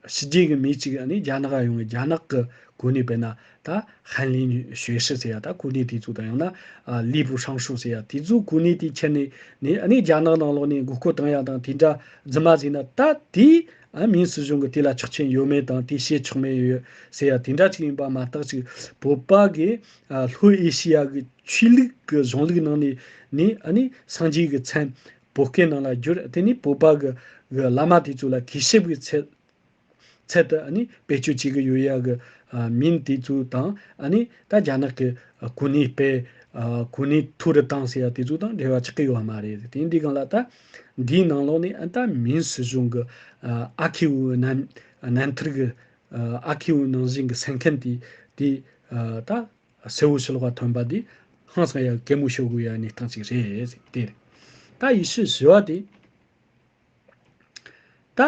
ཕྱི་རྒྱལ་གི་མི་གཅིག་ཨ་ནི་རྒྱ་ནག་ཡོང་བའི་རྒྱ་ནག་གི་གོ་གནས་དཔེར་ན་ད་翰林学士ཟེར་ཡ་ད་གོ་གནས་དེ་ཚོ་དང་ཡང་ན་ཨ་礼部尚书ཟེར་ཡ་དེ་ཚོ་གོ་གནས་དེ་ཁྱེར་ནས་ནས་ཨ་ནི་རྒྱ་ནག་ནང་ལོགས་ནས་མགོ་སྐོར་བཏང་ཡ་དང་དེ་འདྲ་རྫུན་མ་ཟིག་ན། ད་དེ་ཨ་明世宗གི་དེ་ལ་ཆོག་མཆན་ཡོད་མེད་དང་དེ་བྱེད་ཆོག་མེད་ཡོད་ཟེར་ཡ་དེ་འདྲ་ཅིག་ཡིན་པ་མ་གཏོགས་ཅིག་བོད་པ་གི་ཨ་ལྷོ་ཨེ་ཤི་ཡ་གི་ཆོས་ལུགས་ཀྱི་གཞུང་ལུགས་ནང་ནས་ནི་ཨ་ནི་སངས་རྒྱས་ཀྱི་མཚན་བོད་སྐད་ནང་ལ་བསྒྱུར། དེ་ནི་བོད་པ་གི་གི་བླ་མ་དེ་ཚོ་ལ་གུས་ཞབས་ཀྱི་ཚད་ཚད་དུ་ཨ་ནི་བེད་སྤྱོད་བྱེད་ཀྱི་ཡོད་ཡ་གི་ཨ་མིང་དེ་ཚོ་དང་ཨ་ནི་ད་རྒྱ་ནག་གི་ཨ་གོ་གནས་སྤེལ་ཨ་གོ་གནས་མཐོ་རུ་བཏང་ཟེར་ཡ་དེ་ཚོ་དང་འབྲེལ་བ་ཆགས་ཀྱི་ཡོད་མ་རེད། དེ་འདི་སྒང་ལ་ད་འདིའི་ནང་ལོགས་ནས་ཨ་ད་明世宗གི་ཨ་ཨ་ཁེའུ་རྣམ་རྣམ་ཐར་གི་ཨ་ཨ་ཁེའུ་ནང་བཞིན་གི་སེམས་ཁམས་དེ་དེ་ཨ་ད་གསལ་བོ་ཕྱི་ལོགས་ལ་ཐོན་པ་འདི་ཧང་སང་ཡ་གད་མོ་ཤོར་དགོས་ཡ་གནས་སྟངས་ཅིག་རེད་ཟེར། དེ་རེད། ད་ཡེ་ཤུ་ཞུ་བ་དེ་ད་ཨ་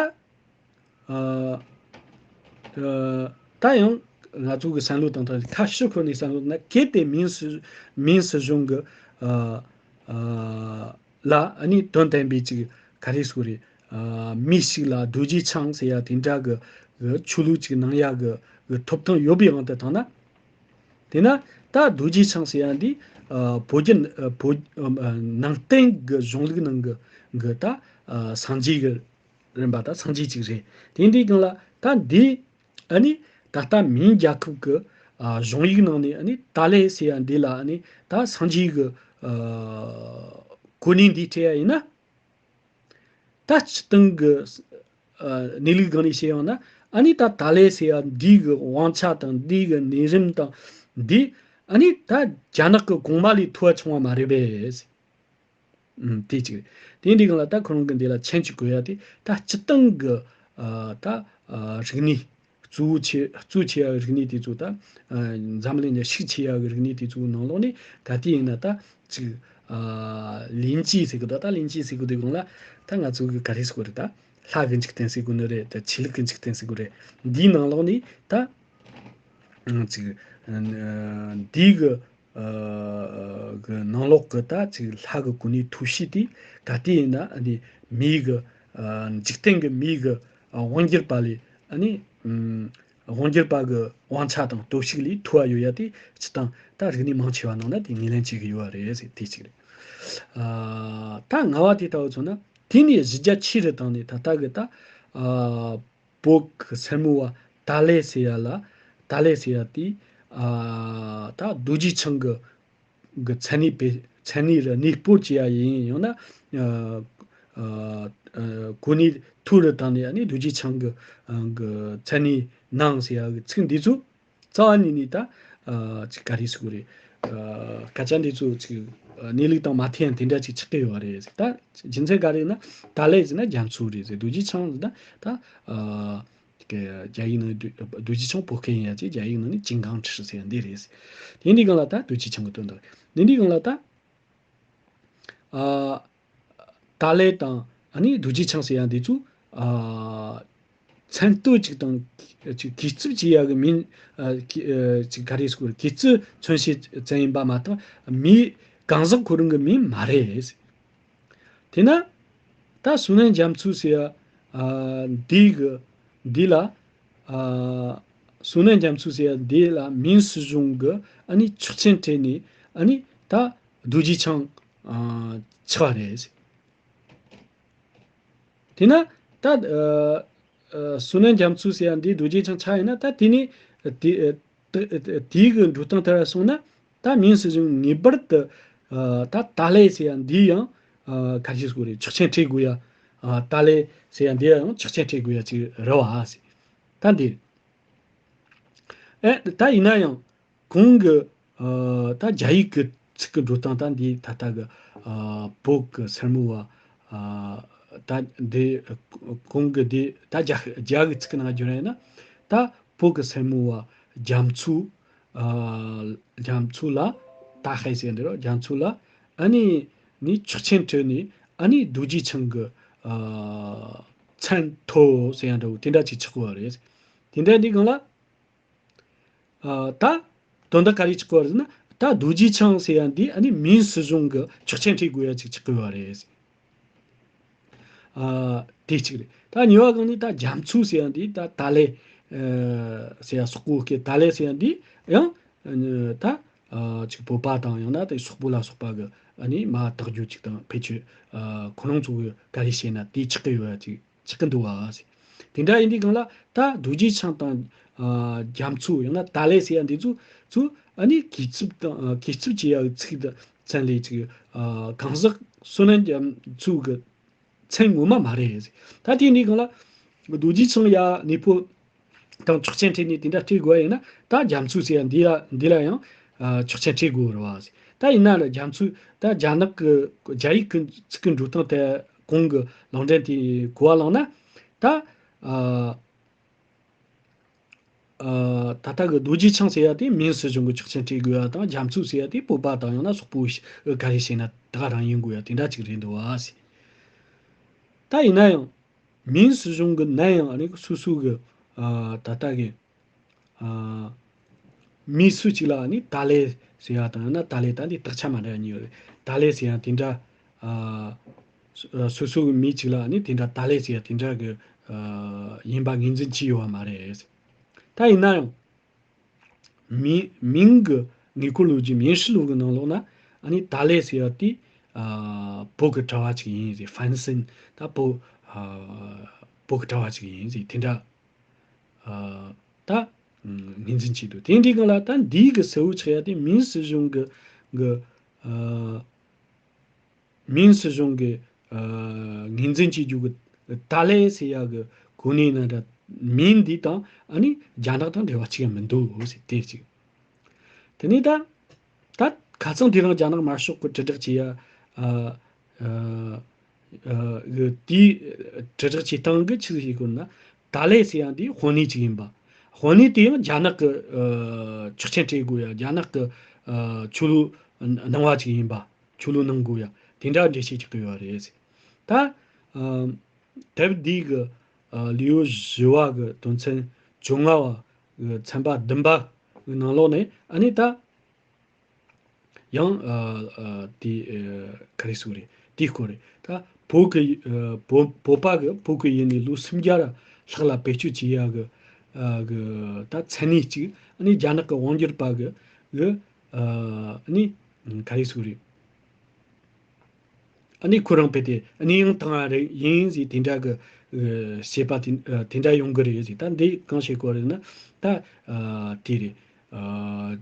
ཨ་ད་ཡང་ང་ཚོ་གི་བསམ་བློ་བཏང་སྟངས་ཁ་ཕྱིར་འཁོར་ནས་བསམ་བློ་བཏང་ན། གལ་ཏེ་明世明世宗གི་ཨ་ཨ་ལ་ཨ་ནི་དོན་དམ་པའི་ཅིག་ག་རེ་ཟེར་དགོས་རེད། ཨ་མི་ཞིག་ལ་རྡོ་རྗེ་འཆང་ཟེར་ཡ་དེ་འདྲ་གི་གི་ཆོས་ལུགས་ཅིག་གནང་ཡ་གི་གི་ཐོབ་ཐང་ཡོད་པའི་དབང་དུ་བཏང་ན། དེས་ན་ད་རྡོ་རྗེ་འཆང་ཟེར་ཡ་འདི་ ཨ་བོད་བརྒྱུད་ཨ་བོད་ཨ་ནང་བསྟན་གི་གཞུང་ལུགས་ནང་གི་གི་ད་ཨ་སངས་རྒྱས་གི་རིམ་པ་ད་སངས་རྒྱས་གཅིག་རེད། དེ་འདྲའི་སྒང་ལ་ད་འདི་ཨ་ནི་ད་ལྟ་མིང་རྒྱལ་ཁབ་ཀྱི་ཨ་གཞུང་ཡིག་ནང་ནས་ཨ་ནི་ཏཱ་ལའི་ཟེར་ཡ་འདི་ལ་ཨ་ནི་ད་སངས་རྒྱས་ཀྱི་ཨ་གོ་གནས་འདི་སྤྲད་ཡ་ཡིན་ན། ད་སྤྱིར་བཏང་གི་ཨ་གནས་ལུགས་སྒང་ནས་བཤད་ཡོང་ན་ཨ་ནི་ད་ཏཱ་ལའི་ཟེར་ཡ་འདི་གི་དབང་ཆ་དང་འདི་གི་གནས་རིམ་དང་འདི་ཨ་ནི་ད་རྒྱ་ནག་གི་གོང་མ་ལས་མཐོ་བ་ཆུང་བ་མ་རེད་པས། ཨུམ། དེ་གཅིག་རེད། དེ་འདྲའི་སྒང་ལ་ད་ཁོ་རང་གི་འདི་ལ་མཆན་གཅིག་བཀོད་ཡ་དེ་ད་སྤྱིར་བཏང་གི་ཨ་ད་ཨ་རིག་གནས་གཙོ་བོ་ཆེ་གཙོ་ཆེ་ཡ་གི་རིག་གནས་དེ་ཚོ་ད་ཨ་འཛམ་གླིང་ནས་ཤུགས་ཆེ་ཡ་གི་རིག་གནས་དེ་ཚོའི་ནང་ལོགས་ནས་ད་ལྟའི་ཡིན་ན་ད་ཅིག་ཨ་ལིན་ཅི་ཟེར་གི་འདུག་ད་ལིན་ཅི་ཟེར་གི་འདུག་སྒང་ལ་ད་ང་ཚོ་གི་ག་རེ་ཟེར་དགོས་རེད། ད་ལྷ་གི་འཇིག་རྟེན་ཟེར་དགོས་ནི་རེད། ད་ཆོས་ལུགས་ཀྱི་འཇིག་རྟེན་ཟེར་དགོས་རེད། འདིའི་ནང་ལོགས་ནས་ད་ཨ་ཅིག་ཨ་འདི་གི་ཨ་གི་ནང་ལོགས་གི་ད་ཅིག་ལྷ་གི་གོ་གནས་མཐོ་ཤོས་དེ་ད་ལྟའི་ཡིན་ན་ཨ་ནི་མིའི་གི་ཨ་འཇིག་རྟེན་གི་མིའི་གི་ཨ་དབང་སྒྱུར་པ་ལས་ཨ་ནི་ཨམ་དབང་སྒྱུར་པ་གི་དབང་ཆ་དང་སྟོབས་ཤུགས་ལས་མཐོ་བ་ཡོད་ཡ་དེ་སྤྱིར་བཏང་ད་རིག་གནས་མང་ཆེ་བ་ནང་ན་དེ་ངོས་ལེན་བྱེད་གི་ཡོད་པ་རེད་ཟེར། དེ་གཅིག་རེད། ཨ་ད་ལྔ་བ་དེ་ལྟ་བུ་མཚོན་ན་དེ་ནས་གཞི་རྒྱ་ཆེ་རུ་བཏང་ནས་ད་ལྟ་གི་ད་ཨ་བོད་ཀྱི་སེར་མོ་བ་ཏཱ་ལའི་ཟེར་ཡ་ལ་ཏཱ་ལའི་ཟེར་ཡ་དེ་ཨ་ད་རྡོ་རྗེ་འཆང་གི་གི་མཚན་གནས་པའི་མཚན་གནས་རུ་གནས་སྤོར་བྱེད་ཡ་ཡིན། ཡང་ན་ཨ་ཨ་ཨ་གོ་གནས་མཐོ་རུ་བཏང་ནས་ཨ་ནི་རྡོ་རྗེ་འཆང་གི་ཨ་གི་མཚན་གནས་གནང་ཟེར་ཡ་གི་ཚིག་འདི་ཚོ་རྩ་བ་ཉིད་ནས་ད་ཨ་ཅིག་ག་རེ་ཟེར་དགོས་རེད། ཨ་སྐད་ཆ་འདི་ཚོ་ཅིག་ཨ་གནས་ལུགས་དང་མ་མཐུན་ཡང་དེ་འདྲ་ཅིག་ཆགས་ཀྱི་ཡོད་རེད། ད་རྒྱུ་མཚན་ག་རེ་ན་ཏཱ་ལའི་ཟེར་ན་རྒྱ་མཚོ་རེད་ཟེར། རྡོ་རྗེ་འཆང་ཟེར་ན་ད་ཨ་གི་རྒྱ་ཡིག་ནང་རྡོ་རྡོ་རྗེ་འཆང་བོད་སྐད་ཡིན་ཡ་ཅིག་རྒྱ་ཡིག་ནང་ནས་金刚指ཟེར་ཡ་འདི་རེད་ཟེར། དེ་འདི་སྒང་ལ་ད་རྡོ་རྗེ་འཆང་གི་དོན་དག་འདི་འདི་སྒང་ལ་ད་ཨ་ཏཱ་ལའི་དང་ཨ་ནི་རྡོ་རྗེ་འཆང་ཟེར་ཡ་འདི་ཚོ་ཨ་མཚན་བསྟོད་ཅིག་དང་ཅིག་གུས་བརྩི་བྱེད་ཡ་གི་མིང་ཨ་གི་ཨ་ཅིག་ག་རེ་ཟེར་དགོས་རེད། གུས་བརྩི་མཚོན་བྱེད་ཙམ་ཡིན་པ་མ་གཏོགས་མིའི་གང་ཟག་ཁོ་རང་གི་མིང་མ་རེད། དེས་ན་ད་བསོད་ནམས་རྒྱ་མཚོ་ཟེར་ཡ་ཨ་འདི་གི་འདི་ལ་ཨ་བསོད་ནམས་རྒྱ་མཚོ་ཟེར་ཡ་འདི་ལ་མིང་སྲིད་གཞུང་གི་ཨ་ནི་ཆོག་མཆན་སྤྲད་ནས་ཨ་ནི་ད་རྡོ་རྗེ་འཆང་ཨ་ཆགས་པ་རེད། དེས་ན་ད་ཨ་ཨ་བསོད་ནམས་རྒྱ་མཚོ་ཟེར་ཡ་འདི་རྡོ་རྗེ་འཆང་ཆགས་ཡིན་ན་ད་དེ་ནི་དེ་ཨ་དེ་དེའི་གི་འགྲོ་སྟངས་ལྟར་སོང་ན་ད་མིང་སྲིད་གཞུང་ངེས་པར་དུ་ཨ་ད་ཏཱ་ལའི་ཟེར་ཡ་འདི་ཡང་ཨ་ག་རེ་ཟེར་དགོས་རེད། ཆོག་མཆན་སྤྲད་དགོས་ཡ། ཨ་ཏཱ་ལའི་ཟེར་ཡ་འདི་ཡང་ཆོག་མཆན་སྤྲད་དགོས་ཡ་ཅིག་རེད་བ་ཟེར། ད་འདི་ཨེ་ད་ཡིན་ན་ཡང་གོང་གི་ཨ་ད་རྒྱ་ཡིག་གི་ཚིག་གི་འགྲོ་སྟངས་ད་འདི་ད་ལྟ་གི་ཨ་བོད་གི་སེར་མོ་བ་ཨ་ད་འདི་གོང་གི་འདི་ད་རྒྱ་རྒྱ་གི་ཚིག་གི་ནང་བསྒྱུར་ཡིན་ན་ད་བོད་གི་སེར་མོ་བ་རྒྱ་མཚོ་ཨ་རྒྱ་མཚོ་ལ་ཏཱ་ཧའེ་ཟེར་འདི་རོ། རྒྱ་མཚོ་ལ་ཨ་ནི་ནི་ཆོག་མཆན་སྤྲད་ནས་ཨ་ནི་རྡོ་རྗེ་འཆང་གི་ཨ་མཚན་ཐོབ་ཟེར་ཡ་འདྲ་བོ་དེ་འདྲ་ཅིག་ཆགས་ཀྱི་ཡོད་རེད། དེ་འདྲ་འདི་སྒང་ལ་ཨ་ད་དོན་དག་ག་རེ་ཆགས་ཀྱི་ཡོད་རེད་ཟེར་ན། ད་རྡོ་རྗེ་འཆང་ཟེར་ཡ་འདི་ཨ་ནི་མིང་སྲིད་གཞུང་གི་ཆོག་མཆན་སྤྲད་དགོས་ཡ་ཅིག་ཆགས་ཀྱི་ཡོད་རེད། ཨ་དེ་གཅིག་རེད། ད་གཉིས་པ་སྒང་ནི་ད་རྒྱ་མཚོ་ཟེར་ཡ་འདི་ད་ཏཱ་ལའི་ཨ་ཟེར་ཡ་སོག་པོའི་སྐད། ཏཱ་ལའི་ཟེར་ཡ་འདི་ཡང་ཨ་ནི་ད་ཨ་ཅིག་བོད་པ་དང་ཡང་ན་དེ་སོག་པོ་ལ་སོགས་པ་གི་ཨ་ནི་མ་དག་རྒྱུ་ཅིག་དང་ཕལ་ཆེར་ཨ་ཁོ་རང་ཚོ་གི་ག་རེ་བཤད་ན་དེ་ཆགས་ཀྱི་ཡོད་ཡ་ཅིག་ཆགས་ཀྱི་འདུག་བ། དེ་འདྲ་ཡིན་དུས་སྒང་ལ་ད་རྡོ་རྗེ་འཆང་དང་ཨ་རྒྱ་མཚོ་ཡང་ན་ཏཱ་ལའི་ཟེར་ཡ་འདི་ཚོ་ཚོ་ཨ་ནི་གུས་བརྩི་དང་ཨ་གུས་བརྩི་བྱེད་ཡ་གི་ཚིག་དང་མཚན་ལས་ཅིག་ཨ་གང་ཟག་བསོད་ནམས་རྒྱ་མཚོ་གི་མཚན་ངོ་མ་མ་རེད། ད་དེ་འདི་སྒང་ལ་རྡོ་རྗེ་འཆང་ཡ་གནས་སྤོ་དང་ཆོག་མཆན་སྤྲད་ནས་དེ་འདྲ་སྤྲད་དགོས་ཡ་ཡིན་ན་ད་རྒྱ་མཚོ་ཟེར་ཡ་འདི་ཡ་འདི་ལ་ཡང་ཨ་ཆོག་མཆན་སྤྲད་དགོས་རེད་བ། ད་ཡིན་ན་ལ་རྒྱ་མཚོ་ད་རྒྱ་ནག་གི་རྒྱ་ཡིག་གི་ཚིག་གི་འགྲོ་སྟངས་དེ་གོང་གི་ལུང་འདྲེན་དེ་གོ་བ་བླངས་ན་ད་ཨ་ཨ་ད་ལྟ་གི་རྡོ་རྗེ་འཆང་ཟེར་ཡ་དེ་མིང་སྲིད་གཞུང་གི་ཆོག་མཆན་སྤྲད་དགོས་ཡ་དང་རྒྱ་མཚོ་ཟེར་ཡ་དེ་བོད་པ་དང་ཡང་ན་སོག་པོ་ག་རེ་བྱས་ན་ད་ག་རང་ཡིན་དགོས་ཡ་དེ་འདྲ་ཅིག་རེད་འདུག་བ་ཟེར། ད་ཡིན་ན་ཡང་མིང་སྲིད་གཞུང་གི་ནང་ཡང་ཨ་ནི་སོ་སོ་གི་ཨ་ད་ལྟ་གི་ཨ་མི་སུ་གཅིག་ལ་ཨ་ནི་ཏཱ་ལའི་ཟེར་ཡ་དང་ཡང་ན་ཏཱ་ལའི་ད་འདི་དག་ཆ་མ་འདྲ་གཉིས་ཡོད་རེད། ཏཱ་ལའི་ཟེར་ཡ་དེ་འདྲ་ཨ་སོ་སོ་གི་མི་གཅིག་ལ་ཨ་ནི་དེ་འདྲ་ཏཱ་ལའི་ཟེར་ཡ་དེ་འདྲ་གི་ཨ་ཡིན་པ་ངོས་འཛིན་བྱས་ཡོད་པ་མ་རེད། ད་ཡིན་ན་ཡང་མིང་མིང་གི་ངེས་སྐོར་ལོ་རྒྱུས་མིང་སྲིད་ལོ་གི་ནང་ལོགས་ན་ ཨ་ནི་ཏཱ་ལའི་ཟེར་ཡ་དེ་ཨ་བོད་ཀྱི་གྲྭ་བ་ཅིག་ཡིན་ཟེར། ཧྥན་སེན་ད་བོད་ཨ་བོད་ཀྱི་གྲྭ་བ་ཅིག་ཡིན་ཟེར། དེ་འདྲ་ཨ་ད་ངོས་འཛིན་བྱས་འདུག་དེ་འདྲའི་སྒང་ལ་ད་འདིའི་གི་གསལ་བོ་ཆགས་ཡ་དེ་མིན་སྲིད་གཞུང་གི་གི་ཨ་མིན་སྲིད་གཞུང་གི་ཨ་ངོས་འཛིན་བྱེད་རྒྱུ་གི་ཏཱ་ལའི་ཟེར་ཡ་གི་གོ་གནས་ནང་འདྲ་མིང་འདི་དང་ཨ་ནི་རྒྱ་ནག་དང་འབྲེལ་བ་གཅིག་ཡང་མི་འདུག་ཟེར། དེ་གཅིག་དེ་ནས་ད་ད་ཁ་སང་དེ་རིང་རྒྱ་ནག་དམར་ཤོག་གི་དྲིལ་བསྒྲགས་བྱེད་ཡ་ཨ་ཨ་ཨ་གི་དེའི་དྲིལ་བསྒྲགས་བྱེད་སྟངས་གི་ཆི་ཟིག་ཞིག་དགོས་ན། ཏཱ་ལའི་ཟེར་ཡ་འདི་དཔོན་གནས་གཅིག་ཡིན་པ། དཔོན་གནས་དེ་ཡང་རྒྱ་ནག་གི་ཨ་ཆོག་མཆན་སྤྲད་དགོས་ཡ། རྒྱ་ནག་གི་ཨ་ཆོས་ལུགས་གནང་བ་ཅིག་ཡིན་པ། ཆོས་ལུགས་གནང་དགོས་ཡ། དེ་འདྲ་འགྲེལ་བཤད་རྒྱག་གི་ཡོད་རེད། ད་ཨ་དེབ་འདི་གི་ཨ་ལེའུ་བཞི་བ་གི་དོན་ཚན་བཅོ་ལྔ་བ་གི་ཚན་པ་བདུན་པ་གི་ནང་ལོགས་ནས་ཨ་ནི་ད་ཡང་ཨ་ཨ་དེ་ཨ་ག་རེ་ཟེར་རེད། དེའི་སྐོར་རེད། ད་བོད་ཀྱི་ཨ་བོད་བོད་པ་གི་བོད་ཀྱི་ཡུལ་ནས་ལོ་སུམ་བརྒྱ་ལྷག་ལ་བེད་སྤྱོད་བྱེད་ཡ་གི་ཨ་གི་ད་མཚན་གནས་གཅིག་ཨ་ནི་རྒྱ་ནག་གི་དབང་སྒྱུར་པ་གི་གི་ཨ་ནི་ག་རེ་ཟེར་རེད། ཨ་ནི་ཁོ་རང་དཔེ་དེ་གནས་དབྱུང་བཏང་བ་རེད་ཡིན་ཟེར། དེ་འདྲ་གི་ཨ་བཤད་པ་དེ་ཨ་དེ་འདྲ་ཡོང་གི་རེད་ཟེར། ད་འདི་གང་བཤད་དགོས་རེད་ན། ད་ཨ་དེ་རེད། ཨ་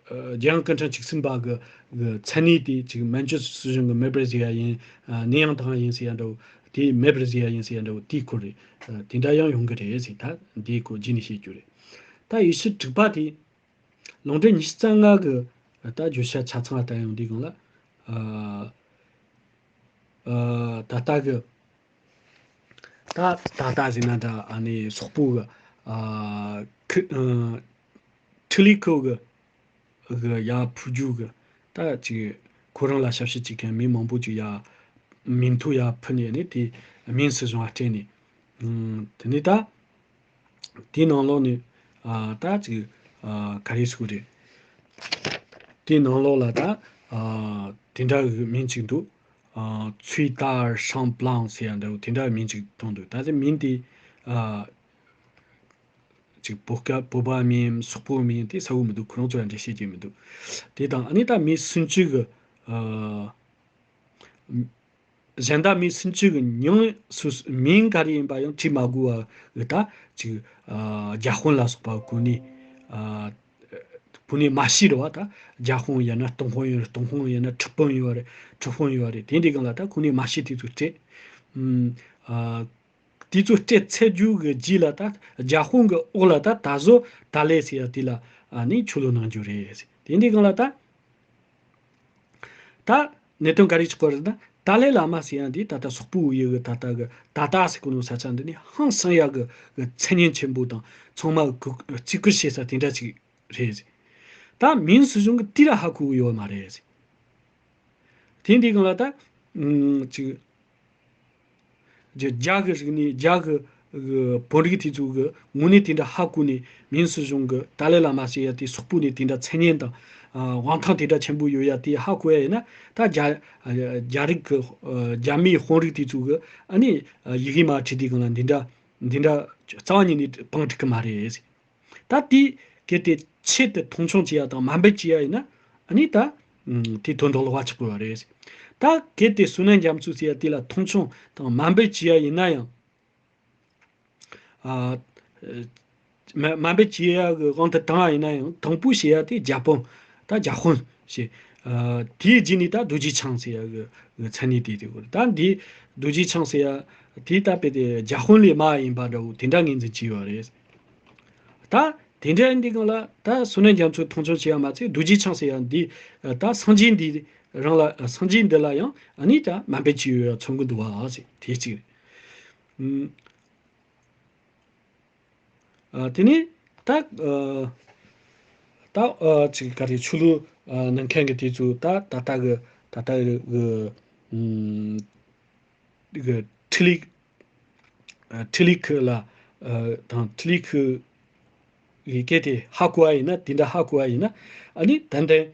ཨ་རྒྱལ་ཡོངས་སྐུ་ཕྲེང་བཅུ་གསུམ་པ་གི་གི་མཚན་གནས་དེ་ཅིག་མན་ཇུ་སྲིད་གཞུང་གིས་མེད་པར་བཟོས་ཡ་ཡིན། ཨ་གནས་དབྱུང་བཏང་བ་ཡིན་ཟེར་ཡ་འདྲ་བོ། དེ་མེད་པར་བཟོས་ཡ་ཡིན་ཟེར་ཡ་འདྲ་བོ་དེའི་སྐོར་རེད། ཨ་དེ་འདྲ་ཡང་ཡོང་གི་རེད་ཟེར། ད་འདིའི་སྐོར་རྗེས་ནས་བཤད་རྒྱུ་རེད། ད་ཡེ་ཤུ་དྲུག་པ་དེ། ལུང་འདྲེན་ཉི་ཤུ་རྩ་ལྔ་གི་ད་བརྗོད་བྱ་ཆ་ཚང་ལ་བལྟ་ཡོང་དུས་སྒང་ལ། ཨ་ཨ་ད་ལྟ་གི་ད་ད་ལྟ་ཟེར་ན་ད་ཨ་ནི་སོག་པོ་གི་ཨ་ཁི་ཨ་ཁི་ལི་ཁོ་གི་གི་ཡར་ཕུ་རྒྱུ་གི་ད་ཅིག་ཁོ་རང་ལ་ཞབས་ཕྱི་བྱེད་མཁན་མི་མང་པོ་ཅིག་ཡར་མིང་ཐོ་ཡར་ཕུལ་ནས་ནི་དེ་མིང་སྲིད་གཞུང་ལ་སྤྲད་ནས། ཨ་དེ་ནས་ད། དེའི་ནང་ལོགས་ནས་ཨ་ད་ཅིག་ཨ་ག་རེ་ཟེར་དགོས་རེད། དེའི་ནང་ལོགས་ལ་ད་ཨ་དེ་འདྲ་གི་མིང་ཅིག་འདུག་ཨ་ཚུའི་ཏར་ཤང་པླང་ཟེར་ཡ་འདྲ་བོ་དེ་འདྲ་གི་མིང་ཅིག་བཏོན་འདུག་ད་ལྟ་མིང་དེ་ཨ་ཅིག་བོད་སྐད་བོད་པ་མིན་སོག་པོ་མིན་དེ་གསལ་བོ་མི་འདུག་ཁོ་རང་ཚོ་ཡང་འགྲེལ་བཤད་བྱས་མི་འདུག་དེ་དང་ཨ་ནི་ད་མི་སུམ་ཅུ་གི་ཨ། གཞན་དག་མི་སུམ་ཅུ་གི་མིང་སུ་མིང་ག་རེ་ཡིན་པ་ཡང་བྲིས་མ་དགོས་པ་གི་ད་ཅིག་ཨ་རྒྱ་དཔོན་ལ་སོགས་པ་གོ་གནས་ཨ་གོ་གནས་མ་ཤེས་རེད་བ། ད་རྒྱ་དཔོན་ཡིན་ན་སྟོང་དཔོན་ཡོད་རེད། སྟོང་དཔོན་ཡིན་ན་ཁྲི་དཔོན་ཡོད་རེད། ཁྲི་དཔོན་ཡོད་རེད། དེ་འདྲའི་སྒང་ལ་ད་གོ་གནས་མ་ཤེས་དེ་ཚོ་སྤྲད། ཨུམ་ཨ་དེ་ཚོ་སྤྲད་ཚར་རྒྱུ་གི་རྗེས་ལ་ད་རྒྱ་དཔོན་གི་འོག་ལ་ད་ད་གཟོད་ཏཱ་ལའི་ཟེར་ཡ་དེ་ལ་ཨ་ནི་ཆོས་ལུགས་གནང་རྒྱུ་རེད། དེ་འདྲའི་སྒང་ལ་ད། ད་གནད་དོན་ག་རེ་ཆགས་པ་རེད་ན། ཏཱ་ལའི་བླ་མ་ཟེར་ཡ་འདི་ད་ལྟ་སོག་པོའི་ཡུལ་གི་ད་ལྟ་གི་ད་ལྟ་ཟེར་གོ་ནོ་ས་ཆ་འདི་ནི་ཧང་སང་ཡ་གི་གི་མཚན་སྙན་ཆེན་པོ་དང་ཚང་མ་གི་བརྩི་བཀུར་བྱེད་ས་དེ་འདྲ་ཅིག་རེད། ད་མིན་སྲིད་གཞུང་གི་དེ་ར་ཧ་གོ་གི་ཡོད་མ་རེད། དེ་འདི་སྒང་ལ་ད་ཨུམ་ཅིག་རྒྱ་རྒྱ་གི་རིག་གནས་རྒྱ་གི་གི་བོད་རིགས་དེ་ཚོ་གི་ངོས་ནས་དེ་འདྲ་ཧ་གོ་ནས་མིན་སྲིད་གཞུང་གི་ཏཱ་ལའི་བླ་མ་ཟེར་ཡ་དེ་སོག་པོ་ནས་དེ་འདྲ་མཚན་སྙན་དང་ཨ་དབང་ཐང་དེ་འདྲ་ཆེན་པོ་ཡོད་ཡ་དེ་ཧ་གོ་ཡ་ཡིན་ན། ད་རྒྱ་རྒྱ་རིགས་གི་རྒྱ་མིའི་དཔོན་རིགས་དེ་ཚོ་གི་ཨ་ནི་ཡི་གེ་མ་བྲིས་དུས་སྒང་ལ་འདི་འདྲ་འདི་འདྲ་རྩ་བ་ཉིད་ནས་སྤང་ཐུབ་གི་མ་རེད། ད་དེ་གལ་ཏེ་ཆེད་དུ་མཐོང་ཆུང་བྱེད་ཡ་དང་དམའ་འབེབས་བྱེད་ཡ་ཡིན་ན་ཨ་ནི་ད་དེ་དོན་དག་ལོག་པ་ཆགས་དགོས་པ་རེད། ད་གལ་ཏེ་བསོད་ནམས་རྒྱ་མཚོ་ཟེར་ཡ་དེ་ལ་མཐོང་ཆུང་དང་དམའ་འབེབས་བྱེད་ཡ་ཡིན་ན་ཡང་། ཨ་དམའ་དམའ་འབེབས་བྱེད་ཡ་གི་དབང་དུ་བཏང་བ་ཡིན་ན་ཡང་དང་པོ་བྱེད་ཡ་དེ་རྒྱ་དཔོན། ད་རྒྱ་དཔོན་ཞེས། ཨ་དེའི་རྗེས་ནས་ད་རྡོ་རྗེ་འཆང་ཟེར་ཡ་གི་གི་མཚན་གནས་དེ་དེ་གོ། ད་འདི་རྡོ་རྗེ་འཆང་ཟེར་ཡ་དེ་ད་དཔེ་དེ་རྒྱ་དཔོན་ལས་མ་ཡིན་པ་འདྲ་བོ་དེ་འདྲ་ངོས་འཛིན་བྱས་ཡོད་རེད། ད་དེ་འདྲ་ཡིན་དུས་སྒང་ལ་ད་བསོད་ནམས་རྒྱ་མཚོ་མཐོང་ཆུང་བྱས་ཡ་མ་ཚད་རྡོ་རྗེ་འཆང་ཟེར་ཡ་འདི་ད་སངས་རྒྱས་འདི་རང་ལ་སངས་རྒྱས་འདི་ལ་ཡང་ཨ་ནི་ད་དམའ་འབེབས་བྱས་ཡོད་ཡ་མཚོན་གི་འདུག་བ་ཟེར། དེ་གཅིག་རེད། ཨ་དེ་ནས་ད་ཨ་ད་ཨ་ཅིག་ག་རེ་ཆོས་ལུགས་ཨ་ནང་མཁན་གྱི་དེ་ཚོ་ད་ད་ལྟ་གི་ད་ལྟ་གི་ཨུམ་གི་ཁྲི་ལི་ཨ་ཁྲི་ལི་ཁུ་ལ་ཨ་དང་ཁྲི་ལི་ཁུ་གི་སྐད་དེ་ཧ་གོ་བ་ཡིན་ན། དེ་འདྲ་ཧ་གོ་བ་ཡིན་ན་ཨ་ནི་ཏན་ཏན།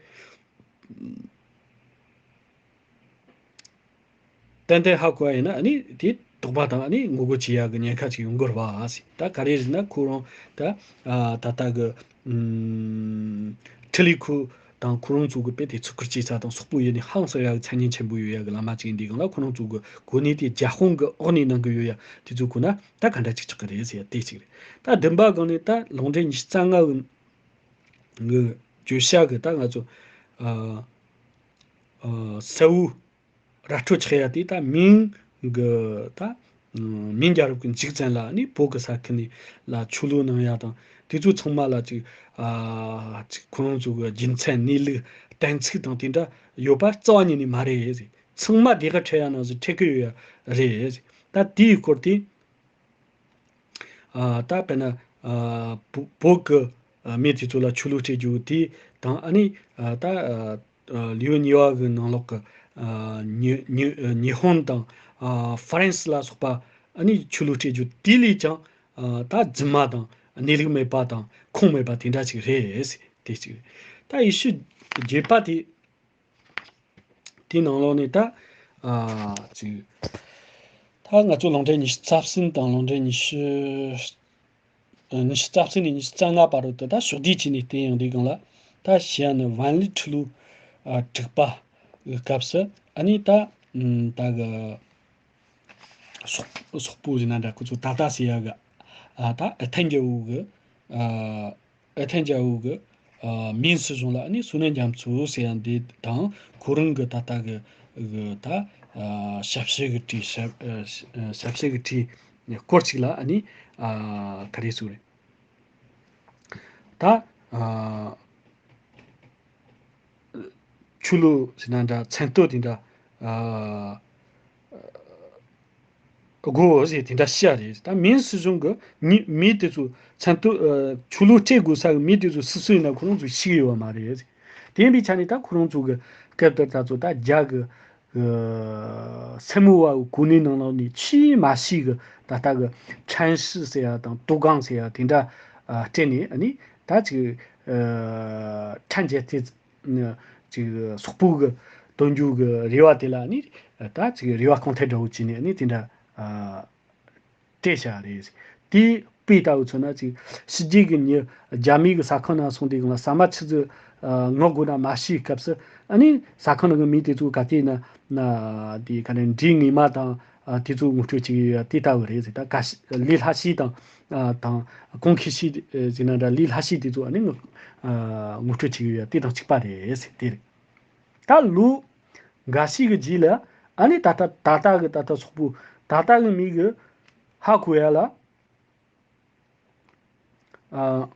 ཏན་ཏན་ཧ་གོ་བ་ཡིན་ན་ཨ་ནི་དེ་དོགས་པ་དང་ཨ་ནི་ངོ་རྒོལ་བྱེད་ཡག་གི་ཉེན་ཁ་ཅིག་ཡོང་གི་རེད་བ་ཟེར། ད་ག་རེ་ཟེར་ན་ཁོ་རང་ད་ཨ་ད་ལྟ་གི་ཨུམ་ཁྲི་ལི་ཁུ་ དང་ཁོ་རང་ཚོ་གི་དཔེ་དེ་ཚུགས་ཁུར་བྱེད་ས་དང་སོག་པོ་ཡིན་ནི་ཧང་སང་ཡག་གི་མཚན་སྙན་ཆེན་པོ་ཡོད་ཡག་གི་བླ་མ་ཅིག་ཡིན་དུས་སྒང་ལ། ཁོ་རང་ཚོ་གི་གོ་གནས་དེ་རྒྱ་དཔུང་གི་འོག་ནས་གནང་གི་ཡོད་ཡག་དེ་ཚོ་གོ་ན་ད་ག་འདྲ་ཅིག་ཆགས་གི་རེད་ཟེར་ཡ་དེ་གཅིག་རེད། ད་བདུན་པ་སྒང་ནས་ད་ལུང་འདྲེན་ཉི་ཤུ་རྩ་ལྔ་གི་གི་བརྗོད་བྱ་གི་ད་ང་ཚོ་ཨ་ཨ་གསལ་བོ་ར་སྤྲོད་ཆགས་ཡ་དེ་ད་མིང་གི་ད་མིང་རྒྱལ་རབས་ཀྱི་མཇུག་ཙམ་ལ་ནི་བོད་ཀྱི་ས་ཁུལ་ནས་ལ་ཆོས་ལུགས་གནང་ཡ་དང་དེ་ཚོ་ཚང་མ་ལ་ཅིག་ཨ་ཅིག་ཁོ་རང་ཚོ་གི་རྒྱུ་མཚན་གནས་ལུགས་གཏན་ཚིགས་དང་དེ་འདྲ་ཡོད་པ་རྩ་བ་ཉིད་ནས་མ་རེད། ཚང་མ་སྡེ་ཁག་ཁྲལ་ཡ་ནང་བཞིན་ཁྲལ་གི་ཡོད་ཡ་རེད། ད་དེའི་སྐོར་དེ། ཨ་ད་དཔེར་ན་ཨ་བོ་བོད་ཀྱི་ཨ་མི་དེ་ཚོ་ལ་ཆོས་ལུགས་སྤྲད་རྒྱུ་དེ་དང་། ཨ་ནི་ཨ་ད་ཨ་ལེའུ་གཉིས་པ་གི་ནང་ལོགས་ཀྱི་ཨ་ཉི་ཉི་ཨ་ཉི་ཧོང་དང་ཨ་ཧྥ་རན་སི་ལ་སོགས་པ་ཨ་ནི་ཆོས་ལུགས་སྤྲད་རྒྱུ་དེ་ལས་ཀྱང་ཨ་ད་རྫུན་མ་དང་གནས་ལུགས་མེད་པ་དང་ཁུངས་མེད་པ་དེ་འདྲ་ཅིག་རེད། དེ་གཅིག་རེད། ད་ཡེ་ཤུ་རྒྱུད་པ་དེ། དེའི་ནང་ལོགས་ནས་ད་ཨ་ཅིག་ད་ང་ཚོ་ལུང་འདྲེན་ཉི་ཤུ་རྩ་གསུམ་དང་ལུང་འདྲེན་ཉི་ཤུ་ཉི་ཤུ་རྩ་གསུམ་ནས་ཉི་ཤུ་རྩ་ལྔ་བར་དུ་ད་ཕྱོགས་བསྡུས་བྱས་ནས་བལྟས་ཡོང་དུས་སྒང་ལ། ད་ཞེས་ནི་ཝན་ལི་ཁྲི་ལོ་ཨ་དྲུག་པ་གི་སྐབས་སུ་ཨ་ནི་ད་ཨམ་ད་གི་སོག་སོག་པོ་ཟེར་ན་འདྲ། ཁོ་ཚོ་ད་ལྟ་ཟེར་ཡ་གི་ཨ་ད་ཨི་ཐན་རྒྱལ་པོ་གི་ཨ་ཨི་ཐན་རྒྱལ་པོ་གི་ཨ་མིན་སྲིད་གཞུང་ལ་ཨ་ནི་སུ་ནན་རྒྱ་མཚོ་ཟེར་ཡ་འདི་དང་ཁོ་རང་གི་ད་ལྟ་གི་གི་ད་ཨ་ཞབས་ཕྱི་གི་བྲིས། ཞབས་ཨ་ཞབས་ཕྱི་གི་བྲིས་སྐོར་ཅིག་ལ་ཨ་ནི་ཨ་ག་རེ་ཟེར་རེད། ད་ཨ་ཆོས་ལུགས་ཟེར་ན་འདྲ། མཚན་བསྟོད་དེ་འདྲ་ཨ་དགོས་ཟེར་དེ་འདྲ་བཤད་རེད། ད་མིན་སྲིད་གཞུང་གི་མི་མི་དེ་ཚོ་མཚན་བསྟོད་ཨ་ཆོས་ལུགས་སྤྲད་དགོས་ས་གི་མི་དེ་ཚོ་སུ་སུ་ཡིན་ན་ཁོ་རང་ཚོ་ཤེས་ཀྱི་ཡོད་པ་མ་རེད། དེ་ཡིན་པའི་ཆ་ནས་ད་ཁོ་རང་ཚོ་གི་སྐབས་དེར་ད་ཚོ་ད་རྒྱ་གི་ཨ་སེར་མོ་བ་གི་གོ་གནས་ནང་ལོགས་ནས་ཆེས་མ་ཤེས་གི་ད་ལྟ་གི་ཁྲན་ཧྲི་ཟེར་ཡ་དང་ཏོ་ཀང་ཟེར་ཡ་དེ་འདྲ་ཨ་སྤྲད་ནས། ཨ་ནི་ད་ཅིག་ཨ་ཁྲན་རྒྱལ་རྩེ་ཅིག་སོག་པོ་གི་དོན་རྒྱུ་གི་རེ་བ་དེ་ལ་ནི་ད་ཅིག་རེ་བ་སྐོང་ཐལ་འདྲ་བོ་བྱས་ནས་ནི་དེ་འདྲ་ཨ་སྤྲད་བཞག་རེད། དེའི་དཔེ་ལྟ་བུ་མཚོན་ན་ཅིག་ཕྱི་རྒྱལ་གི་མྱི་རྒྱ་མི་གི་ས་ཁང་ནང་སོང་དུས་སྒང་ལ་ཟ་མ་ཆི་ཟིག་ཨ་ངོ་དགོས་ན་མ་ཤེས་སྐབས་སུ། ཨ་ནི་ཟ་ཁང་ནང་གི་མི་དེ་ཚོ་ག་དེ་ན་ན་དེ་ག་ནས་འབྲས་ངོ་མ་དང་ཨ་དེ་ཚོ་ངོ་སྤྲོད་བྱེད་ཀྱི་ཡོད་དེ་ལྟ་བུ་རེད་ཟེར། ད་ག་ལས་སླ་ཤོས་དང་ཨ་དང་གོང་ཁེ་ཤོས་ཟེར་ན་འདྲ། ལས་སླ་ཤོས་དེ་ཚོ་ཨ་ནི་ངོ་ཨ་ངོ་སྤྲོད་བྱེད་ཀྱི་ཡོད་དེ་དང་གཅིག་པ་རེད་ཟེར། དེ་རེད། ད་ལོ་འགའ་ཤས་ཀྱི་རྗེས་ལ་ཨ་ནི་ད་ལྟ་ད་ལྟ་གི་ད་ལྟ་སོག་པོ་ད་ལྟ་གི་མི་གི་ཧ་གོ་ཡ་ལ། ཨ་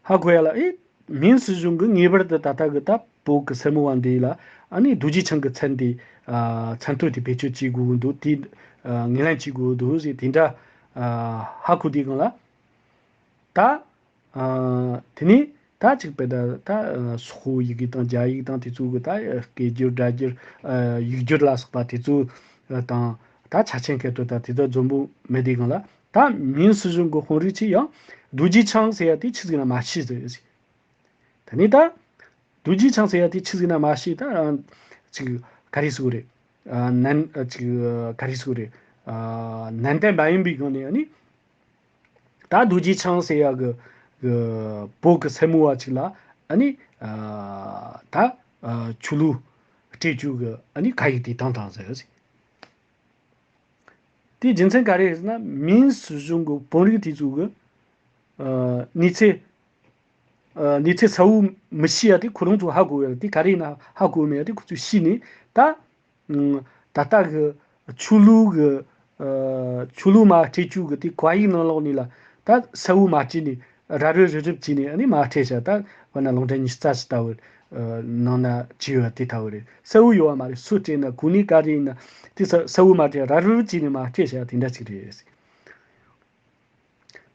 ཧ་གོ་ཡ་ལ། ཨེ་མིན་སྲིད་གཞུང་གི་ངེས་པར་དུ་ད་ལྟ་གི་ད་བོད་ཀྱི་སེར་མོ་བ་འདི་ལ་ཨ་ནི་རྡོ་རྗེ་འཆང་གི་མཚན་དེ་ཨ་མཚན་བསྟོད་དེ་བེད་སྤྱོད་བྱེད་དགོས་ཀྱི་འདུག་དེ་ཨ་ངོས་ལེན་བྱེད་དགོས་ཀྱི་འདུག་ཟེར་དེ་འདྲ་ཨ་ཧ་གོ་དུས་སྒང་ལ། ད་ཨ་དེ་ནས་ད་ཅིག་དཔེ་ད་ད་ཨ་སོག་པོའི་ཡི་གེ་དང་རྒྱ་ཡིག་དང་དེ་ཚོ་གི་ད་སྐད་སྒྱུར་སྒྲ་སྒྱུར་ཨ་ཡིག་སྒྱུར་ལ་སོགས་པ་དེ་ཚོ་དང་། ད་ཆ་ཆེན་སྐད་དུ་ད་དེ་ཚོ་འཛོམས་པོ་མེད་དུས་སྒང་ལ། ད་མིན་སྲིད་གཞུང་གི་དཔོན་རིགས་ཚོས་ཡང་རྡོ་རྗེ་འཆང་ཟེར་ཡ་དེ་ཆི་ཟིག་ན་མ་ཤེས་ཟེར། ད་ནི་ད་རྡོ་རྗེ་འཆང་ཟེར་ཡ་དེ་ཆི་ཟིག་ན་མ་ཤེས། ད་ཅིག་ག་རེ་ཟེར་དགོས་རེད། ཨ་ནན་ཨ་ཅིག་ག་རེ་ཟེར་དགོས་རེད། ཨ་ནན་ཏན་མ་ཡིན་པའི་སྒང་ནས་ཨ་ནི་ད་རྡོ་རྗེ་འཆང་ཟེར་ཡ་གི་གི་བོད་གི་སེར་མོ་བ་ཅིག་ལ་ཨ་ནི་ཨ་ད་ཨ་ཆོས་ལུགས་སྤྲད་རྒྱུ་གི་ཨ་ནི་ཁ་ཡིག་དེ་བཏང་བཏང་ཟེར། དེའི་རྒྱུ་མཚན་ག་རེ་རེད་ཟེར་ན། མིན་སྲིད་གཞུང་གི་དཔོན་རིགས་དེ་ཚོ་གི་ཨ་གནས་ཚུལ་ཨ་གནས་ཚུལ་གསལ་བོ་མི་ཤེས་ཡ་དེ་ཁོ་རང་ཚོ་ཧ་གོ་ཡ་དེ་ག་རེ་ཡིན་ན་ཧ་གོ་མེད་ཡ་དེ་ཁོ་ཚོས་ཤེས་ནས། ད་ཨ་ད་ལྟ་གི་ཆོས་ལུགས་གི་ཨ་ཆོས་ལུགས་མ་སྤྲད་རྒྱུ་གི་དེ་བཀའ་ཡིག་ནང་ལོགས་ནས་ལ་ད་གསལ་བོ་མ་བྲིས་ནས། ར་རུབ་རི་རུབ་བྱས་ནས་ཨ་ནི་མ་སྤྲད་བཞག་ད་དཔེར་ན་ལུང་འདྲེན་ཉི་ཤུ་རྩ་བཞི་ལྟ་བུ་ཨ་ནང་ན་བྲིས་ཡོད་དེ་ལྟ་བུ་རེད། གསལ་བོ་ཡོད་པ་མ་རེད། སུ་སྤྲད་ན་གོ་གནས་ག་རེ་ཡིན་ན་དེ་གསལ་གསལ་བོ་མ་སྤྲད། ར་རུབ་བྱས་ནས་མ་སྤྲད་བཞག་དེ་འདྲ་ཅིག་རེད།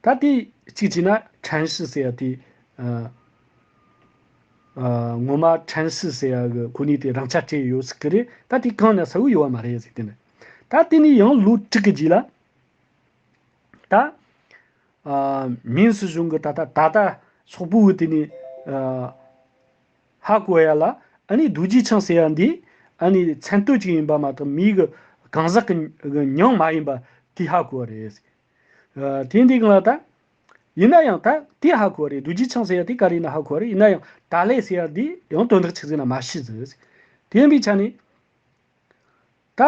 ད་དེ་གཅིག་བྱས་ན་ཁྲན་ཧྲི་ཟེར་ཡ་དེ་ཨ་ཨ་ངོ་མ་ཁྲན་ཧྲི་ཟེར་ཡ་གི་གོ་གནས་དེ་རང་ཆ་སྤྲད་ཡོད་ཟེར་གི་རེད། ད་དེ་གང་ན་གསལ་བོ་ཡོད་པ་མ་རེད་ཟེར། དེ་ནི་ད་དེ་ནས་ཡང་ལོ་དྲུག་གི་རྗེས་ལ་ད། ཨ་མིན་སྲིད་གཞུང་གི་ད་ལྟ་ད་ལྟ་སོག་པོ་གི་དེ་ནས་ཨ་ཧ་གོ་ཡ་ལ། ཨ་ནི་རྡོ་རྗེ་འཆང་ཟེར་ཡ་འདི་ཨ་ནི་མཚན་བསྟོད་ཅིག་ཡིན་པ་མ་གཏོགས་མིའི་གི་གང་ཟག་གི་གི་མྱིང་མ་ཡིན་པ་དེ་ཧ་གོ་བ་རེད། ཨ་དེ་འདི་གང་ལ་ད་ ཡིན་ན་ཡང་ད་དེ་ཧ་གོ་རེད། རྡོ་རྗེ་འཆང་ཟེར་ཡ་དེ་ག་རེ་ཡིན་ན་ཧ་གོ་རེད། ཡིན་ན་ཡང་ད་ལས་ཟེར་ཡ་དེ་ཡང་དོན་དག་ཆི་ཟིག་ན་མ་ཤེས་ཟིག་དེ་ཡིན་པའི་ཆ་ནས་ད་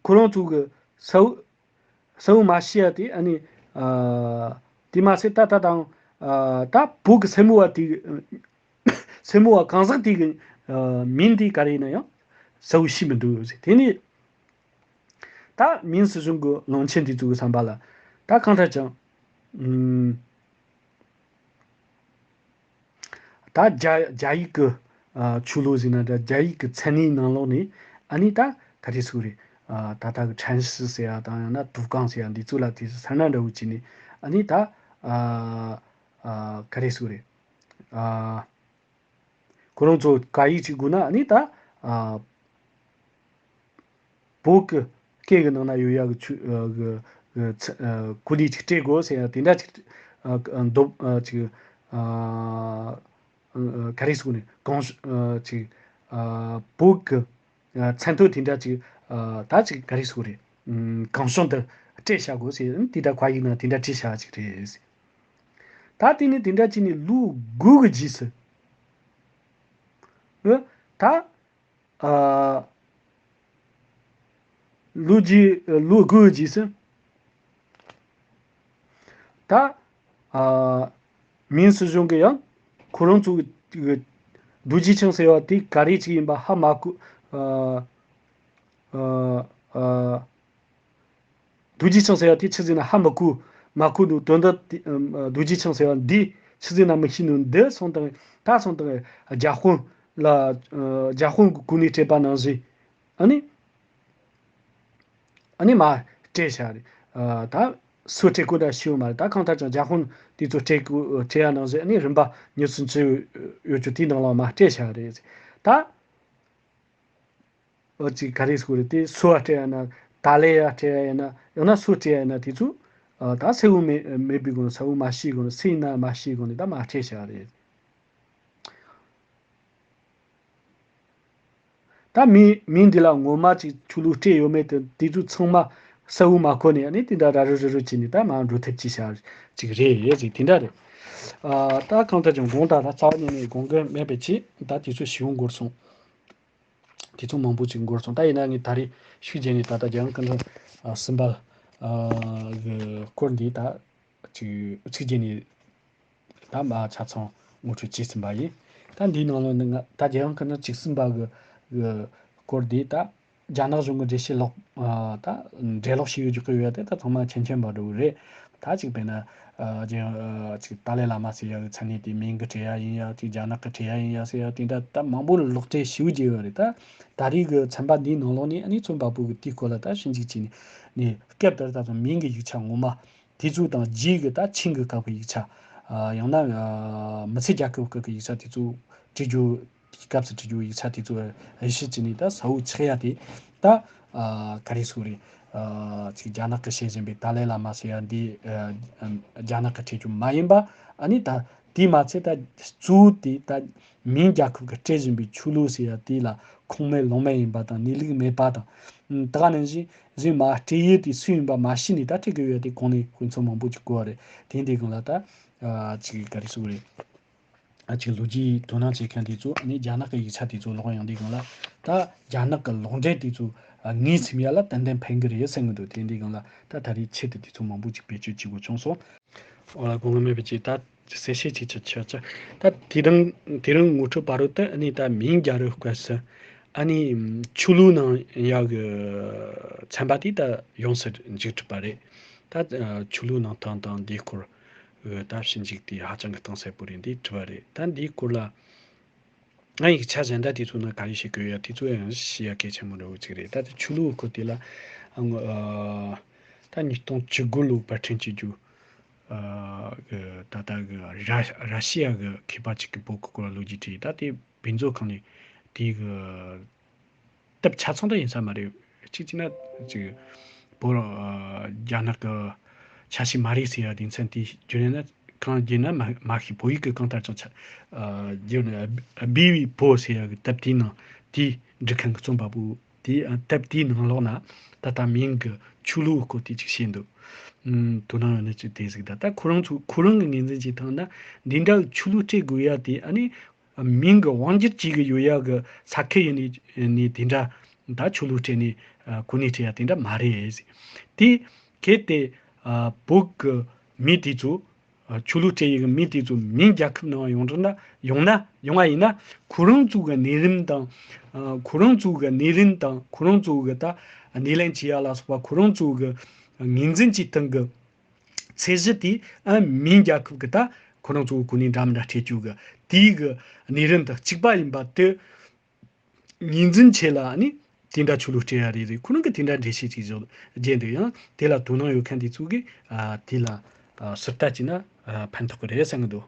ཁོ་རང་ཚོ་གི་ས་བོ་ས་བོ་མ་ཤེས་ཡ་དེ་ཨ་ནི་ཨ་དེ་མ་ཟད་ད་ད་དང་ཨ་ད་བོད་གི་སེར་མོ་བ་དེ་སེར་མོ་བ་གང་ཟག་དེ་གི་ཨ་མིང་དེ་ག་རེ་ཡིན་ན་ཡང་ས་བོ་ཤེས་མི་འདུག་དེ་ནས། ད་མིང་སྲིད་གཞུང་གི་བློན་ཆེན་དེ་ཚོ་གི་བསམ་པ་ལ་ད་གང་ལྟར་ཀྱང་ཨུམ། ད་རྒྱ་རྒྱ་ཡིག་གི་ཨ་ཆོས་ལུགས་ཟེར་ན་འདྲ། རྒྱ་ཡིག་གི་མཚན་གནས་ནང་ལོགས་ནས་ཨ་ནི་ད་ག་རེ་ཟེར་རེད། ཨ་ད་ལྟ་གི་ཁྲན་ཞི་ཟེར་ཡ་དང་ཡང་ན་ཏུའུ་ཀང་ཟེར་ཡ་འདི་ཚོ་ལ་དེ་ཚོ་ས་ན་འདྲ་བོ་བྱས་ནས་ཨ་ནི་ད་ཨ་ཨ་ག་རེ་ཟེར་རེད། ཨ། ཁོ་རང་ཚོ་ག་ཡིག་ཅིག་དགོས་ན་ཨ་ནི་ད་ཨ་བོད་ཀྱི་སྐད་ཀྱི་ནང་ན་ཡོད་ཡ་གི་ཆུ་ཨ་གི་གི་ཚ་ཨ་གོ་ལི་ཅིག་སྤྲད་དགོས་ཟེར་ཡ་དེ་འདྲ་ཅིག་ཨ་ཨ་འདོབ་ཨ་ཅིག་ཨ་ཨ་ག་རེ་ཟེར་ནས་གང་ཨ་ཅིག་ཨ་བོད་ཀྱི་ཨ་མཚན་ཐོ་དེ་འདྲ་ཅིག་ཨ་ད་ཅིག་ག་རེ་ཟེར་རེད། ཨམ་གང་བྱུང་དུ་སྤྲད་བཞག་དགོས་ཟེར། དེ་འདྲ་ག་ཡིག་ནང་དེ་འདྲ་བྲིས་བཞག་ཅིག་རེད། ད་དེ་ནས་དེ་འདྲ་བྱས་ནས་ལོ་དགུ་གི་རྗེས་སུ། ཨ། ད། ཨ། ལོ་རྗེས་ལོ་དགུ་གི་རྗེས་སུ། ད། ཨ། མིང་སྲིད་གཞུང་གི་ཡང་ཁོ་རང་ཚོ་གི་རྡོ་རྗེ་འཆང་ཟེར་བ་དེ་ག་རེ་ཅིག་ཡིན་པ་ཧ་མ་གོ་ཨ། ཨ། ཨ། རྡོ་རྗེ་འཆང་ཟེར་བ་དེ་ཆི་ཟིག་ན་ཧ་མི་གོ་མ་གོ་འདུག་དོན་དག་དེ་ཨམ་རྡོ་རྗེ་འཆང་ཟེར་བ་འདི་ཆི་ཟིག་ན་མི་ཤེས་ནུག་འདི་སོང་དང་ད་སོང་དང་རྒྱ་དཔོན་ལ་ཨ་རྒྱ་དཔོན་གི་གོ་ནས་སྤྲད་པ་ནང་བཞིན་ཨ་ནི་ཨ་ནི་མ་སྤྲད་བཞག་རེད། ཨ་ད་སུ་སྤྲད་གོ་ད་ཤེས་ཡོད་མ་རེད། ད་གང་ལྟར་ཀྱང་རྒྱ་དཔོན་དེ་ཚོ་སྤྲད་གོ་སྤྲད་ཡ་ནང་བཞིན་ཨ་ནི་རིམ་པ་མྱུར་ཚུན་ཆད་ཡོད་རྒྱུ་དེའི་ནང་ལ་མ་སྤྲད་བཞག་རེད། ད། ཨོ་ཅིག་ག་རེ་ཟེར་རེད། དེ་སུ་བ་སྤྲད་ཡ་ན་ད་ལས་ཡ་སྤྲད་ཡ་ཡིན་ན་ཡང་ན་སུ་སྤྲད་ཡ་ཡིན་ན་དེ་ཚོ་ཨ་ད་གསལ་བོ་མེད་མེད་པའི་སྒོ་ནས་གསལ་བོ་མ་ཤེས་སྒོ་ནས་སུ་ཡིན་ན་མ་ཤེས་སྒོ་ནས་ད་མ་སྤྲད་བཞག་རེད། ད་མི་མི་འདི་ལ་ངོ་མ་ཅིག་ཆོས་ལུགས་སྤྲད་ཡོད་མེད་དེ་དེ་ཚོ་ཚང་མ་གསལ་བོ་མ་གོ་ནས་ཨ་ནི་དེ་འདྲ་ར་རུ་རུ་རུ་བྱས་ནས་ད་མ་འགྲོ་ཐབས་ཅིག་བྱ་ཅིག་རེད་ཟེར་དེ་འདྲ་རེད། ཨ་ད་གང་ལྟར་ཀྱང་དགོངས་དག་ད་རྩ་བ་ཉིད་ནས་དགོངས་འགལ་མེད་པའི་ཆེད་ད་དེ་ཚོ་ཞིའུ་འགོར་སོང་། དེ་ཚོ་མང་པོ་ཅིག་འགོར་སོང་། ད་ཡིན་ན་ངས་ད་རེས་ཤུགས་རྒྱག་ནས་ད་ལྟ་རྒྱལ་ཡོངས་སྐད་འཕྲིན་ཨ་གསུམ་པ་ཨ་གི་སྐོར་འདི་ད་ཅིག་ཚིག་རྒྱན་ནས་ད་མ་ཆ་ཚང་ངོ་སྤྲོད་བྱས་ཟིན་པ་ཡིན། ད་འདིའི་ནང་ལོགས་ནས་ང་ད་རྒྱལ་ཡོངས་སྐད་འཕྲིན་བཅུ་གསུམ་པ་གི་གི་སྐོར་འདི་ད་རྒྱ་ནག་གཞུང་གི་འགྲེལ་བཤད་ལོག་ཨ་ད་འགྲེལ་ལོག་བྱས་ཡོད་རྒྱུ་གི་ཡོད་དེ་ད་ཚང་མ་མཁྱེན་མཁྱེན་པ་འདྲ་བོ་རེད། ད་ཅིག་དཔེར་ན་ཨ་རྒྱལ་ཨ་ཅིག་ཏཱ་ལའི་བླ་མ་ཟེར་ཡ་གི་མཚན་གནས་དེ་མིང་གི་སྤྲད་ཡ་ཡིན་ཡ་ཅིག་རྒྱ་ནག་གི་སྤྲད་ཡ་ཡིན་ཡ་ཟེར་ཡ་དེ་འདྲ་ད་མང་པོ་ལོག་འགྲེལ་བྱས་ཡོད་རྒྱུ་ཡོད་རེད། ད་ད་རེས་གི་ཚན་པ་འདིའི་ནང་ལོགས་ནས་ཨ་ནི་ཚོན་པ་པོ་གི་དེའི་སྐོར་ལ་ད་ཞིབ་འཇུག་བྱས་ནས་ནས་སྐབས་དེར་ད་དུང་མིང་གི་ཡིག་ཆ་ངོ་མ། དེ་ཚོ་དང་རྗེས་ཀྱི་ད་ཆིང་གི་སྐབས་ཀྱི་ཡིག་ཆ། ཨ་ཡང་ན་ཨ་མི་ཚེ་རྒྱལ་ཁབ་སྐབས་ཀྱི་ཡིག་ཆ་དེ་ཚོ་བྲིས་རྒྱུ་དེའི་སྐབས་སུ་བྲིས་རྒྱུ་ཡིག་ཆ་དེ་ཚོ་དབྱེ་ཞིབ་བྱས་ནས་ད་གསལ་བོ་ཆགས་ཡ་དེ་ད་ཨ་ག་རེ་ཟེར་རེད། ཨ་ཅིག་རྒྱ་ནག་གི་བཤད་བཞིན་པའི་ཏཱ་ལའི་བླ་མ་ཟེར་ཡ་འདི་ཨ་རྒྱ་ནག་གི་སྤྲད་རྒྱུ་མ་ཡིན་པ་ཨ་ནི་ད་དེ་མ་ཚད་ད་གཙོ་བོ་དེ་ད་མིང་རྒྱལ་ཁབ་ཀྱི་སྤྲད་བཞིན་པའི་ཆོས་ལུགས་ཟེར་ཡ་དེ་ལ་ཁུངས་མེད་ལུང་མེད་ཡིན་པ་དང་གནས་ལུགས་མེད་པ་དང་ད་ག་ནང་བཞིན། གཞན་མ་སྤྲད་ཡུལ་དེ་སུ་ཡིན་པ་མ་ཤེས་ནས་ད་སྤྲད་གི་ཡོད་དེ་གོང་ནས་དཔེ་མཚོན་མང་པོ་ཅིག་བཀོད་པ་རེད། དེ་འདི་གང་ལ་ད་ཨ་ཅིག་ག་རེ་ཟེར་རེད། ཨ་ཅིག་ལོ་རྒྱུས་དོ་སྣང་བྱེད་མཁན་དེ་ཚོ་ཨ་ནི་རྒྱ་ནག་གི་ཡིག་ཆ་དེ་ཚོ་ཀློག་ཡོང་དུས་གང་ལ་ད་རྒྱ་ནག་གི་ལུང་འདྲེན་དེ་ཚོ་ཨ་ངོས་ཟིན་ཡ་ལ་ཏན་ཏན་ཕན་གི་རེད་བསམ་གི་འདུག་དེ་འདི་གང་ལ་ད་ད་རེས་ཆེད་དུ་དེ་ཚོ་མང་པོ་ཅིག་བེད་སྤྱོད་བྱེད་དགོས་བྱུང་སོང་། འོ་ལ་དགོངས་མེད་པའི་ཅིག་ད། གསལ་བཤད་ཅིག་ཆ་ཆ་ཆ། ད་དེ་རིང་དེ་རིང་ངོ་སྤྲོད་བར་དུ་ཨ་ནི་ད་མིང་རྒྱལ་རབས་སྐབས་སུ་ཨ་ནི་ཆོས་ལུགས་ནང་ཡག་གི་ཚན་པ་དེ་ད་ཡོངས་སུ་འཇུག་གྲུབ་པ་རེད། ད་ཆོས་ལུགས་ནང་ཐང་དང་འདིའི་སྐོར་ད་ཞིབ་འཇུག་དེ་ཧ་ཅང་གི་གཏིང་ཟབ་པོ་རེད། འདི་གྲུབ་པ་རེད། ད་འདིའི་སྐོར་ལ་ང་ཡིག་ཆ་གཞན་དག་དེ་ཚོ་ནང་ག་རེ་ཞིག་དགོས་ཡ་དེ་ཚོ་ཡང་ཞུ་ཡ་གལ་ཆེན་པོ་འདྲ་བོ་ཅིག་རེད། ད་ཆོས་ལུགས་སྐོར་དེ་ལ་ད་ཉིས་སྟོང་བཅུ་དགུ་ལོ་པར་སྐྲུན་བྱེད་རྒྱུ། ཨ་གི་ད་ལྟ་གི་ར་ར་ཤི་ཡ་གི་མཁས་པ་གཅིག་གིས་བོད་ཀྱི་སྐོར་ལ་ལོ་རྒྱུས་བྲིས། ད་དེ་བེད་མཛོད་ཁང་ནས་དེ་གི་དེབ་ཆ་ཚང་ད་ཡིན་ས་མ་རེད། གཅིག་བྱས་ན་ཅིག་བོད་ཨ་རྒྱ་ནག་གི་ཆ་ཤས་མ་རེད་ཟེར་ཡ་དེ་མཚན་དེ་བརྗོད་ན་གང་བརྗོད་ན་མ་མ་ཤེས། བོད་ཡིག་གི་གང་ལྟར་ཀྱང་ཆ་ཨ་བརྗོད་ན་བི་བི་བོད་ཟེར་ཡ་གི་དེབ་དེའི་ནང་དེ་འབྲི་མཁན་གི་རྩོམ་པ་པོ། དེ་ཨ་དེབ་དེའི་ནང་ལོགས་ན་ད་ལྟ་མིང་གི་ཆོས་ལུགས་སྐོར་དེ་ཅིག་བཤད་འདུག་ཨུམ། དོ་སྣང་ཡོད་ན་ཅིག་དེ་ཟིག་ད་ལྟ་ཁོ་རང་ཚོ་ཁོ་རང་གི་ངོས་འཛིན་བྱེད་སྟངས་ན་འདི་འདྲ་ཆོས་ལུགས་སྤྲད་དགོས་ཡ་དེ་ཨ་ནི་མིང་གི་དབང་སྒྱུར་བྱེད་གི་ཡོད་ཡ་གི་ས་ཁུལ་ཡིན་ནི་ནི་དེ་འདྲ་ད་ཆོས་ལུགས་སྤྲད་ནི་ཨ་གོ་གནས་སྤྲད་ཡ་དེ་འདྲ་མ་རེད་ཟེར། དེ་གལ་ཏེ་ཨ་བོད་གི་མི་དེ་ཚོ་ཆོས་ལུགས་སྤྲད་ཡས་ཀྱི་མི་དེ་ཚོ་མིང་རྒྱལ་ཁབ་ནང་ཡོང་རོགས་ན་ཡོང་ན་ཡོང་བ་ཡིན་ན་ཁོ་རང་ཚོ་གི་གནས་རིམ་དང་ཁོ་རང་ཚོ་གི་གནས་རིམ་དང་ཁོ་རང་ཚོ་གི་ད་སྣེ་ལེན་བྱེད་ཡ་ལ་སོགས་པ་ཁོ་རང་ཚོ་གི་ངོས་འཛིན་བྱེད་སྟངས་གི་ཚད་གཞི་དེ་ཨ་མིང་རྒྱལ་ཁབ་གི་ད་ཁོ་རང་ཚོ་གི་གོ་གནས་འདྲ་མི་འདྲ་སྤྲད་རྒྱུ་གི་དེའི་གི་གནས་རིམ་དང་གཅིག་པ་ཡིན་པ་དེ། ངོས་འཛིན་ཆེ་ལ་ནི་དེ་འདྲ་ཆོས་ལུགས་སྤྲད་ཡ་རེད་རེད། ཁོ་རང་གི་དེ་འདྲ་འགྲེལ་བཤད་ཅིག་བརྗོད་བརྗོད་འདུག་ཡང་དེ་ལ་དོ་སྣང་ཡོད་མཁན་དེ་ཚོ་གིས་ཨ་དེ་ལ་ཨ་ཟུར་ལྟ་བྱས་ན་ཨ་ཕན་ཐོགས་ཀྱི་རེད་བསམ་གྱི་འདུག་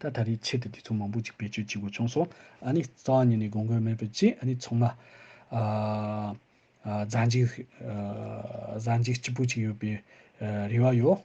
ད་ད་རེས་ཆེད་དུ་དེ་ཚོ་མང་པོ་ཅིག་བེད་སྤྱོད་བྱེད་དགོས་བྱུང་སོང་། ཨ་ནི་རྩ་བ་ཉིད་ནས་དགོངས་འགལ་མེད་པ་བྱས། ཨ་ནི་ཚང་མ་ཨ་ཨ་གཟའ་མཇུག་ཨ་གཟའ་མཇུག་སྐྱིད་པོ་ཅིག་ཡོད་པའི་ཨ་རེ་བ་ཡོད།